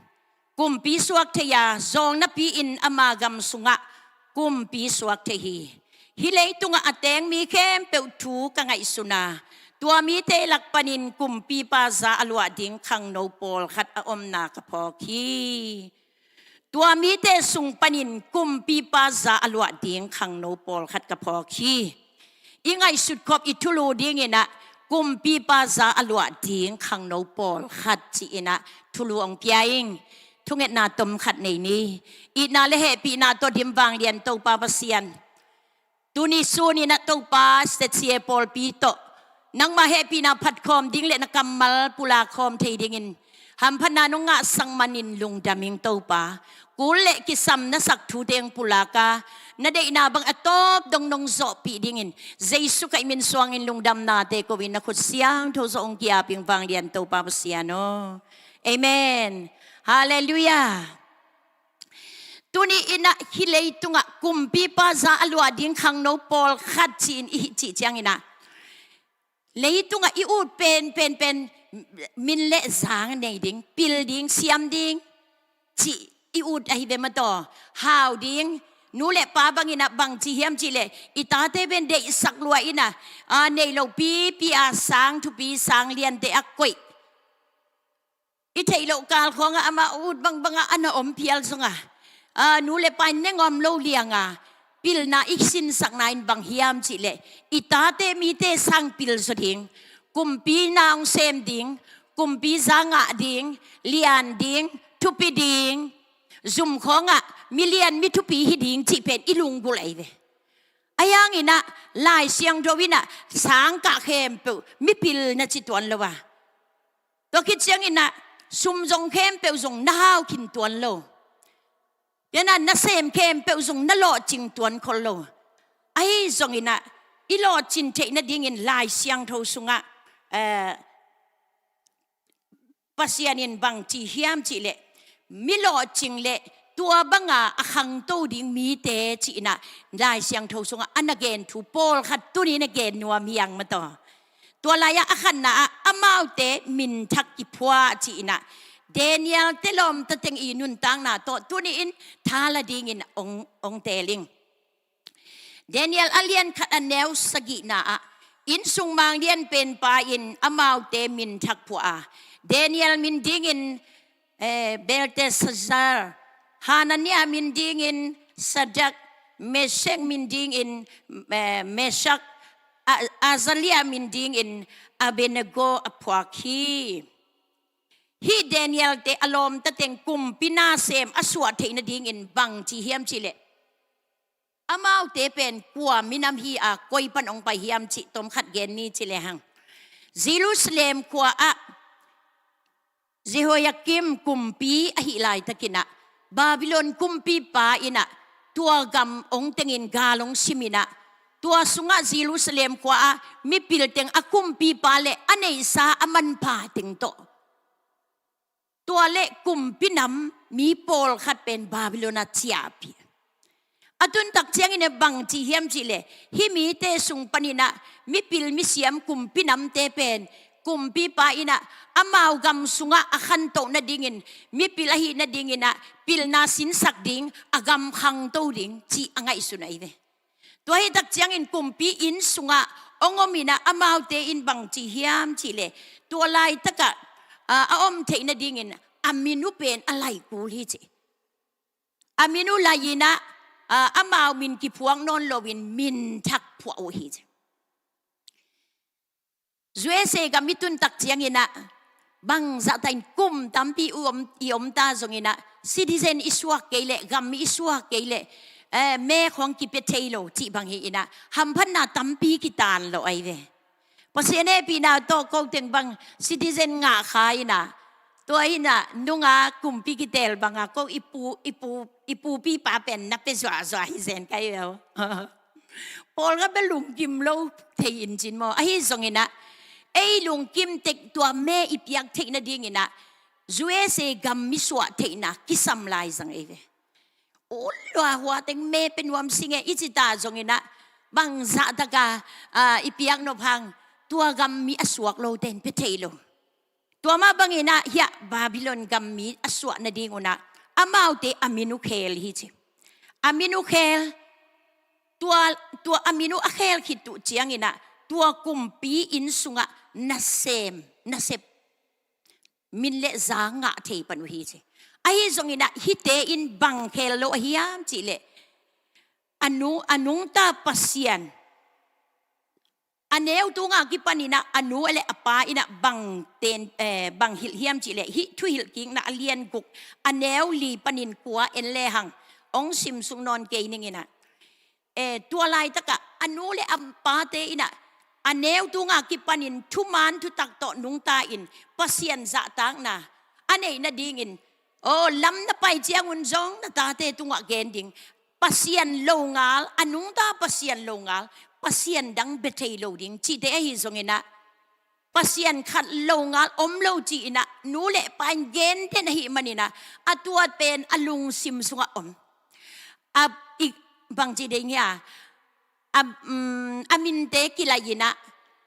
kumpi suak thei a, zawng napi-in ama gam sungah kumpi suak thei hi. Hih leitungah a teng mi khempeuh thu ka ngaihsun a, tua mite lak panin kumpipa za a luah ding khangno pawlkhat a omna ka phawk hi. Tua mite sung panin kumpipa za a luah ding khangno pawlkhat ka phawk hi. I ngaihsut khop i thulu dingin ah kumpipa za a luah ding khangno pawlkhat ci-in ah thulu hong pia ing. Thungetna tom khat nei ni. Itna le hehpihna tawh dim vanglian Topa Pasian, tuni sun-in ah Topa, Setsie pawlpi tawh nangmah hehpihna phatkhawm ding le na kammal pulakkhawm thei dingin hamphatna nong ngahsak manin lungdam ing Topa. Kul le kisam na sak thute hong pulak a, na deihna bang a tawp dong nong zawhpih dingin Jesu Khrih min suangin lungdamnate ko-in na khut siangtho zawh hong ki-ap ing vanglian Topa Pasian aw. Amen. Halleluiah. Tuni-in ah hih leitungah kumpipa za a luah ding khangno pawlkhat ci-in i hih cih ciangin ah, leitungah i ut pen, pen, pen min le zang nei ding, pil ding, siam ding cih i ut ahi ve maw taw. Hau ding, nu le pa bangin ah bang ci hiam cih leh i tate pen deihsak lua-in ah, a, nei lo pipi a sang thupi sang liante a koih. I theih loh kal khawngah amah ut bangbangah a na om phial zongah, a, nu le pa in nengawm lo lianga pilna i sinsakna in bang hiam cih leh i tate mite sang pil zaw ding, kumpi na hong sem ding, kumpi za ngah ding, lian ding, thupi ding, zum khawngah milian mi thupi hi ding cih pen i lunggulh ahi ve. Ahi hangin ah Lai Siangtho in ah sang kah khempeuh mipil na ci tuan lo a, tua khit ciangin ah sum zong khempeuh zong na hau khin tuan lo. Pian ah nasem khempeuh zong na lawhcing tuan khol lo. Ahi zongin ah i lawhcin theih nadingin Lai Siangtho sungah, eh, Pasian in bang ci hiam cih leh mi lawhcing le tua banga a khangto ding mite ci-in ah Lai Siangtho sungah a na gen thu pawlkhat tuni na gen nuam hi hang maw taw. Tua lai-ah a khatna ah amaute minthak kiphuah ci-in ah Daniel-te lawmta teng i nuntakna tawh tuni-in thala dingin hong, hong teel ing. Daniel a lian khat a neu sagihna ah innsung mang lianpenpa in amaute minthak phuah a, Daniel min dingin, eh, Belteshazzar, Hanania min dingin Shadrach, Meshach min dingin, eh, Meshach, A-, Azariah min dingin Abednego a phuak hi. Hih Daniel-te a lawmta teng kumpi nasem a suah theih nadingin bang ci hiam cih leh, amaute pen kua minam hi a, koi pan hong pai hiam cih tom khat gen ni ci lehang, Jerusalem khua ah Jehoiakim kumpi ahih laitakin ah Babylon kumpipa in ah tua gam hong tengin gal hong simin ah Tua sungah Jerusalem khua-ah mipil teng a kumpipa le a neihsa a manpha teng tawh, tua le kumpi nam mi pawlkhat pen Babylon ah ciahpih. A tuntak ciangin a bang ci hiam cihleh, hih mite sung paninah mipil misiam kumpi namte pen kumpipa inah amau gam sungah a khantoh nadingin, mipil ahih nadinginah pilna sinsak ding, a gam khangto ding cih a ngaihsun ahi ve. Tua hih tak ciangin kumpi inn sungah hong om inah amaute in bang ci hiam cihleh, tua laitakah a, a om theih nadingin a min uh pen a lai kul hi ci. A min uh lai inah, a, amau min kiphuak nawn loin min thak phuah uh hi ci. U S A gam i tuntak cianginah bangzahta in kum tampi i om, i omta zonginah citizen i suak kei leh, gam i suak kei leh, eh, me khawng kipia thei lo cih bang hi inah hamphatna tampi kitaan lo ahi ve. Pasian hehpihna tawh ko teng bang citizen ngah kha inah, tua inah nunga kumpi kitel banga ko i pu, i pu, i pupipa pen na pia zuahzuah hi zen kai veu. Pawlkhat bel lungkim lo thei in cin maw? Ahi zonginah ei lungkim tek tua me i piak theih nadinginah U S A gam mi suah theihna kisam lai zang ei ve. Ulua hua teng me pe nuam sing e i cita zonginah bangzah taka, a, i piak nop hang tua gam mi a suak lo ten pe thei lo. Tua mah banginah hiah Babylon gam mi a suah nadingunah amaute a min uh khel hi ci. A min uh khel, tua, tua a min uh a khel khit uh cianginah tua kumpi inn sungah nasem, nasep, min le za ngah thei pan uh hi ci. Ahi zonginah hihte in bang khel lo ahiam cihleh, a nu, a nungta Pasian, a neu tunga kipaninah a nu le a pa inah bang ten, eh, bang hilh hiam cihleh, hih thuhilhkikna a lian guk, a neu li panin kua en lehang hong simsuk nawn kei ninginah, eh, tua laitakah a nu le a pate inah a neu tunga kipanin thuman thutak tawh nungta in Pasian zahtakna a neih nadingin, aw, lam na pai ciangun zong na tate tungah gen ding, Pasian longal, a nungta Pasian longal, Pasian dang bia thei lo ding cihte ahi zonginah, Pasian khat longal om lo ci-inah nu le pa in gen den ahih maninah a tuat pen a lungsim sungah om. A, i, bang ci ding hia, a, um, a minte kilaih inah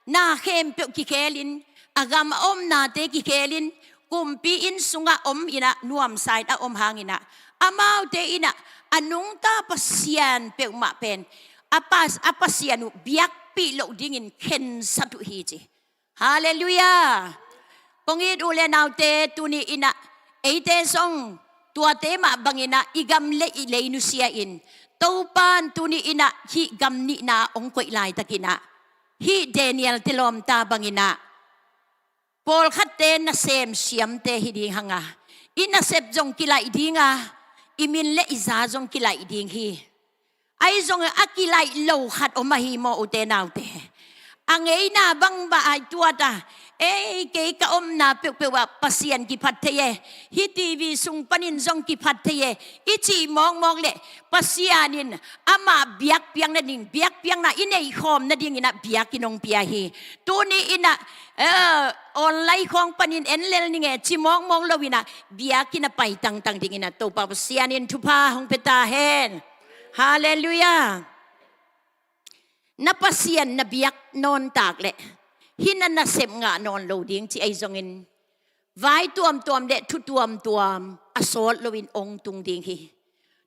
na khempeuh kikhelin, a gam a omnate kikhelin, kumpi inn sungah om inah nuamsa in a om hanginah amaute inah a nungta Pasian peuhmah pen a pas, a Pasian uh biakpih loh dingin khensat uh hi ci. Halleluiah. Kong it u le naute, tuni inah eite zong tuate mah banginah i gam le i lei nusia in, Topan tuni inah hih gam nihna hong koih laitakinah hih Daniel te lawmta banginah pawlkhatte nasem siamte hi ding hanga, i nasep zong kilaih dinga, i min le i za zong kilaih ding hi. Ahi zongin a kilaih lo khat om ahi maw ute naute? A ngeina bangbang ai tuata, ei, kei ka omna peuhpeuh ah Pasian kiphat thei e, hih T V sung panin zong kiphat thei e i cih mawkmawk leh Pasian in amah biakpiakna ding, biakpiakna i neihkhawm nadinginah biakinn hong pia hi. Tuni inah, eh, online khawng panin en lel ning e ci mawkmawk loinah biakinn a pai tangtang dinginah Topa Pasian in thupha hong pia ta hen. Halleluiah. Na Pasian na biak nawn tak leh hih na nasep ngah nawn lo ding ci ahi zongin vai tuamtuam le thu tuamtuam a sawt loin hong tung ding hi.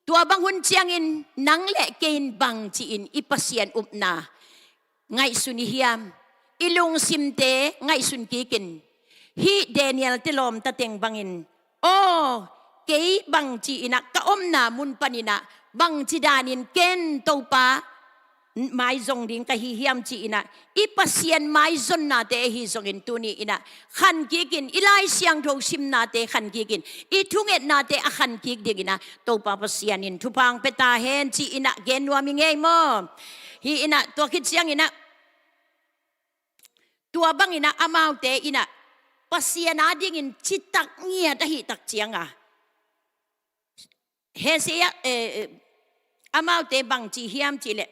Tua bang hun ciangin nang le kei in bang ci-in i Pasian upna ngaihsun i hiam? I lungsimte ngaihsun kikin hih Daniel te lawmta teng bangin, aw, kei bang ci-inah ka omna mun paninah bangci danin ken Topa maizong ding ka hi hiam ci-inah i Pasian maizonnate ahi zongin tuni inah khan kikin, i Lai Siangtho simnate khan kikin, i thungetnate a khan kik dinginah Topa Pasian in thupha hong pia ta hen ci-inah gen nuam i ngei maw? Hi inah tua khit cianginah tua banginah amaute inah Pasian adingin citak ngiat ahih tak cianga Hezekiah, eh, eh, amaute bang ci hiam cihleh,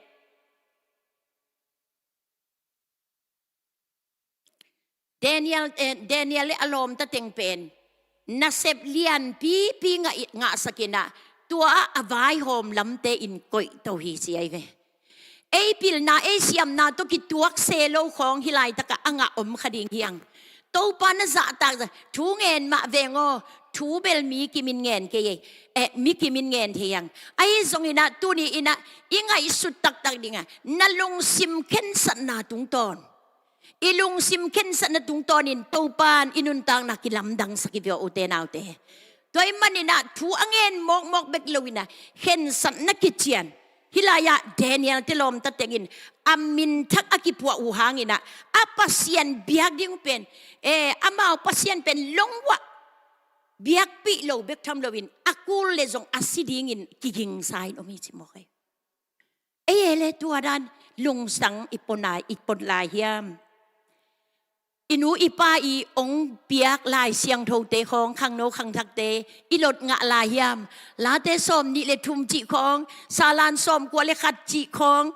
Daniel, eh, Daniel le a lawmta teng pen nasep lianpipi ngah, ngahsak in ah, tua ah a vaihawm lamte in koihto hi ci ahi ve. Ei pilna, ei siamna tawh kituak se lo khawng hih laitak ah a ngah om kha ding hi hang. Topa na zahtak, thu ngen mah veng aw, thu bel mi kim in ngen kei ei, eh, mi kim in ngen thei hang. Ahi zongin ah tuni in ah i ngaihsut taktak ding ah na lungsim khensatna tungtawn, i lungsim khensatna tungtawnin Topa in i nuntakna kilamdangsak hi ve aw, ute naute. Tua ahih manin ah thu a ngen mawkmawk bek lo in ah khensatna kician. Hih lai-ah Daniel te lawmta teng in a minthak a kipuah uh hangin ah, a Pasian biak ding uh pen, eh, amau Pasian pen lungwah biakpih lo bek tham loin a kul le zong a si dingin kigingsa in om hi ci mawk hi. Ei e le tua dan lungsang i pon lai, i pon lai hiam? I nu i pa i hong piak Lai Siangthote khawng, khangno khangthakte i lot ngah lai hiam? Late sawm nih le thum cih khawng, Salan sawm kua le khat cih khawng,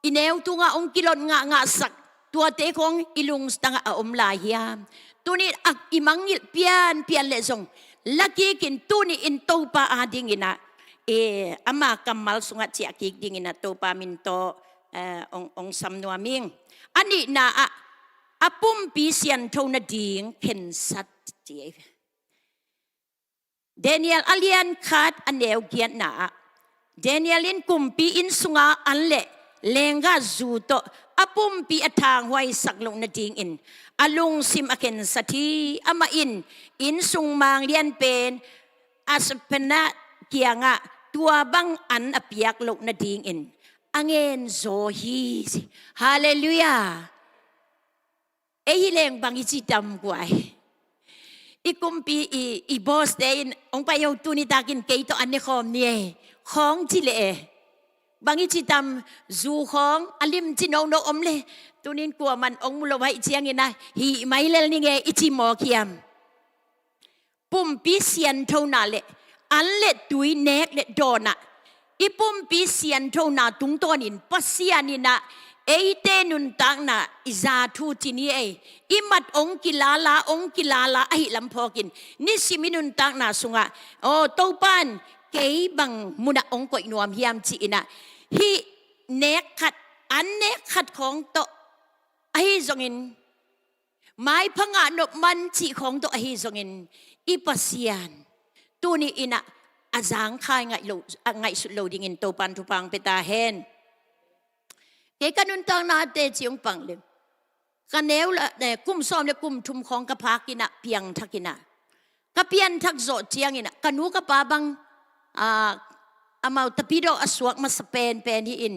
i neu tungah hong kilot ngahngahsak tuate khawng i lungtang ah a om lai hiam? Tuni a i mangngilh pianpian le zong lakikin tuni in Topa adingin ah, eh, ama kammal sungah ciah kik dingin ah Topa min tawh, eh, hong, hong sam nuam ing. A nihna ah, a pumpi siantho nading khensat ci hi. Daniel a lian khat a neu giatna ah, Daniel in kumpi inn sunga an le lenggah zu tawh a pumpi a thanghuaisak loh nadingin a lungsim a khensat hi. Amah in inn sung mang lian pen Aspenaz kiangah tua bang an a piak loh nadingin a ngen zaw hi. Halleluiah. Ei hi leng bang i ci tam guai? I kumpi i, i boss te in hong pai o, tuni takin kei tawh an ne khawm ni e, khawng ci leh e. Bang i ci tam? Zu khawng a limci nono om le, tunin kuaman hong mu lo ahih ciangin ah hih mai lel ning e i ci mawk hiam? Pumpi sianthona le an le tui nek le dawn ah, i pumpi sianthona tungtawnin Pasian in ah eite nuntakna i za thu ci ni ei, i mat hong kilala, hong kilala ahih lam phawkin nisim i nuntakna sungah, aw, Topa in kei bang munah hong koih nuam hiam ci-in ah, hih nek khat, an nek khat khawng tawh ahi zongin, maipha ngah nop man cih khawng tawh ahi zongin, i Pasian tuni in ah a zangkhai ngaih lo, a ngaihsut lo dingin Topan thupha hong pia ta hen. Kei ka nuntakna teci hong pang leng, ka neu la, eh, kum sawm le kum thum khawng ka phak in ah, piangthak in ah, ka pianthak zawh ciangin ah ka nu ka pa bang, ah, amau tapidaw a suak masa penpen hi in,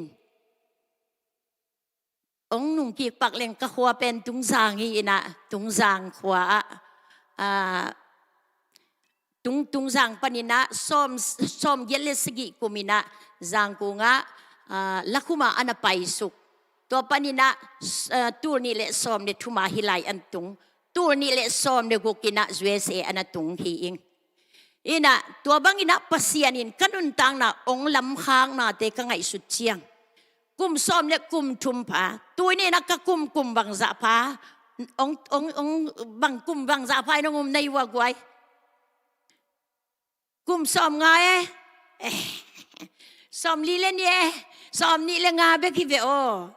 hong nungkik pak leng ka khua pen Tungzang hi in ah, Tungzang khua ah, ah, Tung, Tungzang panin ah sawm, sawm giat le sagih kum in ah Zangkung ah, ah, Lakhuma a na paisuk. Tua panin ah, s-, ah, tul nih le sawm le thum ah hih lai an tung. Tul nih le sawm le guk in ah U S A a na tung hi ing. In ah, tua bangin ah Pasian in ka nuntakna hong lamkhaknate ka ngaihsut ciang, kum sawm le kum thum pha, tuni in ah ka kum, kum bangzah pha, hong, hong, hong, bang kum bangzah pha in hong um na hi ua guai? Kum sawm nga e, sawm li le nih e, sawm nih le nga bek hi ve aw.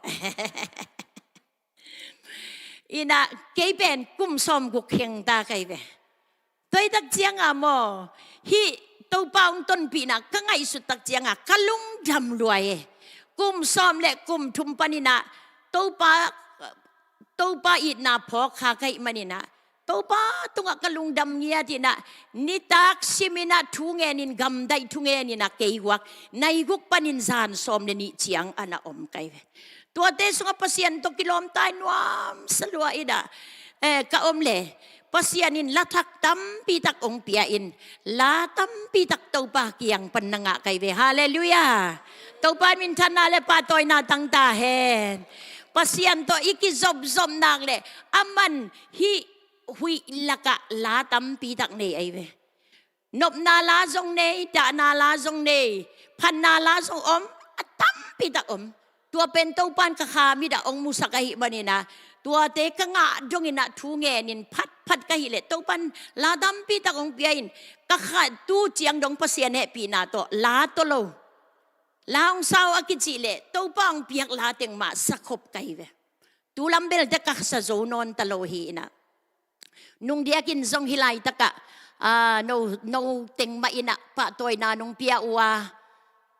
In ah, kei pen kum sawm guk kheng ta ka hi ve. Tua hi tak ciang a maw, hih Topa hong tonpihna ka ngaihsut tak ciang a ka lungdam lua e. Kum sawm le kum thum panin ah Topa, Topa itna phawk kha ka hih manin ah, Topa tungah ka lungdam ngiat in ah, nitak sim in ah, thu ngen in, gamdaih thu ngen in ah, kei guak nai guk panin zan sawm le nih ciang a na om ka hi ve. Tuate sungah Pasian tawh kilawm ta in nuamsa lua in ah, eh, ka om le, Pasian in la thak tampi tak hong pia in, la tampi tak Topa kiang pan na ngah ka hi ve. Halleluiah. Topa minthanna le pahtawina tang ta hen. Pasian tawh i kizopzop nak le, aman hih huih lakah la tampi tak nei a hi ve. Nopna la zong nei, dahna la zong nei, phatna la zong om, a tampi tak om. Tua pen Topan ka kha mit ah hong musak ahih manin ah, tuate ka ngah dongin ah thu ngenin phatphat ka hih leh Topan la tampi tak hong pia in, ka kha tu ciang dong Pasian hehpihna tawh la tawh lo, la hong sa uh a kicih leh Topa hong piak la teng mah sa khop ka hi ve. Tu lam belte ka sa zo nawn ta lo hi in ah, nung diakin zong hih laitak ah, aa, no, no teng mah in ah pahtawina nong pia uh a,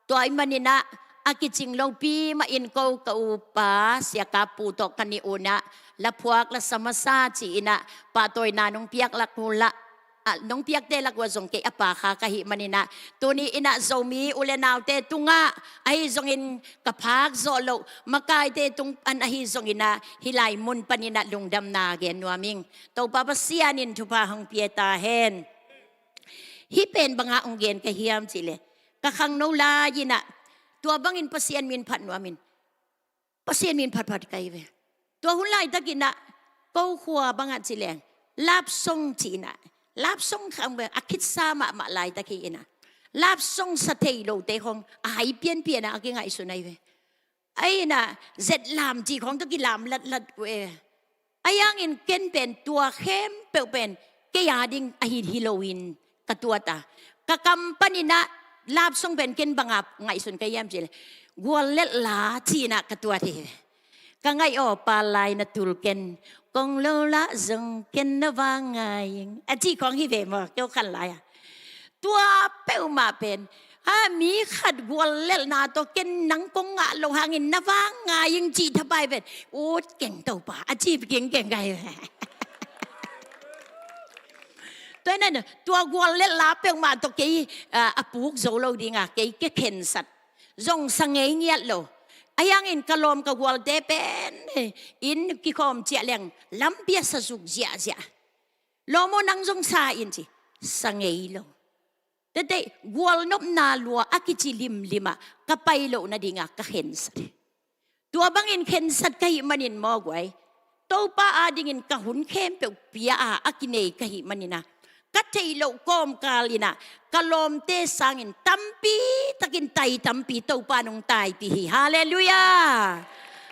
tua ahih manin ah a kicing lopi mah in ko ka upa Sia Kap Pu tawh ka nih un ah, la phuak la sa masa ci-in ah pahtawina nong piak lak uh lah, ah, nong piakte lak uh ah zong kei a pa kha ka hih manin ah, tuni in ah Zomi u le naute tungah ahi zongin ka phak zawh loh makaite tung pan ahi zongin ah, hih lai mun panin ah lungdamna gen nuam ing. Topa Pasian in thupha hong pia ta hen. Hih pen bang ah hong gen ka hiam cih leh, ka khangno lai-in ah tua bangin Pasian min phat nuam in, Pasian min phatphat ka hi ve. Tua hun laitakin ah ko khua bang ah ci leng, love song ci-in ah, love song khang ve, a khitsa mahmah laitak hi in ah, love song sa thei lote khong a hai pianpian ah a kingaihsun ahi ve. Ahi in ah, zet lam cih khong tawh kilam latlat uh e. Ahi hangin ken pen tua khempeuh pen kei a ding ahi hi loin ka tuat a, ka kam panin ah love song pen ken bang a ngaihsun ka hiam cih leh, guallelh la ci-in ah ka tuat hi. Ka ngaih aw, pal lai na tul ken, kong lo lah zong ken na vang ngai ing, a cih khong hi ve maw, keu khan lai a. Tua peuhmah pen, a, mi khat guallelhna tawh ken nang kong ngah loh hangin na vang ngai ing cih thapai pen, ut keng Topa, a ci kengkeng ka hi ve. Tua hi in ah, tua guallelh la peuhmah tawh kei, a, a puk zo lo ding a, kei ka khensat zong sa ngei ngiat lo. Ahi hangin ka lawm ka gualte pen, eh, inn kikhawm ciah leng lampi ah sa zuk ziahziah. Lawm aw, nang zong sa in ci, sa ngei lo. Teitei gualnopna lua a kici limlim ah ka pai loh nading ah ka khensat. Tua bangin khensat ka hih manin maw guai, Topa a dingin ka hun khempeuh pia a, a kinei ka hih manin ah, ka theih loh kawmkal in ah ka lawmte sangin tampi takin tai tampi Topa in hong taipih hi. Halleluiah.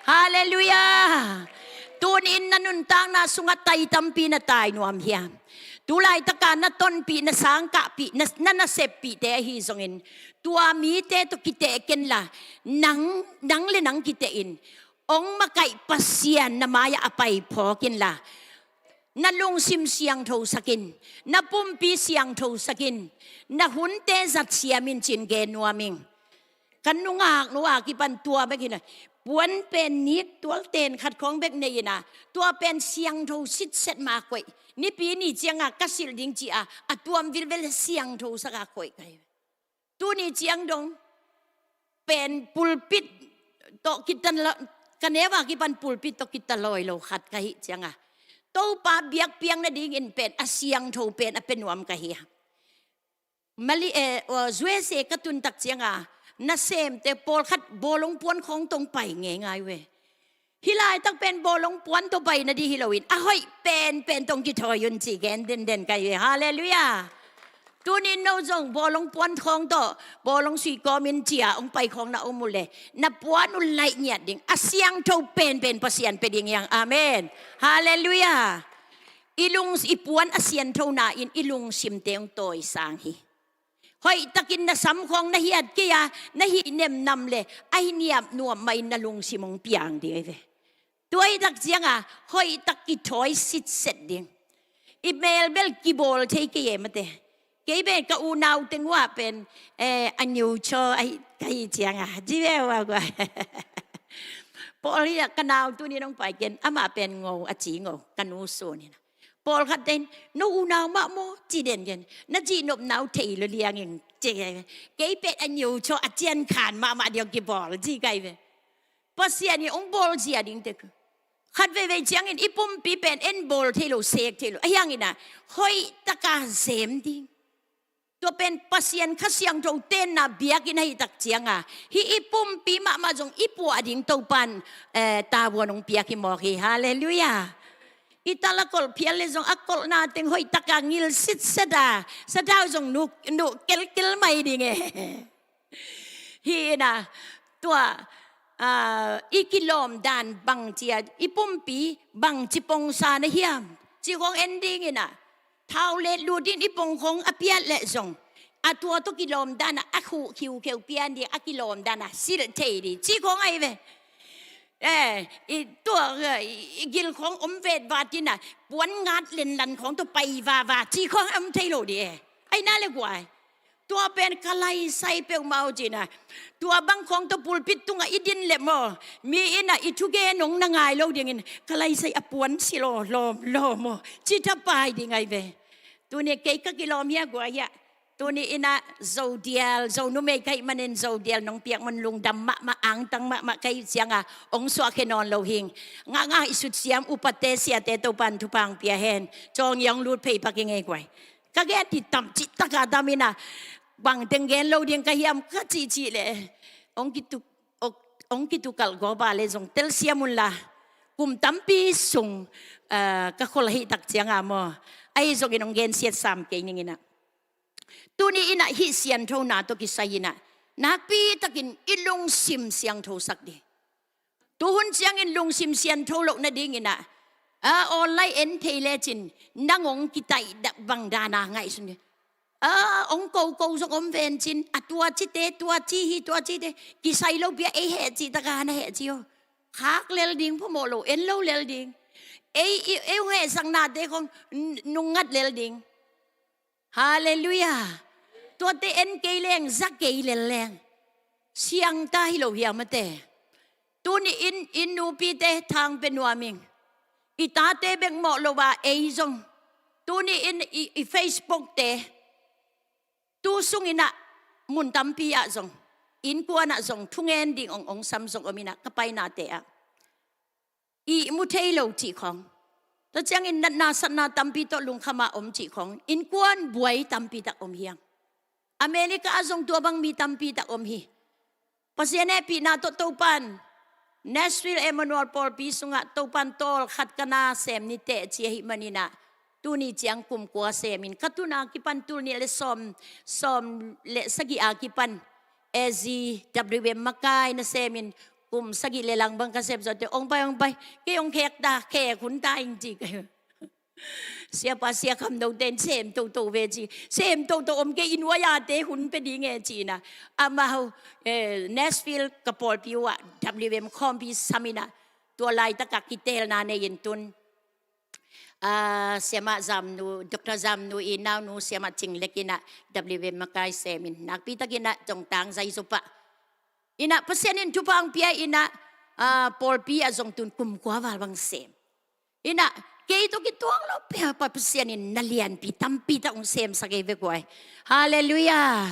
Halleluiah. Tuni-in na nuntakna sungah tai tampi na tai nuam hiam? Tu laitaka na tonpih, na sangkahpih, na, na naseppihte ahi zongin, tua mite tawh kiteh kenla, nang, nang le nang kiteh in, hong makaih Pasian na mai-ah a pai phawk inla, na lungsim siangthosak in, na pumpi siangthosak in, na hunte zatsiam in ci-in gen nuam ing. Ka nungak nu a kipan tua bek hi lo. Puan pen nik tual ten khat khawng bek nei in ah, tua pen siangtho sitset ma koih. Nipi ni ciang a ka silh ding ci-a, a tuam vilvel siangthosak a koih ka hi. Tuni ciang dong pen pulpit tawh kita lo, ka neu a kipan pulpit tawh kita lawi lo khat ka hih ciang a, Topa biakpiak nadingin pen a siangtho pen a pia nuam ka hi a. Mali, eh, uh, U S A ka tun tak ciang a, nasemte pawlkhat bawlung puan khawng tawh hong pai ngeingai uh e. Hih laitak pen bawlung puan tawh pai nading hi loin, a hoih penpen tawh hong kithawi un ci gen denden ka hi ve. Halleluiah. Tuni-in no zong bawlung puan khawng tawh, bawlung sui kawmin ci-a hong pai khawng na om uh leh, na puan uh laih ngiat ding, a siangtho penpen Pasian pia ding hi hang. Amen. Halleluiah. I lung, i puan a sianthona in i lungsimte hong tawisang hi. Hoihtakin na sam khawng na hiat kei a, na hih nemnam le a hih niap nuam mah in na lungsim hong piang ding hi ve. Tua hi tak ciang a, hoihtak kithawi sitset ding. I mel bel kibawl thei kei e mate. Kei pen ka unau teng uh ah pen, eh, a niu chaw ahi, ka hih ciang a, ci ve ua gua. Pawl hi a, ka nau tuni-in hong pai ken, amah pen ngo, a ci ngo, ka nu Sun in. Pawlkhat ten, no unau mah maw, ci den ken. Na cihnopna uh thei lo liang ing, ci kei ve. Kei pen a niu chaw a cian khan mahmah ding hong kibawl, ci kei ve. Pasian in hong bawl zia ding tek. Khat veivei ciangin i pumpi pen en bawl thei lo, sek thei lo. Ahi hangin a, hoihtak a zem ding. Tua pen Pasian Kha Siangtho tenna biakinn ahih tak ciang a, hih i pumpi mahmah zong i puah ding Topa'n, eh, tavuan hong piak hi mawk hi. Halleluiah. I tal a kolh phial le zong a kolhna teng hoihtak a ngil sitset a, sathau zong nuh, nuh kelkel mai ding e. Hi in a, tua ah, i kilawm dan bang cia, i pumpi bang ci pongsa na hiam ci khawng en dingin ah, thau let lut in i pong khawng a piat leh zong, a tua tawh kilawm dan ah a khuh khiukheu pian ding, a kilawm dan ah silh thei ding ci khawng ahi ve. Eh, i tua, eh, i, i gil khawng om vetvat in ah, puan ngat lenlan khawng tawh pai vava ci khawng om thei lo ding e. Ahi na le guai. Tua pen ka laisai peuhmah uh cin ah. Tua bang khawng tawh pulpit tungah i din leh maw, mi in ah i thugen hong na ngai lo dingin ka laisai a puan silh aw, lawm, lawm aw ci thapai ding ahi ve. Tuni kei ka kilawm hia guai hia. Tuni in ah Zodial, Zo numei ka hih manin Zodial nong piak mun lungdam mahmah, angtang mahmah ka hih ciangah hong suahkhia nawn lo hing. Ngahngah i sutsiam upate siate Topan thupha hong pia hen. Cawng i hong lut phei pak i ngei guai. Ka gen hi tam cih taka dam in ah, bang teng gen lo ding ka hiam ka cihcih leh, hong kituk, hong kitukalh gawpa le zong telsiam unla, kum tampi sung, ah, ka khol ahih tak ciangah maw, ahi zongin hong gensiat sam kei ning in ah. Tuni in ah hih sianthona tawh kisai in ah, nakpi takin i lungsim siangthosak ding. Tuhun ciangin lungsim siangtho loh nadingin ah, a, online en thei lecin, nang hong kitaih dah bang dana ngaihsun ding. A, hong koko zong om ven cin, a tua cite, tua ci hi, tua cite, kisai lo bia ei heh cih taka na heh ci aw. Khak lel ding phamawh lo, en lo lel ding. Ei, ei, ei hong hehsaknate khawng n-, nungngat lel ding. Halleluiah. Tuate en kei leng, za kei lel leng, siangta hi lo hiam a te. Tuni in, in nupite thang pia nuam ing. I tate bek mawh lo a ei zong. Tuni in i, i Facebook-te. Tu sungin ah mun tampi ah zong, innkuan ah zong, thungen ding hong, hong sam zong om in ah ka painate ah. I mu thei lo cih khawng. Tua ciangin natna satna tampi tawh lungkham a om cih khawng. Innkuan buai tampi tak om hiang. America ah zong tua bang mi tampi tak om hi. Pasian hehpihna tawh Topan, Nashville Emmanuel pawlpi sungah Topan tawlkhat ka na sem ni teh ci ahih manin ah, tuni ciang kum kua semin, ka tun a kipan tul nih le sawm, sawm le sagih a kipan A Z W M makai na semin, kum sagih le lang bang ka sep zawte, hong pai, hong pai, kei hong khek ta, khek hun ta ing ci. Siapa Sia Kham No ten sem toto ve ci. Sem toto om kei, i nuai-ate hun pia ding e ci-in ah. Amau, eh, Nashville ka pawlpi uh ah W M khawmpi sam in ah, tua laitak ah kiteelna nei in tun, ah, Siamah Zamnu, Doctor Zamnu i naunu Siamah Cing Lek in ah W M makai sem in, nakpi takin ah Tongtang zai zaw pah in ah, Pasian in thupha hong pia in ah, ah, pawlpi ah zong tun kum kua val bang sem. In ah, kei tawh kituak lo pia, Pa Pasian in na lianpi tampi tak hong semsak ei ve guai. Halleluiah.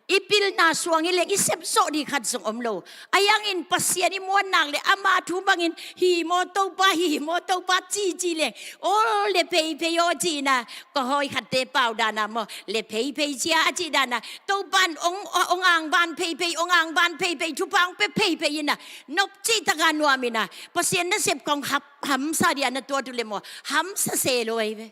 I pilna suang hi leng i sep zawh ding khat zong om lo. Ahi hangin Pasian i muan nak leh ama thu bangin, hi maw Topa, hi maw Topa ci ci leng, awl le pheiphei aw ci-in ah, ka hawi khatte pau dan ah maw, le pheiphei cia a cih dan ah, Topan hong, hong angvan pheiphei, hong angvan pheiphei, thupha hong pia pheiphei in ah, nop cih taka nuam in ah, Pasian nasep kong hap, hamsa ding a na tuat uh leh maw, hamsa se lo ei ve.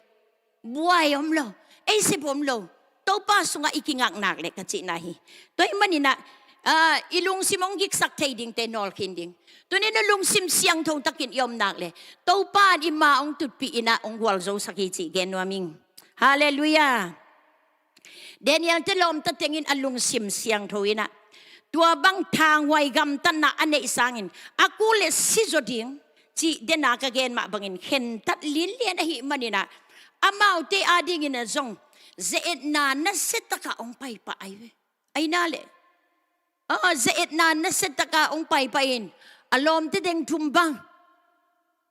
Buai om lo, ei sep om lo, Topa sungah i kingak nak leh ka cihna hi. Tua ahih manin ah, ah, i lungsim hong giksak thei dingte nawl khin ding. Tuni in ah lungsim siangtho takin i om nak leh, Topa in i ma hong tutpih in ah hong gualzosak hi cih gen nuam ing. Halleluiah. Daniel-te lawmta tengin a lungsim siangtho in ah, tua bang thanghuai gamtatna a neih sangin, a kul leh si zaw ding cih dena ka gen mah bangin khentat linlian ahih manin ah, amaute adingin ah zong ze-etna nasia takah hong paipah ahi ve. Ahi na leh, ah, ze-etna nasia takah hong paipah in, a lawmte teng thum bang,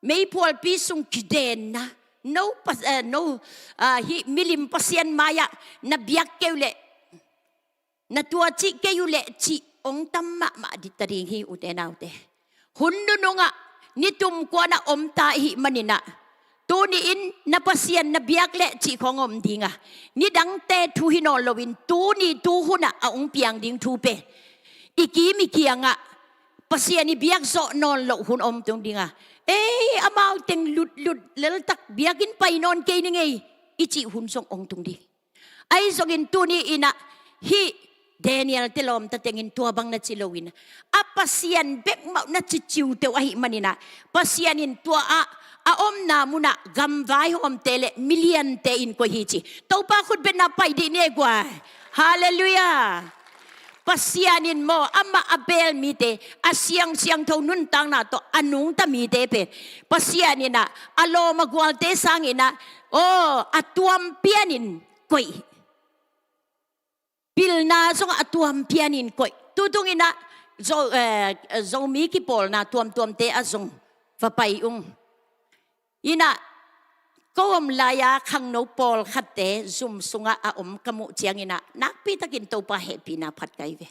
meiphualpi sung kidenna, no pa-, eh, no, ah, hih milim pasian mai-ah na biak kei uh leh, na tuacih kei uh leh cih hong tam mahmah ding ta ding hi, ute naute. Hun nunungah, ni tum kuanah om ta ahih manin ah, tuni-in na Pasian na biak leh cih khawng om ding a, nidangte thu hi nawn loin tuni tuhunah a hong piang ding thu pen i kim i kiangah Pasian i biak zawh nawn loh hun om tung ding a, ei, amau teng lutlut leltak biakinn pai nawn kei ning ei i cih hun zong hong tung ding. Ahi zongin tuni-in ah hih Daniel te lawmta tengin tua bang na ci loin, a Pasian bek mah na ci ciuteu ahih manin ah, Pasian in tua ah a omna munah gamvaihawmte le miliante in koih hi ci. Topa khutbetna pai dih ni e guai. Halleluiah. Pasian in maw, amah a beel mite, a siang siangtho nuntakna tawh a nungta mite pen, Pasian in ah a lawm a gualte sangin ah, aw, a tuam pianin koih. Pilna zong a tuam pianin koih. Tutungin ah Zo, eh, Zomi kipawlna tuamtuamte ah zong va pai ung. In ah ko om lai-a khangno pawlkhatte zum sungah a om ka muh ciangin ah nakpi takin Topa hehpihna phat ka hi ve.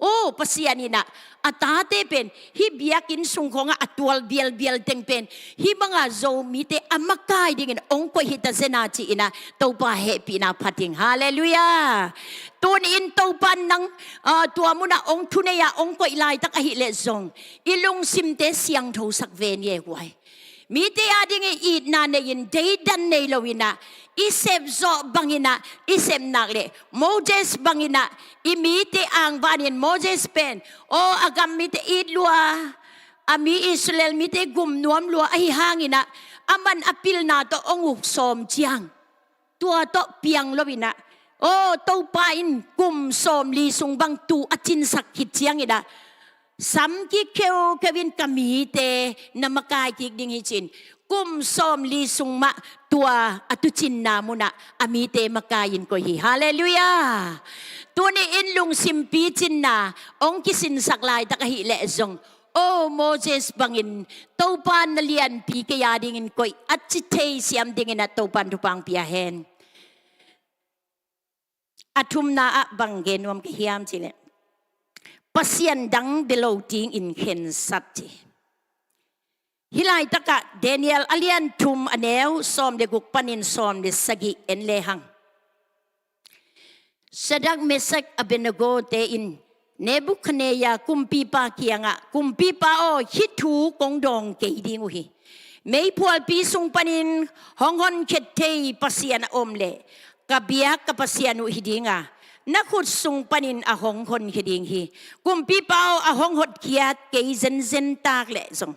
Aw, Pasian in ah a tate pen hih biakinn sung khawngah a tual bialbial teng pen hih banga Zomite a makai dingin hong koih hi ta zen a ci-in ah Topa hehpihna phat ing. Halleluiah. Tuni-in Topa nang, ah, tua munah hong thunei-a hong koih laitak ahih leh zong i lungsimte siangthosak ve ni e guai. Mite adingin itna nei-in deidan nei loin ah, i sep zawh bangin ah i sep nak leh, Moses bangin ah i mite angvanin, Moses pen, aw, a gam mite it lua, a mi Israel mite gum nuam lua ahi hangin ah, aman a pilna tawh hong uk sawm ciang, tua tawh piang loin ah, aw, Topa in kum sawmli sung bang tuu a cinsak khit ciangin ah, sam kik kheukheu in ka mite na makai kik ding hi ci-in, kum sawmli sung mah tua a tuucinna munah a mite makai-in koih hi. Halleluiah. Tuni-in lungsim picinna hong kisinsak laitak ahih leh zong, aw, Moses bangin Topa na lianpi kei adingin koih a ci thei siam dingin ah Topan thupha hong pia hen. A thumna ah bang gen nuam ka hiam cih leh, Pasian dang bia lo dingin khensat ci. Hih laitakah Daniel a lian thum, a neu sawm le guk panin sawm le sagih en lehang, Shadrach, Meshach, Abednego-te in Nebuchadnezzar kumpipa kiangah, "Kumpipa aw, hih thu kong dawng kei ding uh hi. Meiphualpi sung panin hong honkhiat thei Pasian a om leh, ka biak ka Pasian uh hi ding a, na khut sung panin a hong honkhia ding hi. Kumpipa aw, a hong hotkhiat kei zenzen tak leh zong,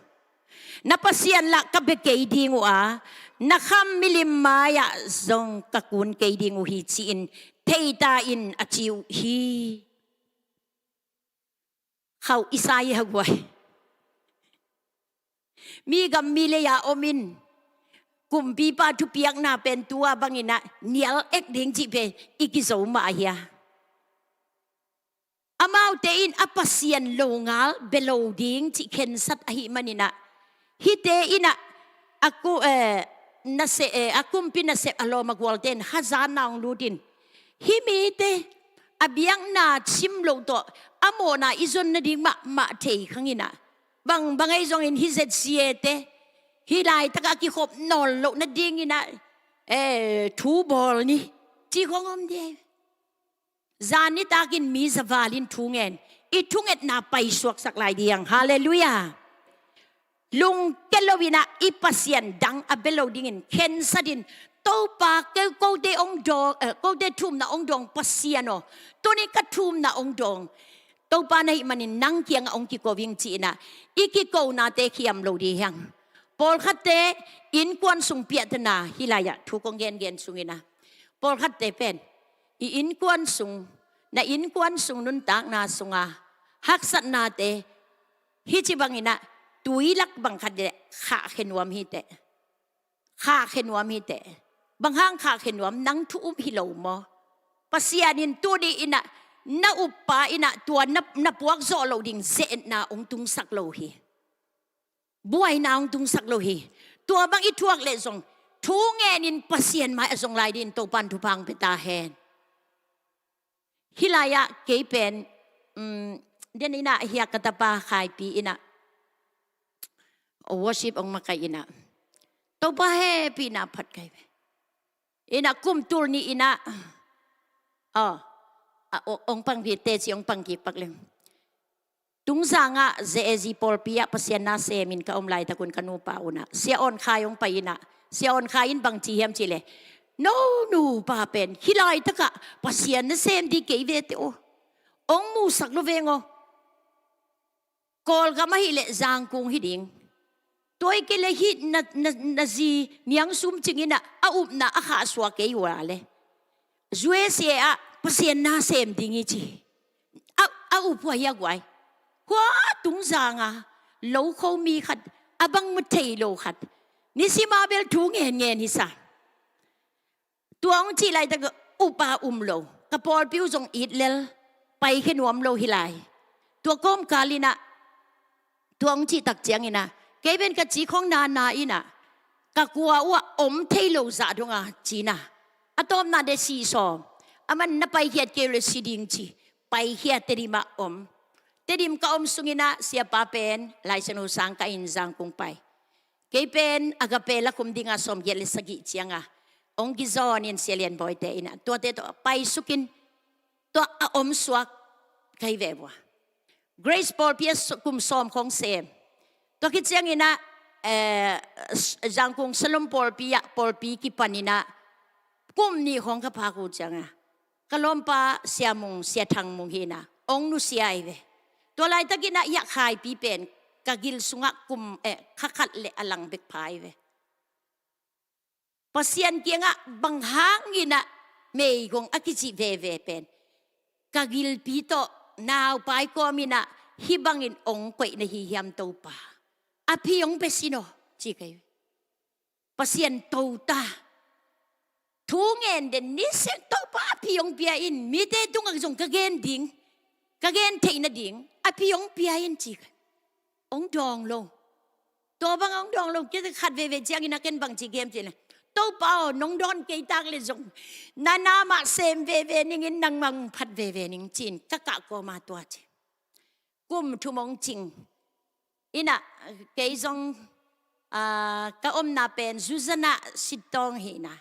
na Pasian lah ka bia kei ding uh a, na kham milim mai-ah zong ka kun kei ding uh hi," ci-in thei ta in a ci uh hi. Khauh i sa hi a guai. Mi gam mi lei-a om in, kumpipa thupiakna pen tua bangin ah nial ek ding cih pen i kizo mah hi a. Amaute in a Pasian longal bia lo ding cih khensat ahih manin ah, hihte in ah a ku-, eh, nasep, eh, a kumpi nasep, a lawm a gualte in hazatna hong lut in, hih mite a biakna sim loh tawh a mawhna i zon nading mahmah thei khang in ah, bangbang ahi zongin hih Z C A-te hih laitakah a kikhop nawn loh nadingin ah, eh, thu bawl ni, ci khong om ding. Zan nitakin mi zaval in thu ngen, i thungetna paisuaksak lai ding. Halleluiah. Lungke loin ah i Pasian dang a bia lo dingin khensat in, "Topa, kei kote hong dawng, eh, kote thumna hong dawng Pasian aw, tuni ka thumna hong dawng Topa na hih manin nang kiangah hong kiko ing," ci-in ah i kikonate khiam lo ding hi hang. Pawlkhatte innkuan sung piahtana, hih lai-ah thu kong gengen sungin ah, pawlkhatte pen i innkuan sung, na innkuan sung nuntakna sunga haksatnate hih ci bangin ah, tui lak bang khat leh khahkhia nuam hi teh. Khahkhia nuam hi teh. Bang hang khahkhia nuam, nang thu up hi lo maw? Pasian in tuni in ah na uppa in ah tua na, na puak zawh loh ding ze-etna hong tungsak lo hi. Buaina hong tungsak lo hi. Tua bang i thuak leh zong, thu ngenin Pasian mai-ah zong lai dingin Topan thupha hong pia ta hen. Hih lai-ah kei pen, um, den in ah hiah ka tapa Khaipi in ah worship hong makaih in ah, Topa hehpihna phat ka hi ve. In ah kum tul nih in ah, aw, a, o-, hong pang kik teh ci, hong pang kik pak leng. Tungzangah Z A Z pawlpi ah Pasian na semin ka om laitakun ka nupa un ah Sia Awn Khai hong pai in ah, Sia Awn Khai in bang ci hiam cih leh, "No, nupa pen hih laitakah Pasian na sem ding kei ve teh aw. Ong musak lo veng aw. Kawlgam ahih leh Zangkung hi ding. Tua i kei le hih na, na, na zi Niang Sum Cing in ah a upna a khahsuah kei uh a le, U S A ah Pasian na sem ding hi ci. A, a up hua hi a guai. Hua tung zanga lo kho mi khat, a bang mu thei lo khat, nisima bel thu ngen ngen hi sa. Tua ong cih laitak upa um lo. Ka pawlpi uh zong it lel, paikhia nuam lo hi lai. Tua kawmkal in ah, tua ong cih tak ciangin ah, kei pen ka ci khong nana in ah, ka kua uh ah om thei lo zah donga ci-in ah, a tawpna de si sawm. Aman na paikhiat kei uh le si ding ci. Paikhiat Tedim ah om. Tedim ka om sungin ah siapa pen Laisiangtho sang ka in Zangkung pai. Kei pen Agape lakhum dinga sawmgiat le sagih cianga ong kizawnin Sia Lian Bawite in ah, tuate tawh paisukin tua a omsuak ka hi ve vua. Grace pawlpi ah su-, kum sawm khong sem. Tua khit ciangin ah, eh, Zangkung Shalom pawlpi ah, pawlpi kipan in ah kum nih khong ka phak uh cianga, ka lawmpa Sia Mung, Sia Thang Mung hi in ah, ong nusia hi ve. Tua laitakin ah hiah Khaipi pen ka gil sungah kum, eh, kha khat le a lang bek pha hi ve. Pasian kiangah bang hangin ah meigong a kicih veve pen ka gilpi tawh naupai kawmin ah hih bangin ong koih na hi hiam Topa. A phi ong pia sin aw ci ka hi ve. Pasian to ta. Thu ngen den ni se Topa a phi ong pia in, mite tungah zong ka gen ding, ka gen theih nading, a phi ong pia in ci ka. Ong dawng lo. Tua bang ong dawng lo, kei khat veve ciangin a ken bang ci kem ci le, Topa aw, nong dawn kei tak le zong, na na mah sem veve ningin nang mang phat veve ning ci-in ka kah kawma tua ci. Kum thum ong cing. In ah, kei zong, ah, ka omna pen Zuzana Sittawng hi in ah.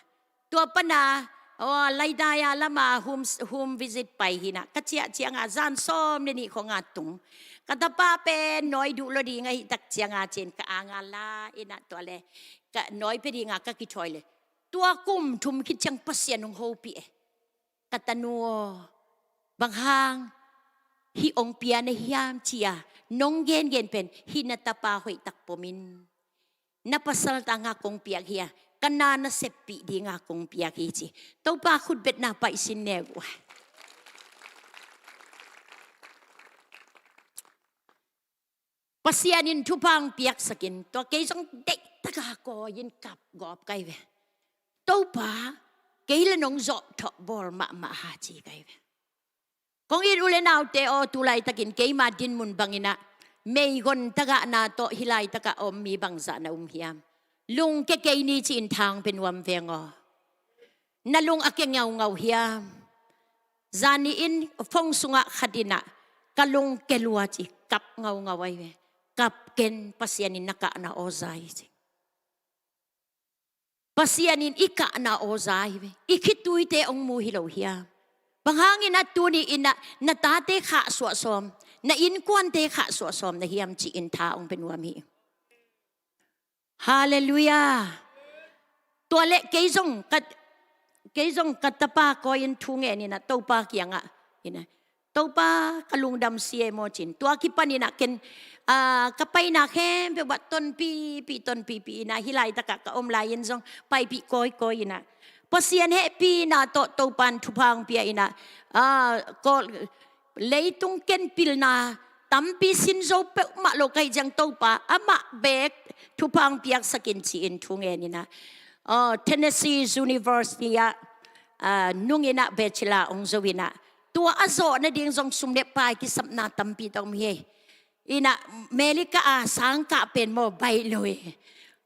Tua pana, aw, Laidaya lama home, home visit pai hi in ah. Ka ciah cianga zan sawm le nih khonga tung. Ka tapa pen nawi duh lo ding ahih tak cianga ci-in ka anga la in ah tua le. Ka nawi pia dinga ka kithawi le. Tua kum thum khit ciang Pasian ong hopih e. Ka tanu aw, bang hang hih ong pia na hiam ci-a, nong gengen pen hih na tapa hoihtak pom in. Na pasal tanga kong piak hi a, ka na na seppih dinga kong piak hi ci. Topa khutbetna paih sin ne uh a. Pasian in thupha ong piaksakin, tua kei zong deihtaka kawi-in kap gawp ka hi ve. Topa, kei le nong zawhthawh bawl mahmah ha ci ka hi ve. Kong it u le naute aw, tu laitakin keima dinmun bangin ah meihon tagahna tawh hih laitakah a om mi bangzah na um hiam? Lungke kei ni ci-in tha ong pia nuam veng aw. Na lung a ke ngaungau hiam? Zani in phone sungah khat in ah ka lung ke lua ci, kap ngaungau ahi ve. Kap ken, Pasian in na kahna aw za hi ci. Pasian in i kahna aw za hi ve. I khituite ong mu hi lo hiam? Bang hangin ah tuni in ah na tate khahsuah sawm, na innkuante khahsuah sawm na hiam ci-in tha ong pia nuam hi. Halleluiah. Tua le kei zong ka, kei zong ka tapa kawi-in thu ngen in ah Topa kiangah in ah, Topa ka lungdam sia maw ci-in. Tua kipan in ah ken, ah, ka paina khempeuh ah tonpipi, tonpipi in ah hih laitakah ka om lai-in zong paipih kawikawi in ah Pasian hehpihna tawh Topa in thupha ong pia in ah, ah, kawl, leitung ken pilna tampi sin zo peuhmah lo ka hih ciang Topa amah bek thupha ong piaksakin ci-in thu ngen in ah, aw, Tennessee University ah, ah, nung in ah bachelor ong zo in ah, tua a zawh nading zong sum le pai kisapna tampi tawh om hi. In ah America ah sangkah pen maw baih lo hi.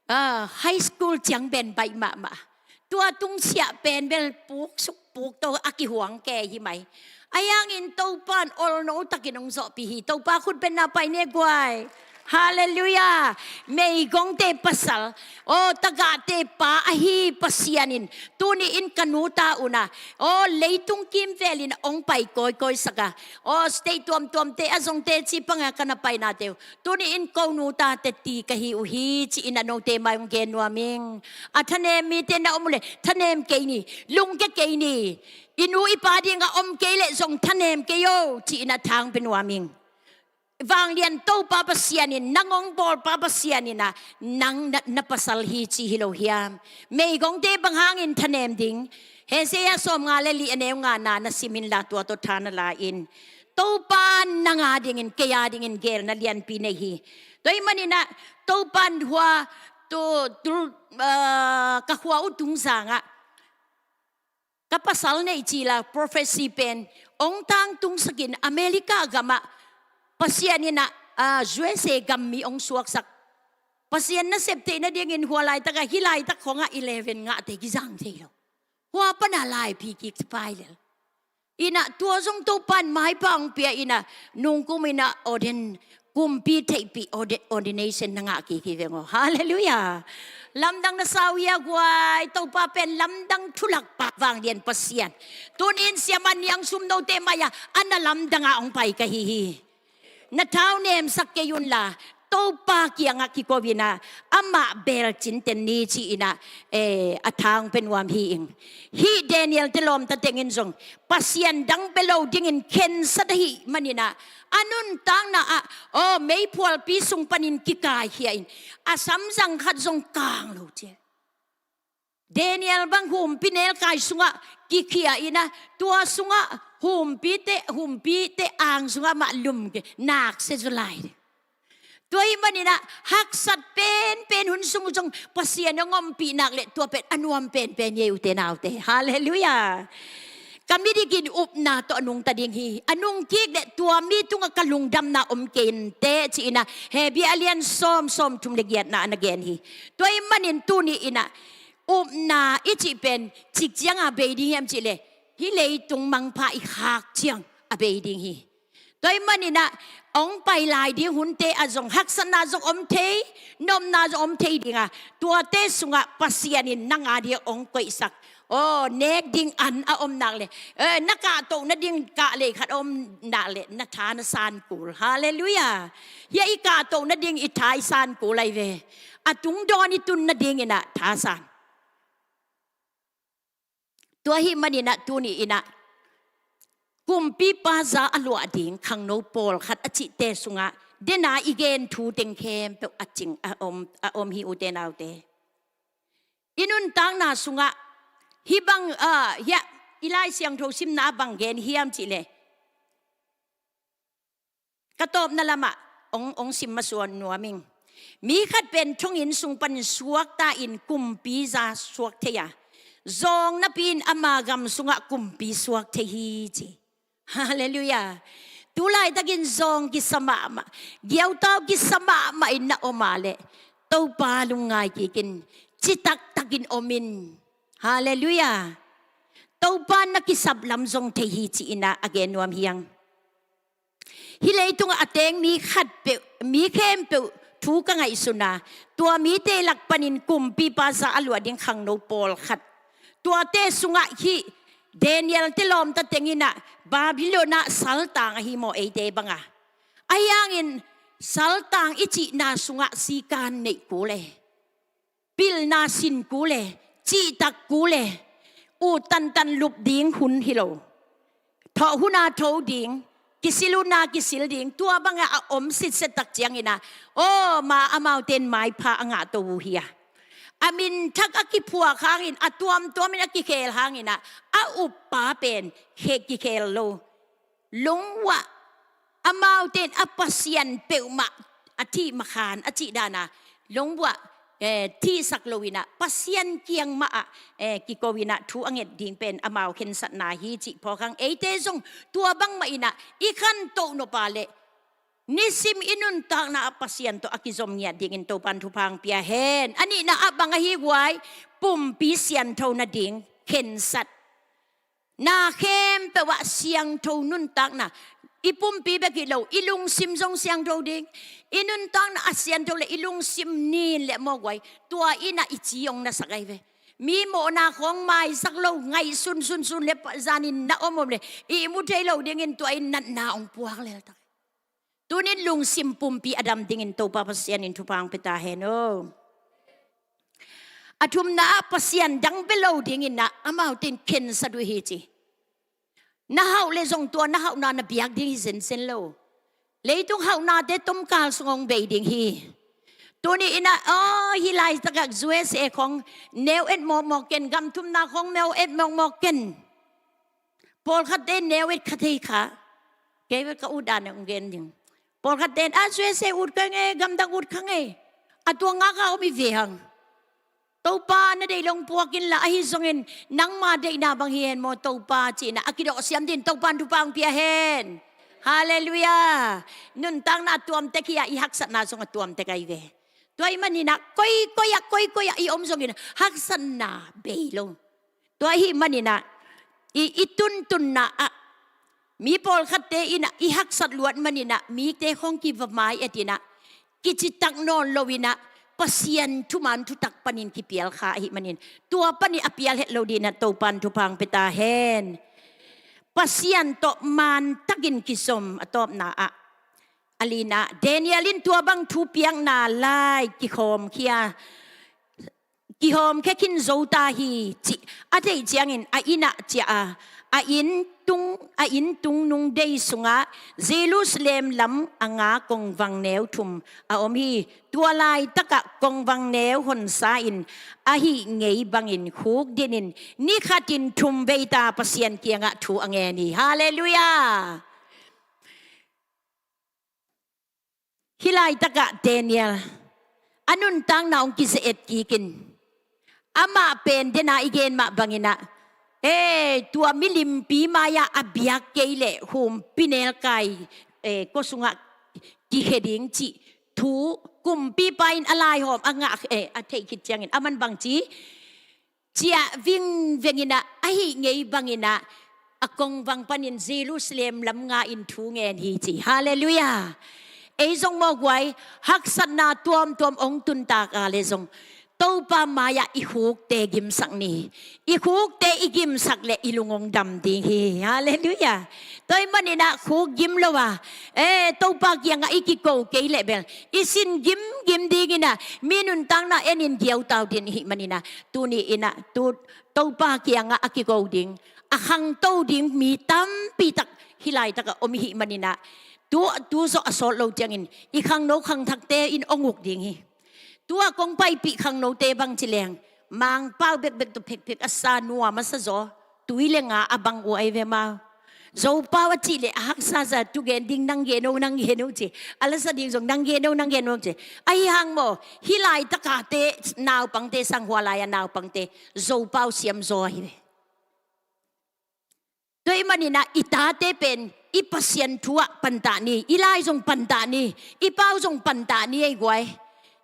Ah, high school ciang pen baih mahmah. Tua tungsiah pen bel puk suk puk to a kihuang ke hi mai. Ahi hangin Topa in olno takin ong zawhpih hi. Topa khutbetna paih ne guai. Halleluiah. Meigongte pasal, aw, tagahte pa ahi Pasian in tuni in ka nu ta un a, aw, leitung kimvel in hong pai kawikawi sak a, aw, state tuamtuamte a zongte ci panga ka na painate uh, tuni in ko nu tate ti ka hi uh hi ci-in a note mai hong gen nuam ing. A thanem mite na om uh leh thanem kei ni, lungke kei ni. I nu i pa dingah om kei leh zong thanem kei o ci-in a tha hong pia nuam ing. Vanglian Topa Pasian in, nang hong bawlpa Pasian in a, nang na, na pasal hi ci hi lo hiam? Meigongte bang hangin thanem ding? Isaiah sawmnga le li a neu ngana na sim inla tua tawh tha na la in. Topa nang a dingin, kei a dingin gelna lianpi nei hi. Tua ahih manin a, Topa in hua, tu, tu, ah, ka khua uh tungzangah ka pasal neih cila prophecy pen hong tangtungsakin America gamah Pasian in a, ah, U S A gam mi hong suaksak. Pasian nasep theih nadingin hua laitakah, hih laitak khongah eleven ngahte kizang thei lo. Hua pana laipi kik pai lel. In a tua zong Topa in maipa hong pia in a, nungkum in a ordain, kumpi theihpih orde-, ordination na ngah kik hi veng aw. Halleluiah. Lamdang na sa uh hia guai? Topa pen lamdang thulakpa vanglian Pasian. Tuni in siamah Niang Sum note mai-ah a na lamdang a hong pai ka hi hi. Na thau nemsak kei unla, Topa kiangah kiko in a, amah beel cinten ni ci-in a, eh, a tha hong pia nuam hi ing. Hih Daniel te lawmta teng in zong Pasian dang pia lo dingin khensat ahih manin a, a nuntakna ah, aw, meiphualpi sung panin kikaikhia in, a samzang khat zong kang lo ci. Daniel bang humpi nelkai sungah kikhia in a, tua sungah humpite, humpite ang sungah mah lum ke, nak se zu lai. Tua ahih manin a, haksat penpen hun sung zong Pasian hong ompih nak leh tua pen a nuam penpen hi ei ute naute. Halleluiah. Ka midik in upna tawh a nungta ding hi. A nungkik leh tua mi tungah ka lungdamna om kei inteh ci-in a, Hebru a lian sawm, sawmthum le giatna a na gen hi. Tua ahih manin tuni in a, upna i cih pen cik ciangah bei ding hiam cih leh, hih leitung mangpha i khak ciang a bei ding hi. Tua ahih manin a, hong pai lai ding hunte ah zong haksatna zong om thei, nopna zong om thei ding a, tuate sungah Pasian in nang a ding hong koihsak, aw, nek ding an a om nak leh, eh, na kahtoh nading kahlei khat a om nak leh na tha na san kul. Halleluiah. Hia i kahtoh nading i tha i san kul ahi ve. A tungdawn i tun nadingin a tha san. Tua ahih manin a tuni in a, kumpipa za a luah ding khangno pawlkhat a cihte sungah dena i gen thu teng khempeuh a cing a om, a om hi ute naute. I nuntakna sungah hih bang, ah, hiah i Lai Siangtho simna ah bang gen hiam cih leh, ka tawpna lamah hong, hong sim masuan nuam ing. Mi khat pen thonginn sung panin suakta in kumpi za suak thei a, zawng napi in ama gam sungah kumpi suak thei hi ci. Halleluiah. Tu laitakin zawng kisa mahmah, giautau kisa mahmah in na om a leh, Topa lungngai kik in, citaktakin om in. Halleluiah. Topa na kisap lam zong thei hi ci-in a, a gen nuam hi ing. Hih leitungah a teng mi khatpeuh, mi khempeuh thu ka ngaihsun a, tua mite lak panin kumpipa za a luah ding khangno pawlkhat. Tuate sungah hih Daniel te lawmta teng in a, Babylon ah saltang ahi maw eite bang a. Ahi hangin saltang i cihna sungah sikan neih kul e. Pilna sin kul e, cihtak kul e, ut tantan lup ding hun hi lo. Thawh hun a tho ding, kisil hun a kisil ding, tua bangah a om sitset tak ciangin a, aw, ma amaute in maipha a ngahto uh hi a. A minthak a kiphuak hangin, a tuamtuamin a kikhel hangin a, a uppa pen khe kikhel lo. Lungvuah, amaute in a Pasian peuhmah a thih makhan a cih dan a, lungvuah, eh, thihsak lo in a, Pasian kiang mah ah, eh, kiko in a thu a nget ding pen amau khensatna hi cih phawk hang. Eite zong tua bangmah in a i khantoh nop a leh nisim i nuntakna ah Pasian tawh a kizom ngiat dingin Topan thupha hong pia hen. A nihna ah bang ahi guai? Pumpi siangtho nading khensat. Na khempeuh ah siangtho nuntakna, I pumpi bek hi lo, i lungsim zong siangtho ding. I nuntakna a siangtho le i lungsim nin le mawk guai, tua in ah i ci hong nasak ahi ve. Mi mawhna khawng maisak lo, ngaihsun sunsun le zanin na om om le i mu thei lo dingin tua in natna hong puak lel tak. Tunin lungsim pumpi a dam dingin Topa Pasian in thupha hong pia ta hen aw. A thumna ah Pasian dang bia lo dingin ah amaute in khensat uh hi ci. Na hauh le zong tua na hauhna na biak ding hi zenzen lo. Leitung hauhnate tomkal sung hong bei ding hi. Tuni in ah aw, hih laitakah U S A khawng neu et mawkmawk ken, gam thumna khawng neu et mawkmawk ken. Pawlkhatte neu et kha thei kha. Kei ve ka ut dan hong gen ding. Pawlkhatte in ah U S A ut kha nge, gamdang ut kha nge. A tua ngak a om hi ve hang. Topa na deih lo hong puak inla, ahi zongin nangma deihna bang hi hen maw Topa ci-in ah a kidawh siam dingin Topa in thupha hong pia hen. Halleluiah. Nuntakna a tuamtek hi a, i haksatna zong a tuamtek ahi ve. Tua ahih manin ah koikoi ah, koikoi ah i om zongin haksatna bei lo. Tua ahih manin ah i, i tuntunna ah mi pawlkhatte in ah i haksat luat manin ah mite khawng kiva mai et in ah kicitak nawn lo in ah Pasian thuman thutak panin kipial kha ahih manin tua panin a pial het lo dingin ah Topa in thupha hong pia ta hen. Pasian tawh mantakin kizom a tawpna ah a lina, Daniel in tua bang thupiakna lai kikhawmkhia, kihawmkhia khin zo ta hi cih a theih ciangin a inn ah ciah a, a inn tung, a inn tung nung dei sungah Jerusalem lam a nga kongvang neu thum a om hi. Tua laitakah kongvang neu honsa in ahih ngei bangin khukdinin ni khatin thum vei ta Pasian kiangah thu a ngen hi. Halleluiah. Hih laitakah Daniel a nuntakna hong kize-et kikin, amah pen dena i gen mah bangin ah, eh, tua milimpi mai-ah a biak kei leh humpi nelkai, eh, kua sungah kikhia ding cih thu kumpipa in a laihawm a ngah, eh, a theih khit ciangin aman bangci ciah vingveng in ah, ahih ngei bangin ah a kongvang panin Jerusalem lam nga in thu ngen hi ci. Halleluiah. Ei zong mawk guai, haksatna tuamtuam hong tuntak a le zong Topa mai-ah i khukte gimsak ni. I khukte i gimsak leh i lung hong dam ding hi. Halleluiah. Tua ahih manin ah khuk gim lo a, eh, Topa kiangah i kiko kei leh bel i sin gimgim dingin ah mi nuntakna en in giautau ding i hih manin ah tuni in ah tu Topa kiangah a kiko ding, a khangto ding mi tampi tak hih laitakah om i hih manin ah tu, tu zawh a sawt lo ciangin i khangno khangthakte in hong uk ding hi. Tua kong paipih khangnote bang ci leng Mangpau bekbek tawh phekphek a sa, nuam a sa zaw, tui le nga a bang uh ahi ve maw. Zopau a cih leh a haksa za, tu gen ding nang gen o, nang gen o ci. A lasa ding zong nang gen o, nang gen o ci. Ahi hang maw, hih laitakate naupangte, sanghua lai-a naupangte Zopau siam zaw ahi ve. Tua ahih manin ah i tate pen i Pasian thu ah pantah ni, i lai zong pantah ni, i pau zong pantah ni ei guai.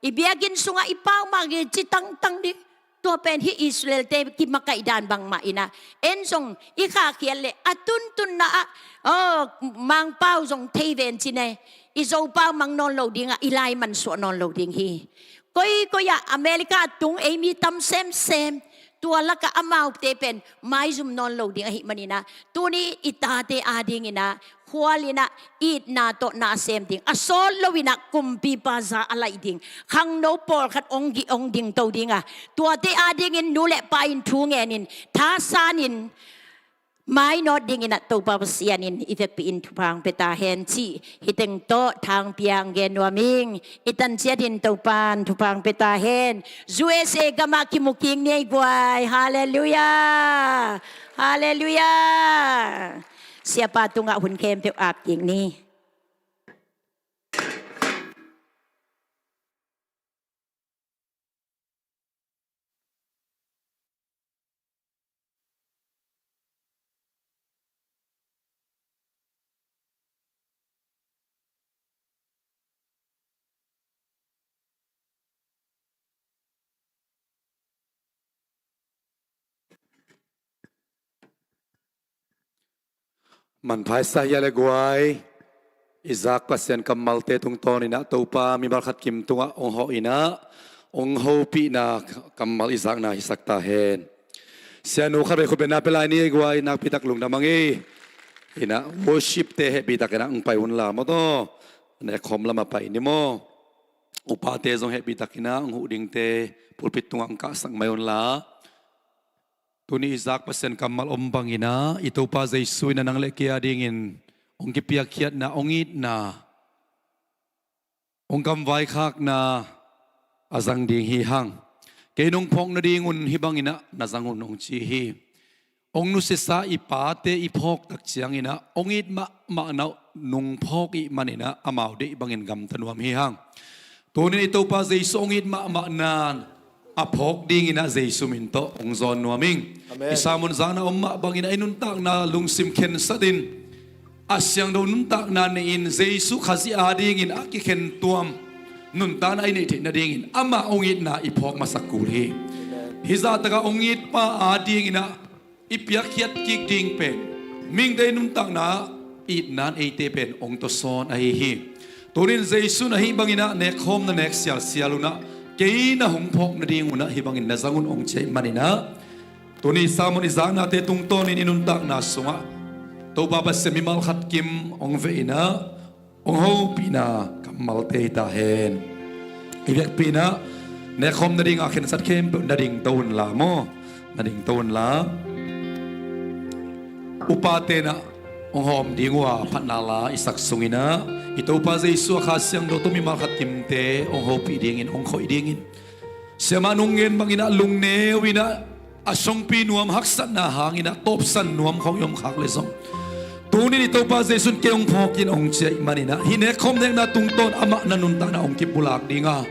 I biakinn sungah i pau mah gei ci tangtang ding. Tua pen hih Israel-te kimakaih dan bangmah in ah en zong i khahkhiat leh a tuntunna ah, aw, Mangpau zong thei ven ci ne, i Zopau mang nawn lo ding ah i lai mansuah nawn lo ding hi. Koikoi ah America tung ei mi tam semsem, tua lakah amaute pen maizum nawn lo ding ahih manin ah tuni i tate adingin ah khual in ah itna tawh na sem ding, a sawt lo in ah kumpipa za a laih ding, khangno pawlkhat hong gih hong dingto ding a, tuate adingin nu le pa in thu ngen in thasan in mainawt dingin ah Topa Pasian in i vekpi in thupha hong pia ta hen cih hih teng tawh thangpiang gen nuam ing. I tanciat in Topa in thupha hong pia ta hen. U S A gamah kimu kik ni ei guai. Halleluiah. Halleluiah. Siapa tungah hun khempeuh ap kik ni. Manpha i sa hi a le guai, i zak Pasian kammalte tungtawn inah Topa mimal khat kim tungah hong hawh inah hong hopihna kammal i zakna hisak ta hen. Sianu khat vei khutbetna pia lai ni ei guai, nakpitak lungdam hang ei. Inah worship te hehpihtak inah hong pai unla maw taw, nekhawm lamah pai ni maw. Upate zong hehpihtak inah hong huh dingte pulpit tungah hong kahsak mai unla. Tuni i zak Pasian kammal om bang inah i Topa Jesu inah nang le kei a dingin hong kipiakkhiatna, hong itna, hong kamvaikhakna a zang ding hi hang. Kei nong phawk nadingun hih bang inah na zang un hong ci hi. Hong nusiasa i pate i phawk tak ciang inah hong it mahmahna uh nong phawk ih man inah amau deih bangin gamta nuam hi hang. Tunin i Topa Jesu hong it mahmahna a phawk ding inah Jesu min tawh hong zawn nuam ing. Amen. I sermon zakna om mah bang inah i nuntakna lungsim khensat in, a siangtho nuntakna nei-in Jesu Khazih a dingin a kikhen tuam nuntakna i neih theih nadingin amah hong itna i phawk masak kul hi. Amen. Hih zahtakah hong itpa a ding inah i piakkhiat kik ding pen, mihingte i nuntakna itna in eite pen hong tawsawn ahi hi. Tunin Jesu in ahih bang inah nekkhawm na nek sialsial unah, kei na hong phawk nading unah hih bangin na zang un hong ci ahih man inah, tuni sermon i zaknate tungtawnin i nuntakna sungah Topa Pasian mimal khat kim hong veh inah hong hopihna kammalte hi ta hen. I vekpi inah nekkhawm nadinga khensat khempeuh na dingto unla maw, na dingto unla. Upate inah hong hawm ding uh a phatna la i sak sung inah i Topa Jesu a Kha Siangtho tawh mimal khat kimte hong hopih dingin, hong khoih dingin, siamah nong ngen bang inah lungneu inah a sungpi nuam, haksatna hang inah tawpsan nuam khawng i om khak le zong, tunin i Topa Jesu in kei hong phawk in hong ci ahih man inah hih nekkhawm nekna tungtawn amah na nuntakna hong kipulak ding a,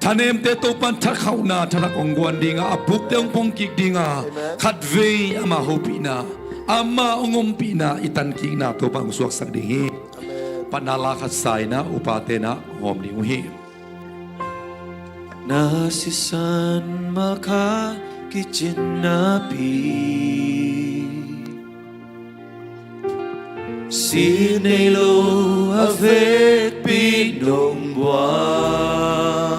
thanemte Topa in thatkhauhna thathak hong guan ding a, a pukte hong pong kik ding a, amen, khatvei ama hopihna, ama hong ompihna i tan kikna Topa in hong suaksak ding hi. Amen. Phatna la khat sa inah upate inah hawm ding uh hi. Na sisan mah khat kicin napi, sin nei lo a vekpi nong buang.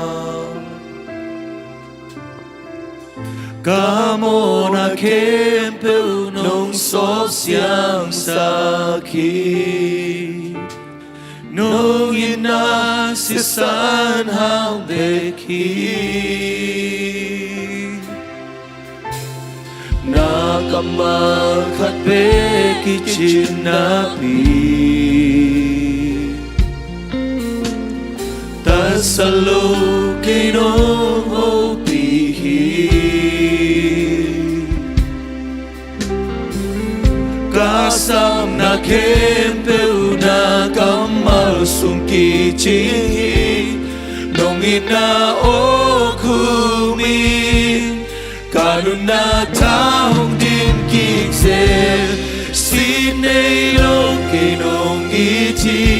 Ka mawhna khempeuh nong sawp siangsak hi. Nong itna sisan hang bek hi. Na kammal khat bek kicin napi, tatsat lo kei nong hopih hi. Ka sapna khempeuh na kammal sung kicing hi. Nong itna aw khum in ka nunna tha hong dim kik zel. Sin nei lo kei nong it hi.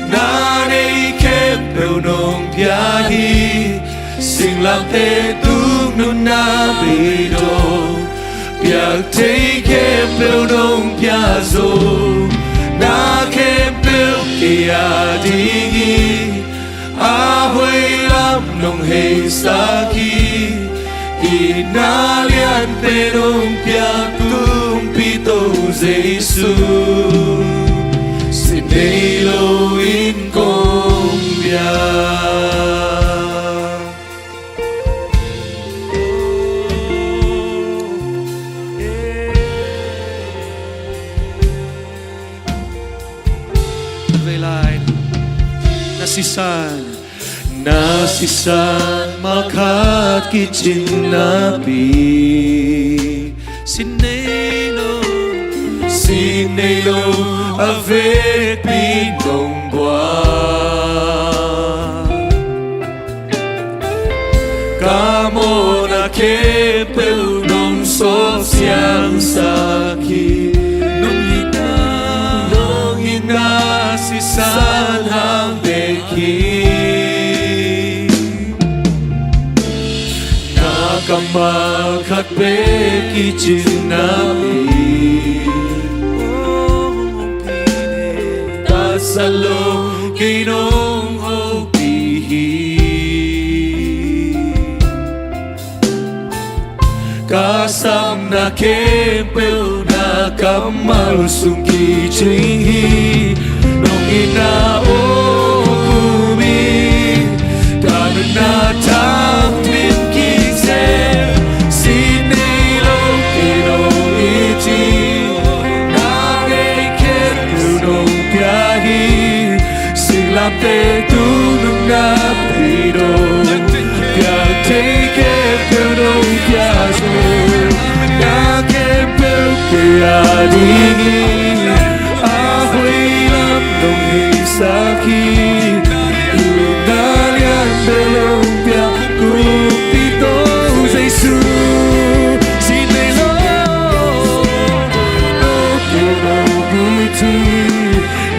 Na nei khempeuh nong pia hi. Singlamteh tung nunna beidong, piak thei khempeuh nong pia zo. Na khempeuh kei a ding hi. A hoih lam nong heisak hi. Itna lianpen hong piak Kumpi Topa Jesu, sin nei lo in kong pia. Vei lai. Na sisan, na sisan mah khat kicin napi, sin nei lo, sin nei lo a vekpi nong buang. Ka mawhna khempeuh nong sawp siangsak hi. Nong itna, nong itna sisan hang bek hi. Na kammal khat bek kicin napi, Sa lo kei nong hopih hi. Ka sapna khempeuh na kammal sung kicing hi. Nong itna om hi. Ka nunna thak dim kik seh. Sin nei lo kei nong it hi. Na nei khempeuh nong pia hi. Singlamteh tung nunna pei dong. Piak thei khempeuh nong pia zo. Na khempeuh kei a ding hi. A hoih lam nong heisak hi. Itna lian bel nong pia kumpi Topa Jesu. Sin nei lo, lo kei nong it hi.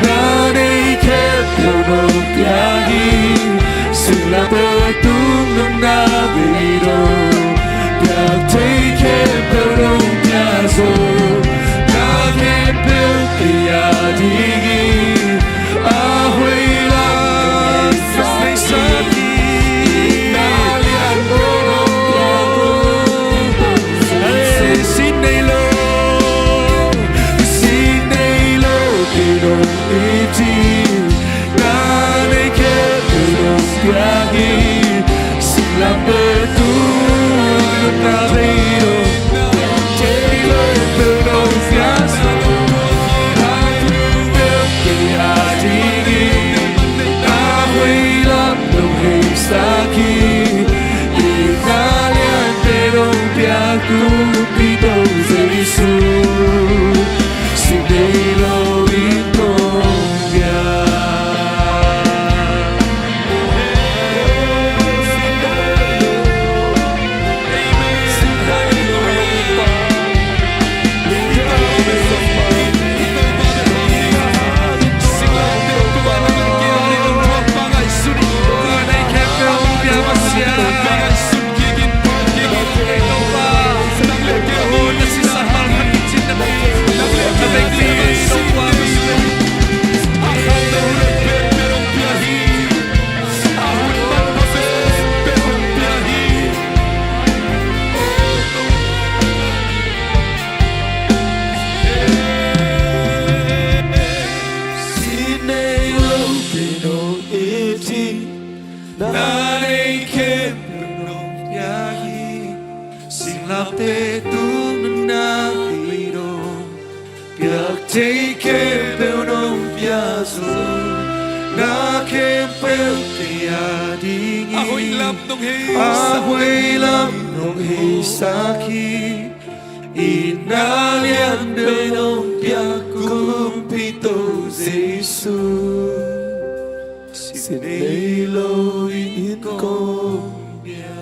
Na nei khempeuh nong pia hi. Singlamteh tung nunna pei dong. Piak thei khempeuh nong pia zo. Na khempeuh kei a ding hi. A hoih lam nong heisak hi. Sin nei lo, sin nei lo kei nong it hi. Na nei khempeuh nong pia hi. Singlamteh tung nunna pei dong. Thei khempeuh nong pia zo. Na khempeuh kei a ding hi. A hoih lam nong heisak hi. Itna lian bel nong pia kumpi Topa Jesu. Sin nei lo in kong pia. Sin nei lo kei nong it hi. Na nei khempeuh nong pia hi. Singlamteh tung nunna pei dong. Piak thei khempeuh nong pia zo. Na khempeuh kei a ding hi. A hoih lam nong heisak hi. Itna lian bel nong pia kumpi Topa Jesu. Sin nei lo in kong pia.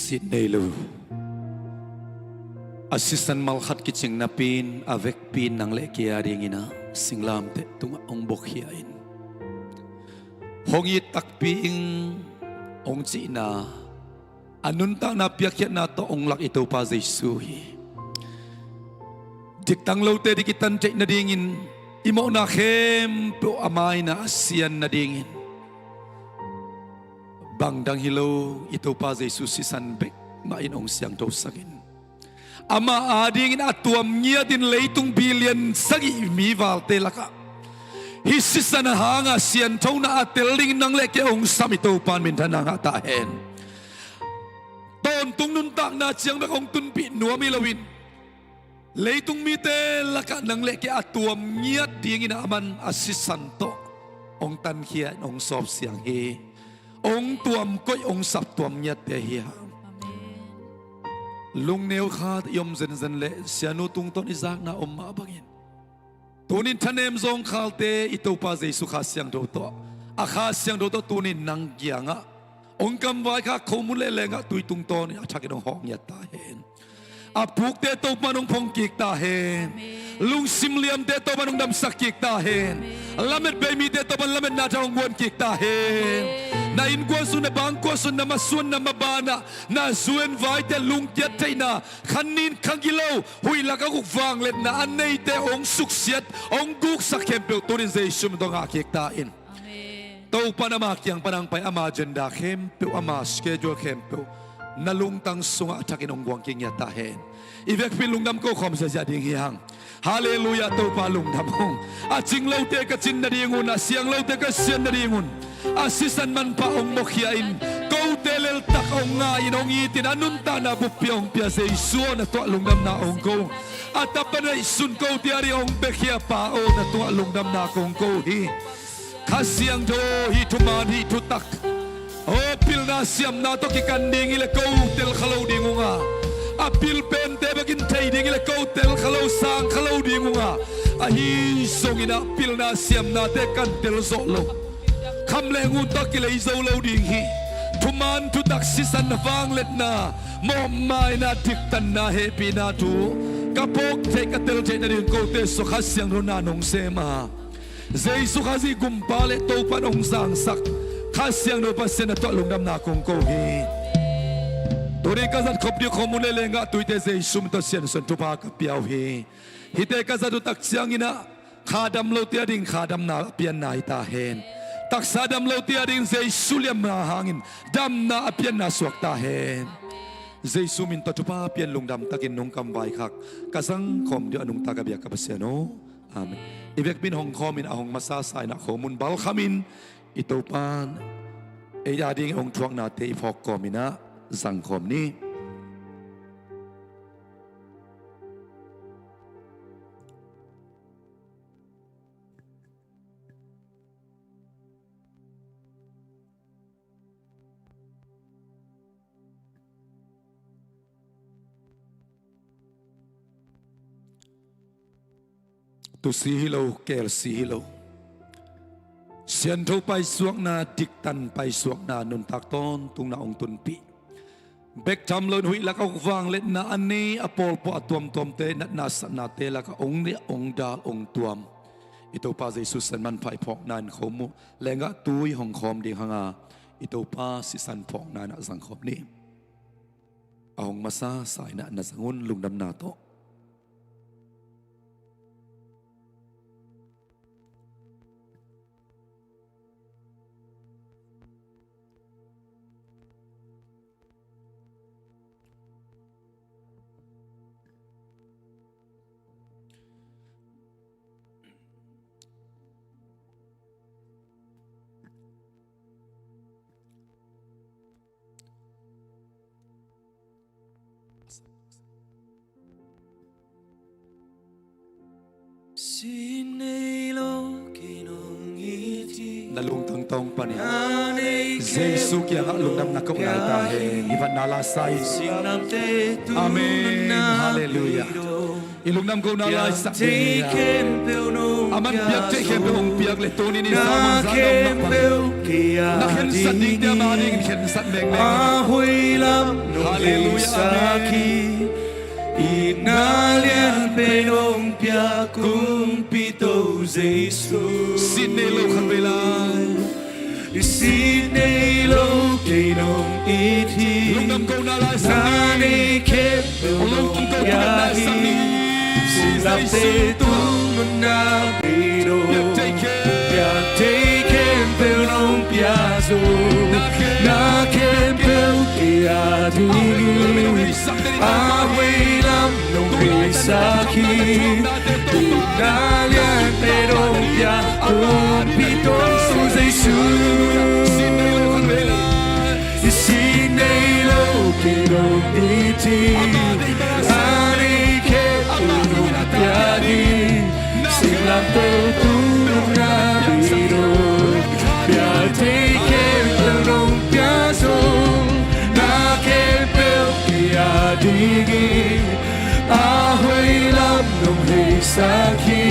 Sin nei lo. A sisan malkhat kicing napi-in, a vekpi-in nang le kei a dingin ah singlamteh tungah hong buakhia in, hong it takpi ing, hong cihna, a nuntakna piakkhiatna tawh hong lak i Topa Jesu hi. Diktang lote dik i tan theih nadingin, i mawhna khempeuh a mai-in ah a sian nadingin, Bang dang hi lo, i Topa Jesu sisan bek mah in hong siangthosak in. Amah adingin a tuam ngiatin leitung billion sagih mi valte lakah hih sisan hanga sianthona a tel dingin nang le kei hong sam i Topa in minthanna ngah ta hen. Tawntung nuntakna ciang bek hong tunpih nuam hi loin, leitung mite lakah nang le kei a tuam ngiat dingin a man a sisan tawh hong tankhia in hong sawpsiang hi. Hong tuam koih hong sap tuam ngiatte hi hang. Amen. Lungneu khat i om zenzen le sianu tungtawn i zakna om mah bangin, tunin thanem zawngkhalte i Topa Jesu Kha Siangtho tawh, a Kha Siangtho tawh tunin nang kiangah hong kamvaikhak khomun le lengah tui tungtawnin a thakin hong hawh ngiat ta hen. A pukte Topa in hong phong kik ta hen. Amen. Lungsim liamte Topa in hong damsak kik ta hen. Amen. Lamet bei mite Topa in lametna thak hong guan kik ta hen. Amen. Na innkuan sung, na bangkua sung, na masuan, na mabanah na zu-en vaite lungkiat theihna, khanin khagilo, huih lak a guk vangliatna a neite hong suksiat, hong guksak khempeuh tunin Jesu min tawh ngah kik ta in. Amen. Topa in ama kiang pan hong pai, ama agenda khempeuh, ama schedule khempeuh na lungtang sungah a thakin hong guang kik ngiat ta hen. I vekpi in lungdam ko khawm ziahziah ding hi hang. Halleluiah, Topa lungdam ung. A cing lote ka cin nadingun, a siang lote ka sian nadingun, a sisan manpha hong mawhkhia in, kote leltak hong ngai in, hong itin, a nuntakna buppi hong pia Jesu aw, na tungah lungdamna hong ko. A tapa neihsun kote ading hong piakhia Pa aw, na tungah lungdamna kong ko hi. Kha Siangtho, hih thuman, hih thutak, aw, pilna siamna tawh kikan ding hi leh ko tel kha lo ding ung a, a pil pente bekin thei ding hi leh ko tel kha lo, sang kha lo ding ung a, ahi zongin ah pilna siamnate kan tel zawh lo, kham le ngun tawh kilei zo lo ding hi. Thuman thutak, sisan vangliatna, mawhmaina, diktanna, hehpihna thu ka phawk theih, ka tel theih nading kote sungah Kha Siangtho na nong sem a, Jesu Khazih Gumpa le Topa in hong zangsak Kha Siangtho Pasian, na tungah lungdamna kong ko hi. Tuni ka zat khop ding khomun le lengah tuite Jesu min tawh siansuan thupha ka pia uh hi. Hihte ka zat uh tak ciangin ah kha dam lote ading kha damna a pianna hi ta hen. Taksa dam lote ading Jesu liamna hangin damna a pianna suak ta hen. Jesu min tawh thupha pian, lungdam takin nong kamvaikhak, ka zangkhawm ding uh a nungta ka biak ka Pasian aw. Amen. I vekpi in hong khawmin, a hong masa sa-in ah khomun balkhamin, i Topa in ei ading hong thuaknate i phawk kawmin ah zangkhawm ni. Tusi hi lo, kelsi hi lo, siantho paisuakna, diktan paisuakna, nuntak tawntungna hong tunpih, bek tham loin huih lakah vangliatna a nei a pawlpawh a tuamtuamte, natna satnate lakah hong liah, hong dal, hong tuam i Topa Jesu sisan manpha i phawkna in khomun lengah tui hong khawm ding hanga, i Topa sisan phawkna in ah zangkhawm ni. A hong masa sa-in ah na zang un, lungdamna tawh. Na lungtang tawng panin Jesu kiangah lungdamna ko lai ta hen. Hih ban na la sa in. Amen. Halleluiah. I lungdam kohna laisak ding hi a, a man piak theih khempeuh hong piak leh tuni-in i samun zan a om mah bangin na khensat dingte ama dingin khensat mengmeng. Halleluiah. Amen. Itna lian pen hong pia Kumpi Topa Jesu. Sin nei lo khat vei lai. Sin nei lo kei nong it hi. Lungdam kohna laisak ni. Na nei khempeuh nong pia hi. Lungdam kohna laisak ni. Sin lamte tung nunna bei lo. Piak thei khempeuh nong pia zo. Na Sak hi. Ina lian pen hong pia kumpi Topa Jesu. I sin nei lo kei dong i ci, a nei khempeuh hong pia ding. Singlamteh tung nong na bei lo, pia thei khempeuh nong pia zo. Na khempeuh kei a ding hi. A hoih lam nong heisak hi.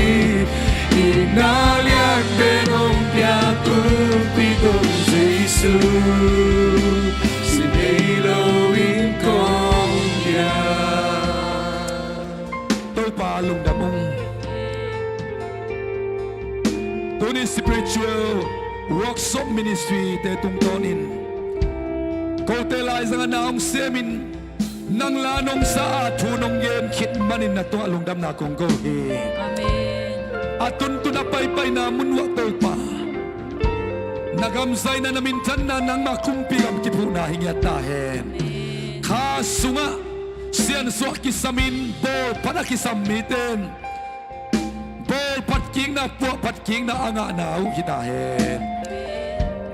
Ina lian pen hong pia kumpi Topa Jesu. Sin nei lo in kong pia. Topa lungdam ung. Tuni spiritual workshop ministry te tungtawnin kote laizang a na hong semin, nang la nong sa a thu nong gen khit manin na tungah lungdamna kong ko hi. Amen. A tuntun a paipaina mun uah Topa, na gamzaina, na minthanna, nangma kumpi gam kiphuhna hi ngiat ta hen. Amen. Kha sungah siansuah kisamin bawlphat a kisam miten bawlphat kikna, puahphat kikna a ngahna uh hi ta hen.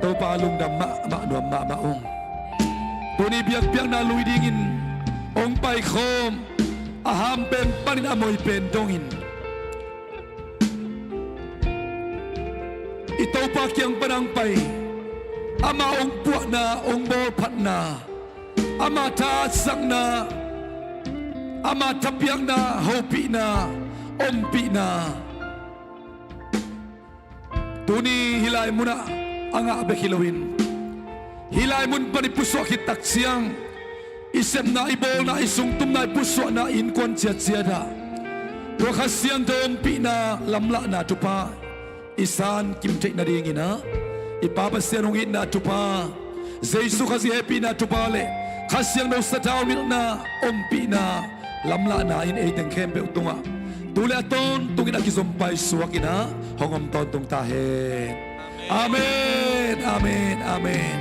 Topa lungdam mahmah, nuam mahmah ung. Tuni biakpiakna lui dingin hong paikhawm a hampen panin a moipen dongin i Topa kiang pan hong pai, ama hong puahna, hong bawlphatna, ama thahatsakna, ama thapiakna, hopihna, ompihna, tuni hih lai munah a ngah bek hi loin, hih lai mun pan i pusuah khit tak ciang, i sepna, i bawlna, i sungtumna, i pusuahna, i innkuan ciatciat ah tua Kha Siangtho ompihna, lamlahna thupha i san kim theih nadingin ah, i Pa Pasian hong itna thupha, Jesu Khazih hehpihna thupha le Kha Siangtho sathau nilhna, ompihna, lamlahna in eiteng khempeuh tungah tu le a tawntungin a kizom paisuak in ah hong om tawntung ta hen. Amen, amen, amen.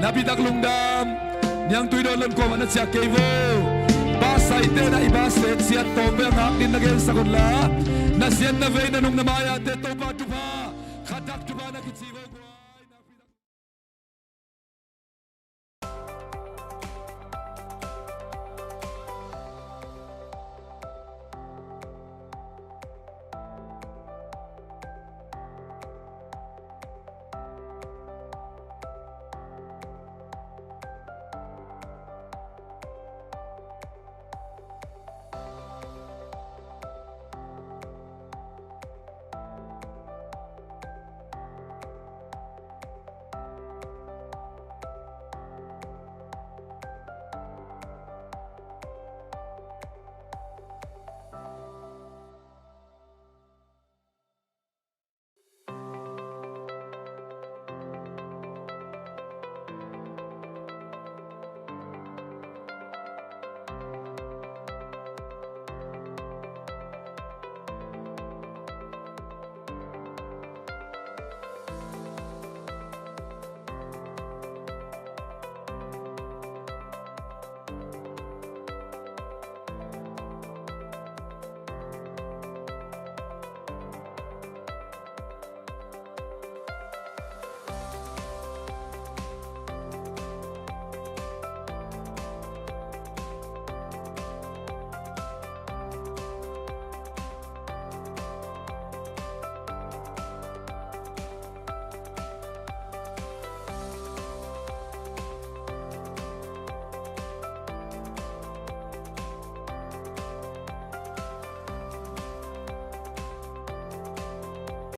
Napitak lungdam. Niangtui dawn lon kuamah na ciah kei vo. Basaite na i base ciat tawm ve a ngak din na gensak unla, na siat na vei na nung na mai-ate Topa thupha, khatak thupha na kici vo.